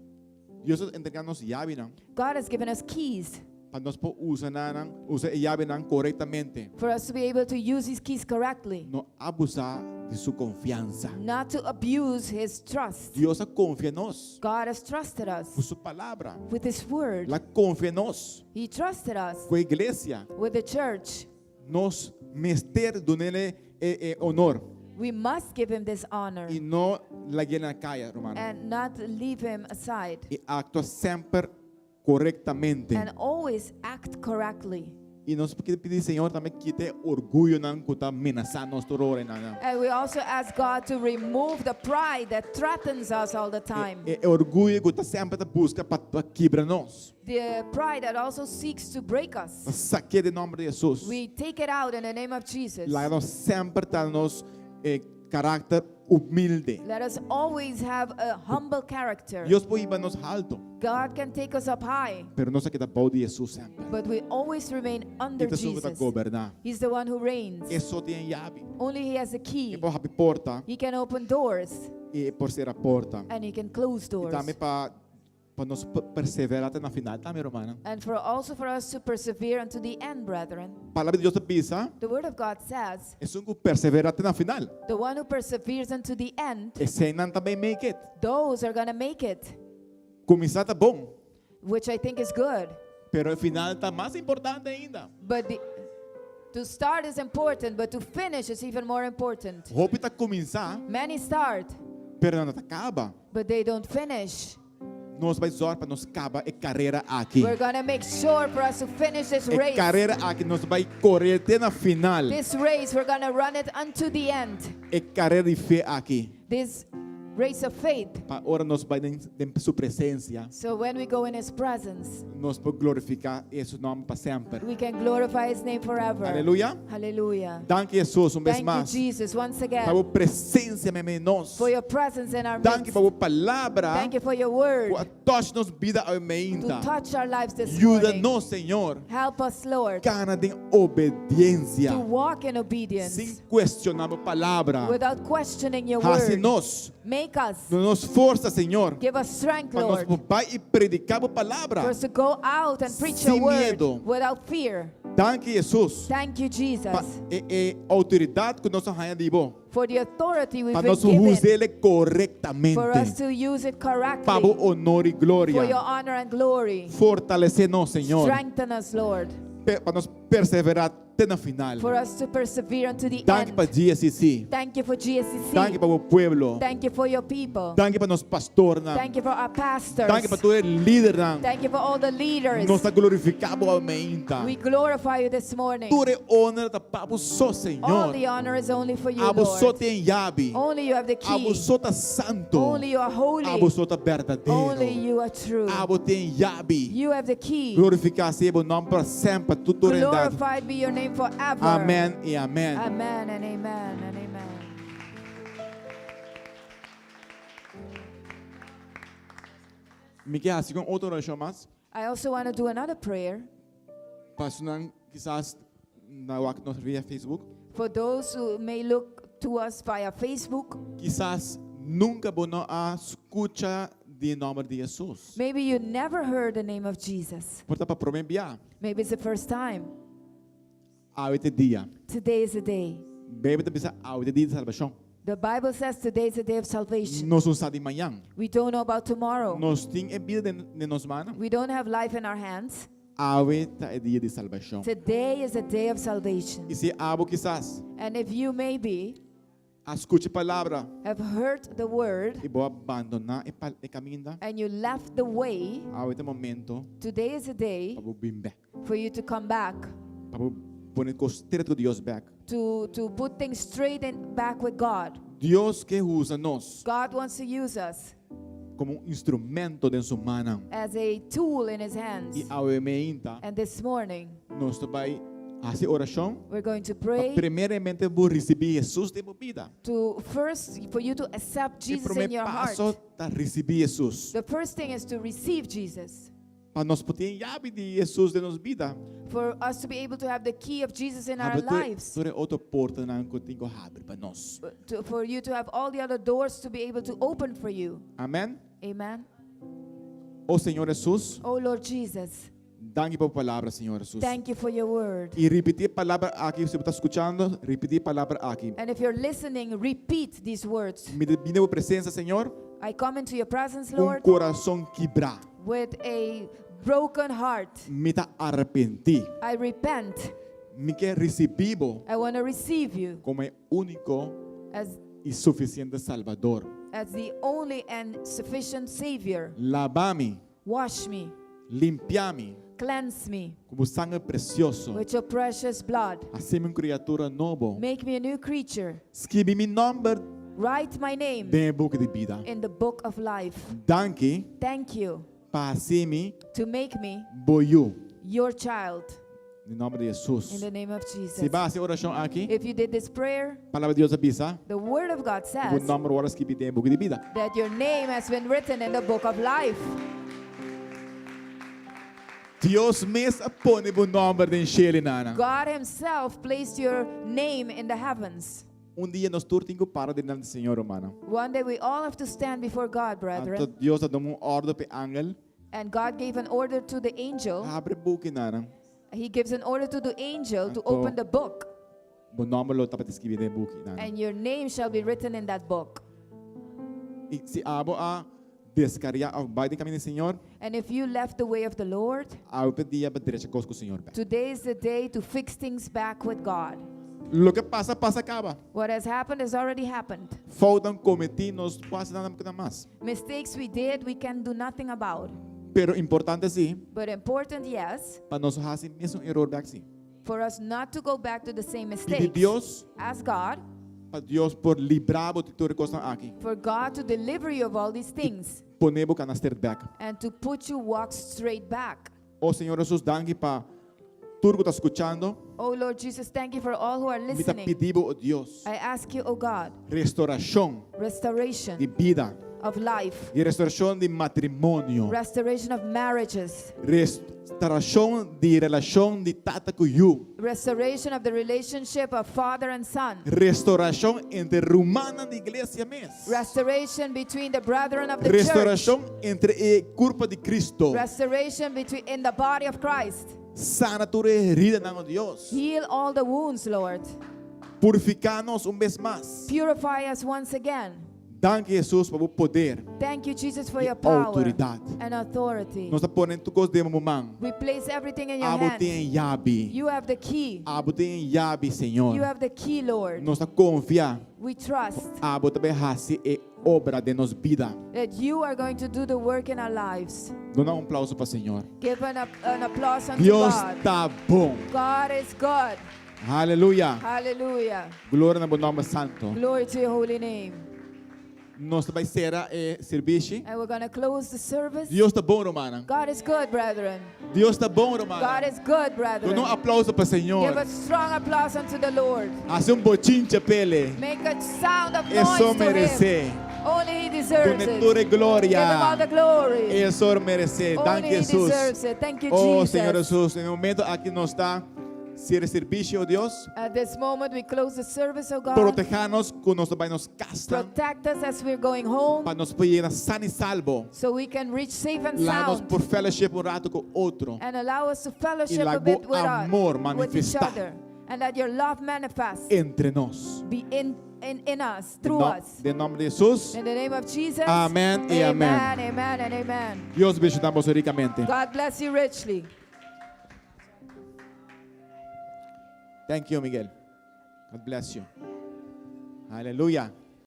Dios a entregá nos yabinan God has given us keys pa nos por usa nan, usa e yabinan korektamente. for us to be able to use these keys correctly, No abusá di su konfiansa. not to abuse His trust. Dios a konfia nos God has trusted us ku su palabra. with His word. El a konfia nos He trusted us ku iglesia. with the church. Nos mester dun'é e, e honor We must give Him this honor i no lag'é na kaya, ruman. and not leave Him aside I aktua semper korektamente. and always act correctly. I nos ke pidi Señor tambe kita e orguyonan ku ta menasá nos tur ora nan. And we also ask God to remove the pride that threatens us all the time. E, e orguyo ku ta semper ta buska pa pa kibra nos. The pride that also seeks to break us. Sak'é den nòmber di Hesus. We take it out in the name of Jesus. Laga nos semper ta nos eh, karakter humilde. Let us always have a humble character. Dios por hiba nos haltu, God can take us up high, pero nos ta keda bou di Hesus semper. but we always remain under E ta esun ku ta Jesus. goberná. He's the one who reigns. E so tin yabi. Only He has the E key. por habri porta He can open doors i por sera porta. and He can close I doors. tambe pa pa nos perseverá te na final tambe, rumannan. And for also for us to persevere unto the end, brethren. Palabra di Dios ta bisa, The Word of God says, esun ku perseverá te na final. the one who perseveres unto the end, Eseinan ta bai make it. those are going to make it, Kuminsá ta bon, which I think is good. pero e final ta mas importante ainda. But the, to start is important, but to finish is even more important. Hopi ta kuminsá, Many start, pero nan no ta kaba. but they don't finish. Nos ta bai sòru pa nos kaba e karera aki. We're going to make sure for us to finish this E race. karera aki nos ta bai kore te na final. This race, we're going to run it unto the end. E karera di fe aki. This race of faith. Pa ora nos bai den, den su presensia, So when we go in His presence, nos por glorifiká su nòmber pa semper. we can glorify His name forever. Aleluya. Hallelujah. Danki Hesus un bes Thank you, mas. Jesus, once Pa again bo presensia meimei di nos. for your presence in our Danki midst. pa bo palabra. Thank you for your word Ku a touch nos bida to mainta. touch our lives this Yuda morning. nos, Señor. Help us, Lord, Kana den obedensia. to walk in obedience Sin kuestioná bo palabra. without questioning your Hasi word. nos. Make us. Duna nos forsa, Señor. Give us strength, Pa nos Lord, bai i prediká bo palabra. for us to go out and preach Sin your word miedo. without fear. Danki, Hesus. Thank you, Pa Jesus, e, e outoridat ku nos a haña di bo. for the authority we've Pa been nos given us'é for us korektamente. to use it Pa bo correctly honor i for your gloria. honor and glory. Fortalesé nos, Señor. Strengthen us, Lord, Pa nos perseverá te na final. for us to persevere unto the Danki pa end. GSCC. Thank you for GSCC. Danki pa bo pueblo. Thank you for your people. Danki pa nos pastornan. Thank you for our pastors. Danki pa tur e lidernan. Thank you for all the leaders. Nos ta glorifiká bo mainta. We glorify you this morning. Tur e honor ta pa bo so, All Señor. the honor is only for you, Abo so Lord. tin yabi. Only you have the Abo key. so ta santu. Only you are holy. Abo so ta berdadero. Only you are true. Abo tin yabi. You have the key. Glorifiká sea bo nòmber pa semper, tur eternidat. Glorified be your name forever. Amèn i amèn. Amen and amen and amen. Mi ke hasi un otro orashon mas. I also want to do another prayer Pa esnan kisas ta wak nos via Facebook. for those who may look to us via Facebook. Kisas nunka bo no a skucha di nòmber di Hesus. Maybe you never heard the name of Jesus. Por ta pa promé bia. Maybe it's the first time. Awe ta e dia. Today is the day. Beibel ta bisa awe ta e dia di salbashon. The Bible says today is the day of salvation. Nos no sa di mañan. We don't know about tomorrow. Nos no tin e bida den, den nos man. We don't have life in our hands. Awe ta e dia di salbashon. Today is the day of salvation. I si abo kisas And if you maybe a skucha palabra have heard the word i bo a bandoná e, e kaminda, and you left the way, awe ta e momento today is the day pa bo bin bèk. for you to come back, Pa bo pone kos stret ku Dios bèk. to put things straight and back with God. Dios ke usa nos God wants to use us komo un instrumento den su man. as a tool in his hands. I awe mainta And this morning, nos ta bai hasi orashon. we're going to Pa pray primeramente bo risibí Hesus den bo bida. to first for you to accept E Jesus promé in your paso heart. ta risibí Hesus. The first thing is to receive Jesus. Pa nos por tin yabi di Jesus den nos bida. For us to be able to have the key of Jesus in our Habri tur, lives. tur e otro portanan ku tin ku habri pa nos. To, for you to have all the other doors to be able to open for you. Amen. Amen. O Señor Jesus, Oh Lord Jesus, danki pa bo palabra, Señor Jesus. thank you for your word. I ripití e palabra aki, si bo ta skuchando, ripití e palabra aki. And if you're listening, repeat these words. Mi ta bini den bo presensia, Señor, I come into your presence, ku un Lord, kurason kibrá. with a broken heart. Mi ta arepentí. I repent. Mi ke risibí bo I want to receive you komo e úniko as i sufisiente Salbador. as the only and sufficient Savior. Laba mi, Wash me, limpia mi cleanse me ku bo sanger presioso. with your precious blood. Hasi mi un kriatura nobo. Make me a new creature. Skibi mi nòmber Write my name den e buki di bida. in the book of life. Danki Thank you pa hasi mi to make me bo yu. your child. Den nòmber di Hesus. In the name of Jesus. Si bo a hasi e orashon aki, If you did this prayer, Palabra di Dios ta bisa, the word of God ku bo says nòmber a wòrdu skibí den e buki di bida. that your name has been written in the book of life. Dios mes a pone bo nòmber den shelu, nana. God Himself placed your name in the heavens. Un dia nos tur tin ku para dilanti di Señor, rumannan. One day we all have to stand before God, brethren. Anto Dios a duna un òrdu pa e angel. And God gave an order to the angel. Habri e buki, nana. He gives an order to the angel to Anto open the book. Bo nòmber lo tabata skibí den e buki, nana. And your name shall be written in that book. I si abo a deskariá òf bai den kaminda di Señor, And if you left the way of the Lord, awe ta e dia pa drecha kos ku Señor bèk. today is the day to fix things back with God. Loke pasa, pasa kaba. What has happened has already happened. Foutnan kometí nos por hasi nada mas. Mistakes we did, we can do nothing about. Pero importante sí, But important, yes, pa nos no hasi mesun eror bèk sí. for us not to go back to the same Pidi mistakes. Dios Ask God pa Dios por libra bo di tur e kosnan aki. for God to deliver you of all these things Pone bo kana stret bèk. and to put you walk straight back. O Señor Jesus, danki pa tur ku ta skuchando. Oh Lord Jesus, thank you for all who are Mi ta listening. pidi bo, o Dios, I ask you, oh God, restaurashon restoration di bida. of life, I restaurashon di matrimonio. restoration of marriages, Restaurashon di relashon di tata ku yu. restoration of the relationship of father and son, Restaurashon entre rumannan di iglesia mes. restoration between the brethren of the church, Restaurashon entre e kurpa di Cristo. restoration between in the body of Christ. Sana tur e heridanan, o Dios. Heal all the wounds, Lord. Purifiká nos un bes mas. Purify us once again. Danki Jesus pa bo poder. Thank you, Jesus, for I your power outoridat. and authority. Nos ta pone tur kos den bo man. We place everything in your Abo hands. tin e yabi. You have the key. Abo tin e yabi, Señor. You have the key, Lord. Nos ta konfia. We trust Abo ta bai hasi e obra den nos bida. that you are going to do the work in our lives. Duna un aplauso pa Señor. Give an, an applause unto Dios God. ta bon. God is good. Aleluya. Hallelujah. Gloria na bo nòmber santu. Glory to your holy name. Nos ta bai sera e servisio. And we're going to close the service. Dios ta bon, rumannan. God is good, brethren. Dios ta bon, rumannan. God is good, brethren. Duna un aplauso pa Señor. Give a strong applause unto the Lord. Hasi un bochinche p'e. Make a sound of noise E so to meresé. him. Only he deserves Duna it. tur e gloria. Give him all the glory. E so meresé. Only Danki he Jesus. deserves it. Thank you, Oh, Jesus. Señor Jesus, na e momento aki nos ta sera servisio, Dios. At this moment, we close the service, oh God. Protehá nos ku nos ta bai nos kas. Protect us as we're going home Pa nos por yega sano i salvo. so we can reach safe and Laga nos sound. por fellowship un ratu ku otro. And allow us to fellowship I a bit laga with, us, amor with each manifestá. other. And that your love manifests. Entre nos. Be in, in, in us, through No, us. Den nòmber di Jesus. In the name of Jesus. Amèn i amèn. Amen, amen, and amen. Dios bendishoná boso rikamente. God bless you richly. Thank you, Miguel. God bless you. Aleluya.